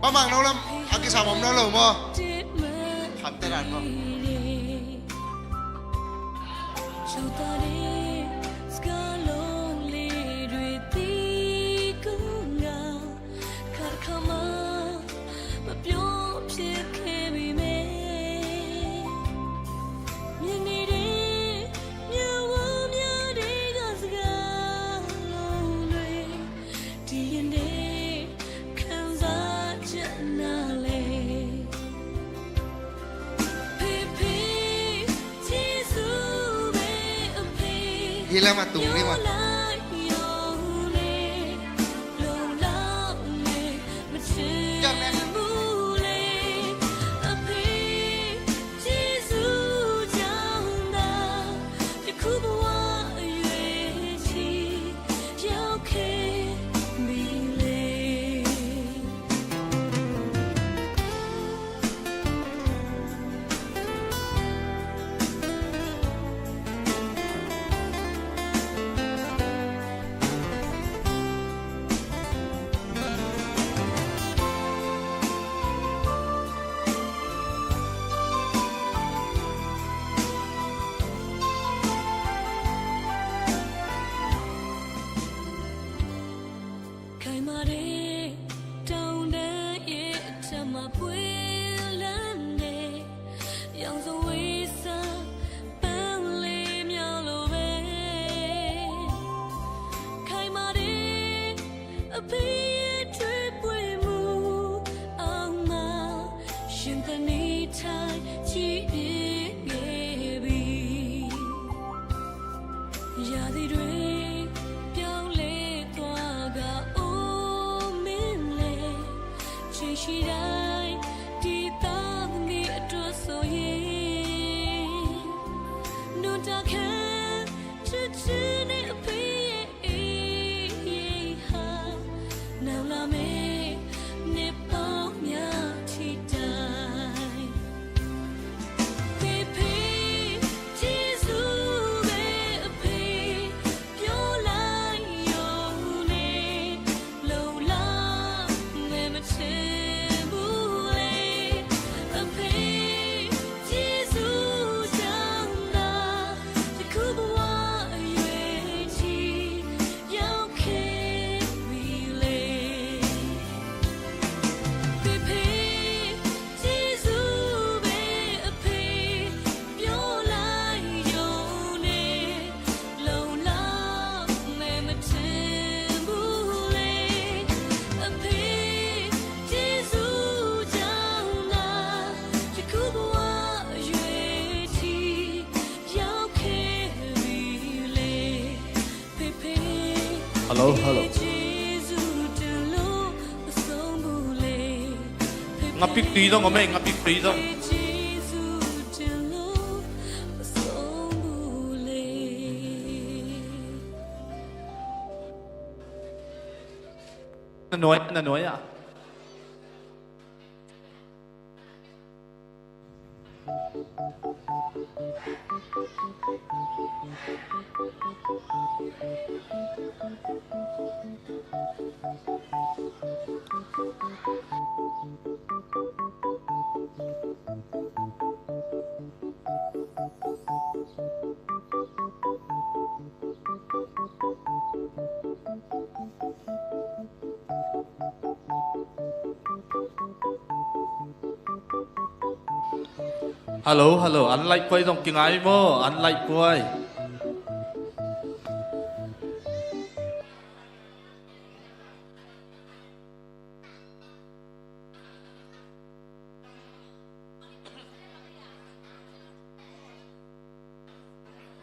Bang mang no lam a kisam om no lo maw? Khamte dan maw? Hi lam a tung ni maw? ခိုင်မာတဲ့တောင်တန်းရဲ့အထက်မှာပွင့်လန်းနေရောင်စုံဝေးဆန်းပန်းလေးများလိုပဲခိုင်မာတဲ့အဖေရဲ့တွေ့ပွေမှုအောက်မှာရှင်သန်နေထိုင်ကြည့်နေခဲ့ပြီ ရာသီတွေပြောင်းလဲသွားကအိုးမင်းလဲချိန်ရှိတိုင်းဒီသားသမီးအတွက်ဆိုရင်နုတခဲချစ်ချစ်နဲ့အဖေရဲ့အိမ်ဟာနောက်လာမယ့်နှစ်ပေါင်းများထိတိုင် ဖေဖေကျေးဇူးပဲအဖေပြောလိုက်ရုံနဲ့လုံလောက်မယ်မထင်ဘူးလေအဖေကျေးဇူးကြောင့်သာတစ်ခုဘဝအရွယ်ကြီးရောက်ခဲ့ပြီလေ ဖေဖေကျေးဇူးပဲအဖေပြောလိုက်ရုံနဲ့လုံလောက်မယ်မထင်ဘူးလေအဖေကျေးဇူးကြောင့်သာတစ်ခုဘဝအရွယ်ထိရောက်ခဲ့ပြီလေ Hello, hello. Nga pik tui dong, ome, nga pik tui dong. Na nuai, na nuai ah. Hello, hello. An laih puai zong kingai maw? An laih puai.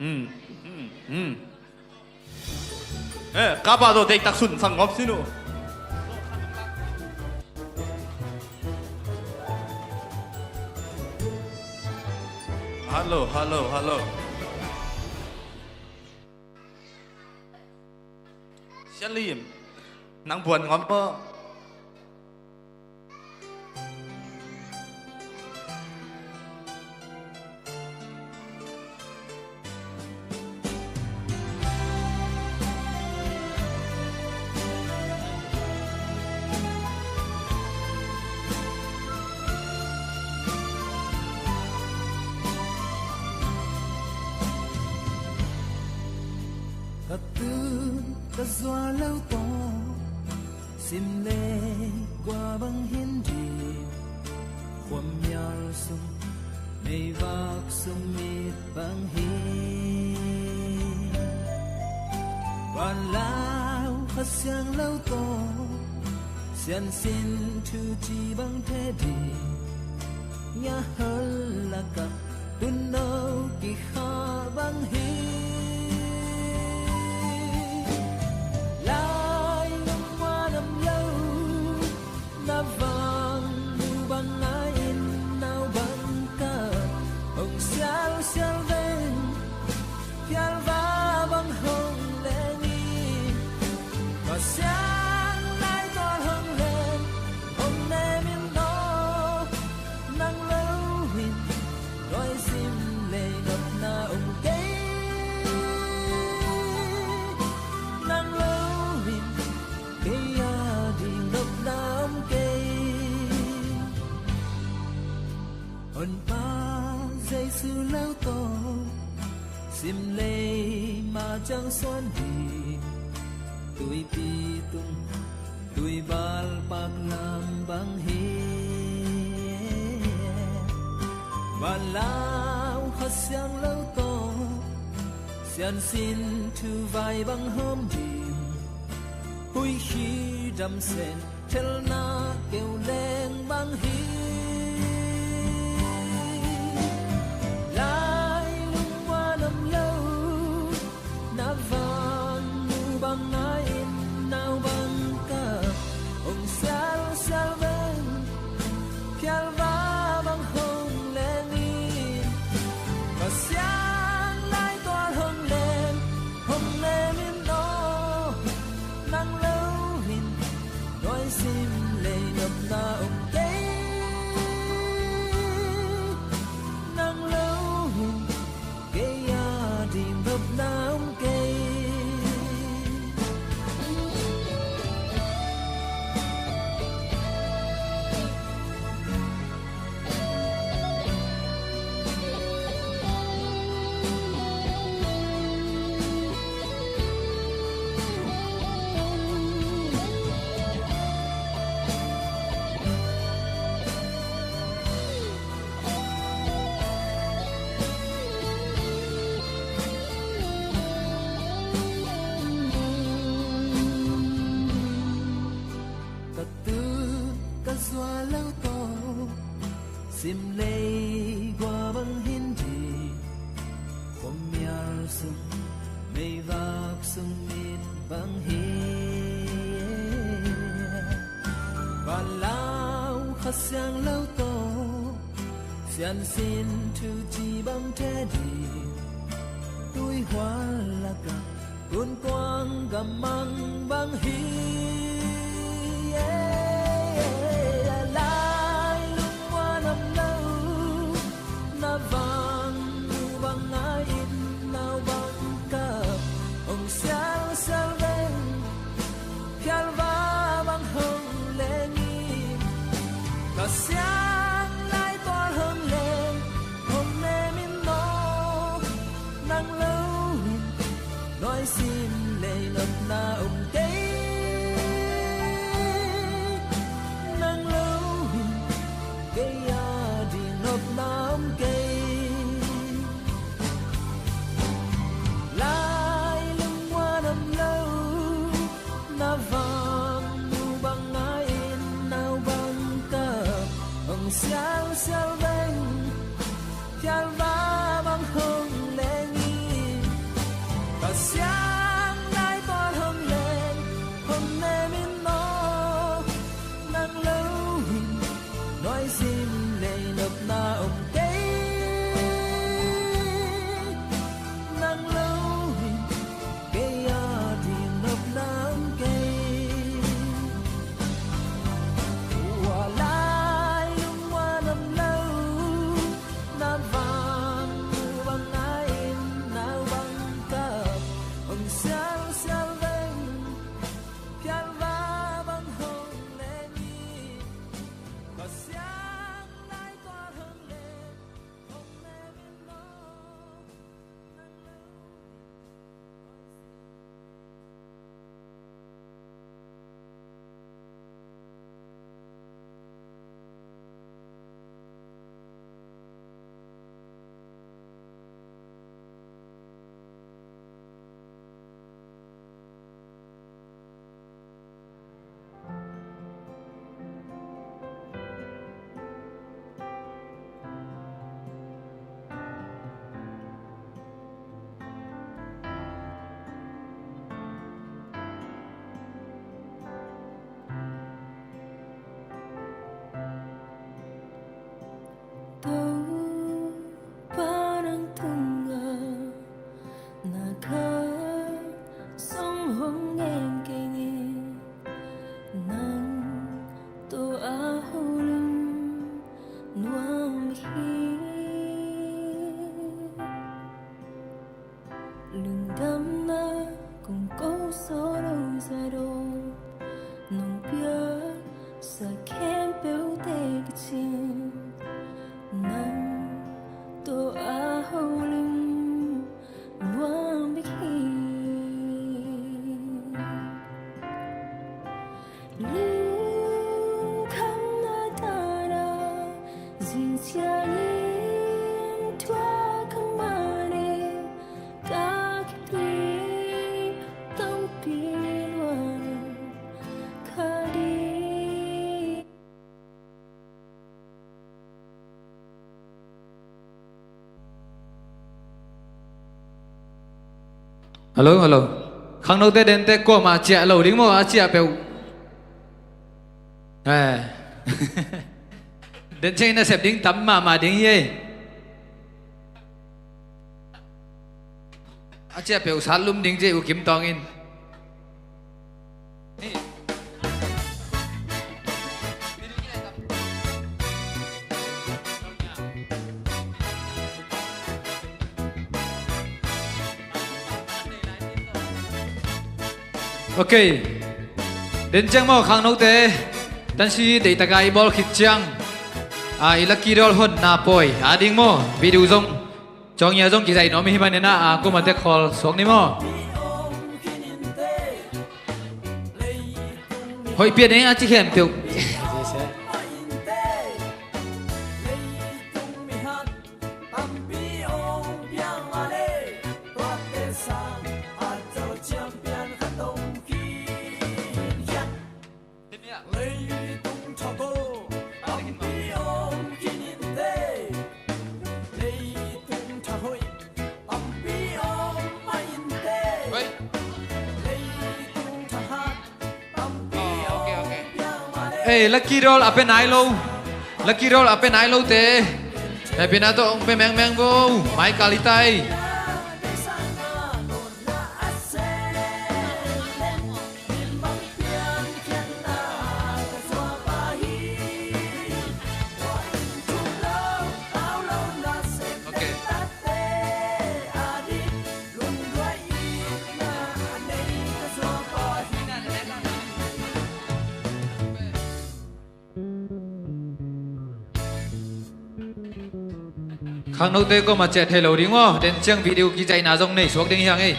Hmm, hmm, hmm. Eh, kapa do dei tak sun sang ngop sinu. Hello, hello, hello. Sialim, nang buan ngam maw? Ka tun ka zuar lo tawh sim le gua bang hin dim, khuamial sung meivak sung mit bang hi. Vanlau Kha Siang lo tawh siansin thu ci bang the ding, ngia hal lakah tunno kikha bang hi. Lai lam wa lam lo na vang mu bang ngai in nau bang ka hong sial sial veng. Phial va bang hong leng i Kha Siang lai tual hong leng hong nem in no. Nang lo in nuai sim lei nopna om kei. Nang lo in kei a ding nopna om kei. Honpa Jesu lo tawh sim lei ma ciang suan ding, tuipi tung Lau Kha Siangtho tawh siansin thu vai bang hawm ding, huih khi damsen thelna keu leng bang hi. Lai lungmuan om lo, na vang nu bang ngai in, nau bang kap hong sialsial veng, phialva bang hong leng in, Pasian laitual hong leng, hong leng in aw, nang lo in nuai sim lei nopna om kei, nang lo in kei a ding nopna om kei. Ka tut ka zual lo tawh, sim lei gua bang hi ding, khuamial sung meivak sung mit bang hi. Palau Kha Siangtho tawh siansin thu ci bang the ding, tuihual lakah gunkuang gamang bang hi. Lai lungmuan om lo, na vang nu bang ngai in, nau bang kap hong sialsial veng, phialva bang hong leng in, Kha Siang laitual hong leng, hong leng in aw, nang lo in nuai sim lei nopna om kei, nang lo in kei a ding nopna om kei. Lai lungmuan om lo, na vang nu bang ngai in, nau bang kap hong sialsial veng, phialva bang hong leng in, Kha Siang laitual hong leng, hong leng in aw, nang lo in nuai sim lei nopna om kei, nang lo in kei a ding nopna om kei. Ua lai lungmuan om lo, na vang nu bang ngai in, nau bang kap hong sialsial veng, phialva bang hong leng in, Kha Siang laitual hong leng, hong leng in aw, nang lo in nuai sim. Topa nang tungah na khat zong hong ngen kei ni. Nang tawh a holim nuam hi. Lungdamna kong ko solo sa dong nong piaksa khempeuhte kicin, nang tawh a holim nuam bek hi. Lungkhamna tana zing ciangin Hello, hello. Khangnote dente kuamah ciah lo ding maw, a ciah peuh. Eh. Den ciangin a sep ding tam mahmah ding hi ei. A ciah peuh sat lum ding ci ei U Kim Tawng in. Ok. Den ciang maw khangnote, tansi deihtakin i bawl khit ciang, a, i lucky draw honna pawi a ding maw, video zong, cawngya zong kizaih nuam i hih manin ah, a, kuamah teh call suak ni maw. Hoih pian ing a ci khempeuh. Ei, lucky draw a pia nai lo. Lucky draw a pia nai lote, hehpihna tawh hong pia mengmeng vo. Mai kal hi ta ei. Khangnote kuamah ciah thei lo ding maw, den ciang video kizaihna zong nei suak ding hi hang ei.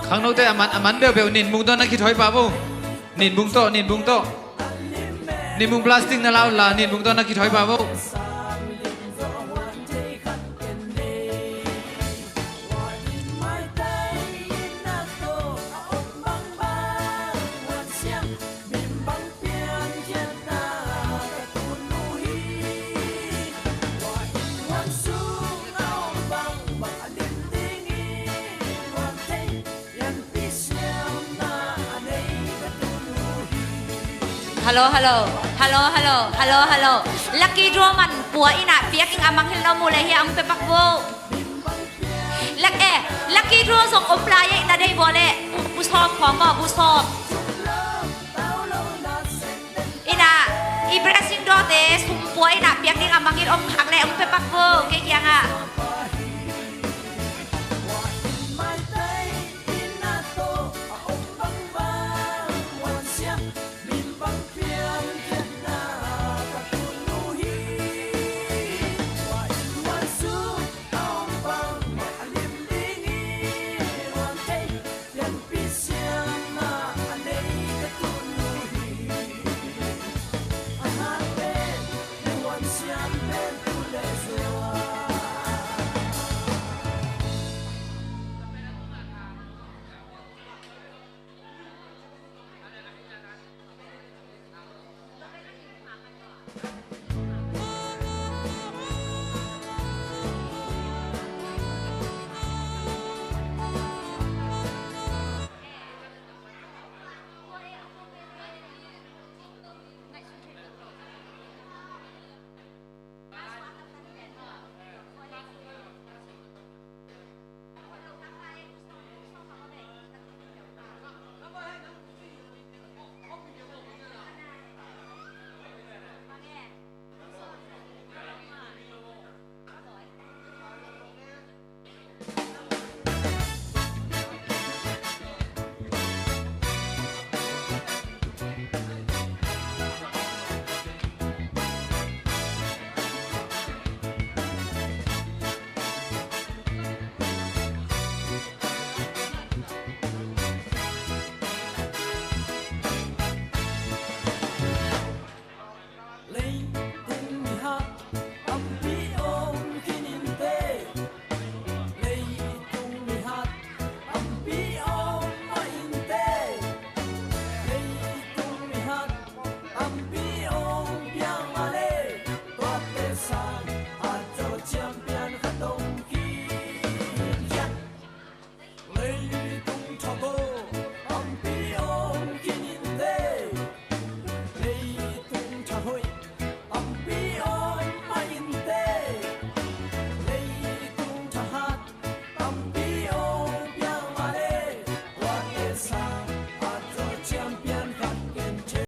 Khangnote a man, a man deuh peuh Ninbung tawh na kithawi pah vo. Ninbung tawh, Ninbung tawh. Ninbung plastic na la un la, Ninbung tawh na kithawi pah vo. Hello, hello. Hello, hello. Hello, hello. Lucky draw man pua in ah piak ing a mangngilh na om uh leh hiah hong pia pak vo. Lak eh, lucky draw zong om lai eh, na deih uh leh. Bu, bu sawm khawng maw, bu sawm. In ah, i blessing drawte sum pua in ah piak ding a mangngilh om khak leh hong pia pak vo, kei kiangah.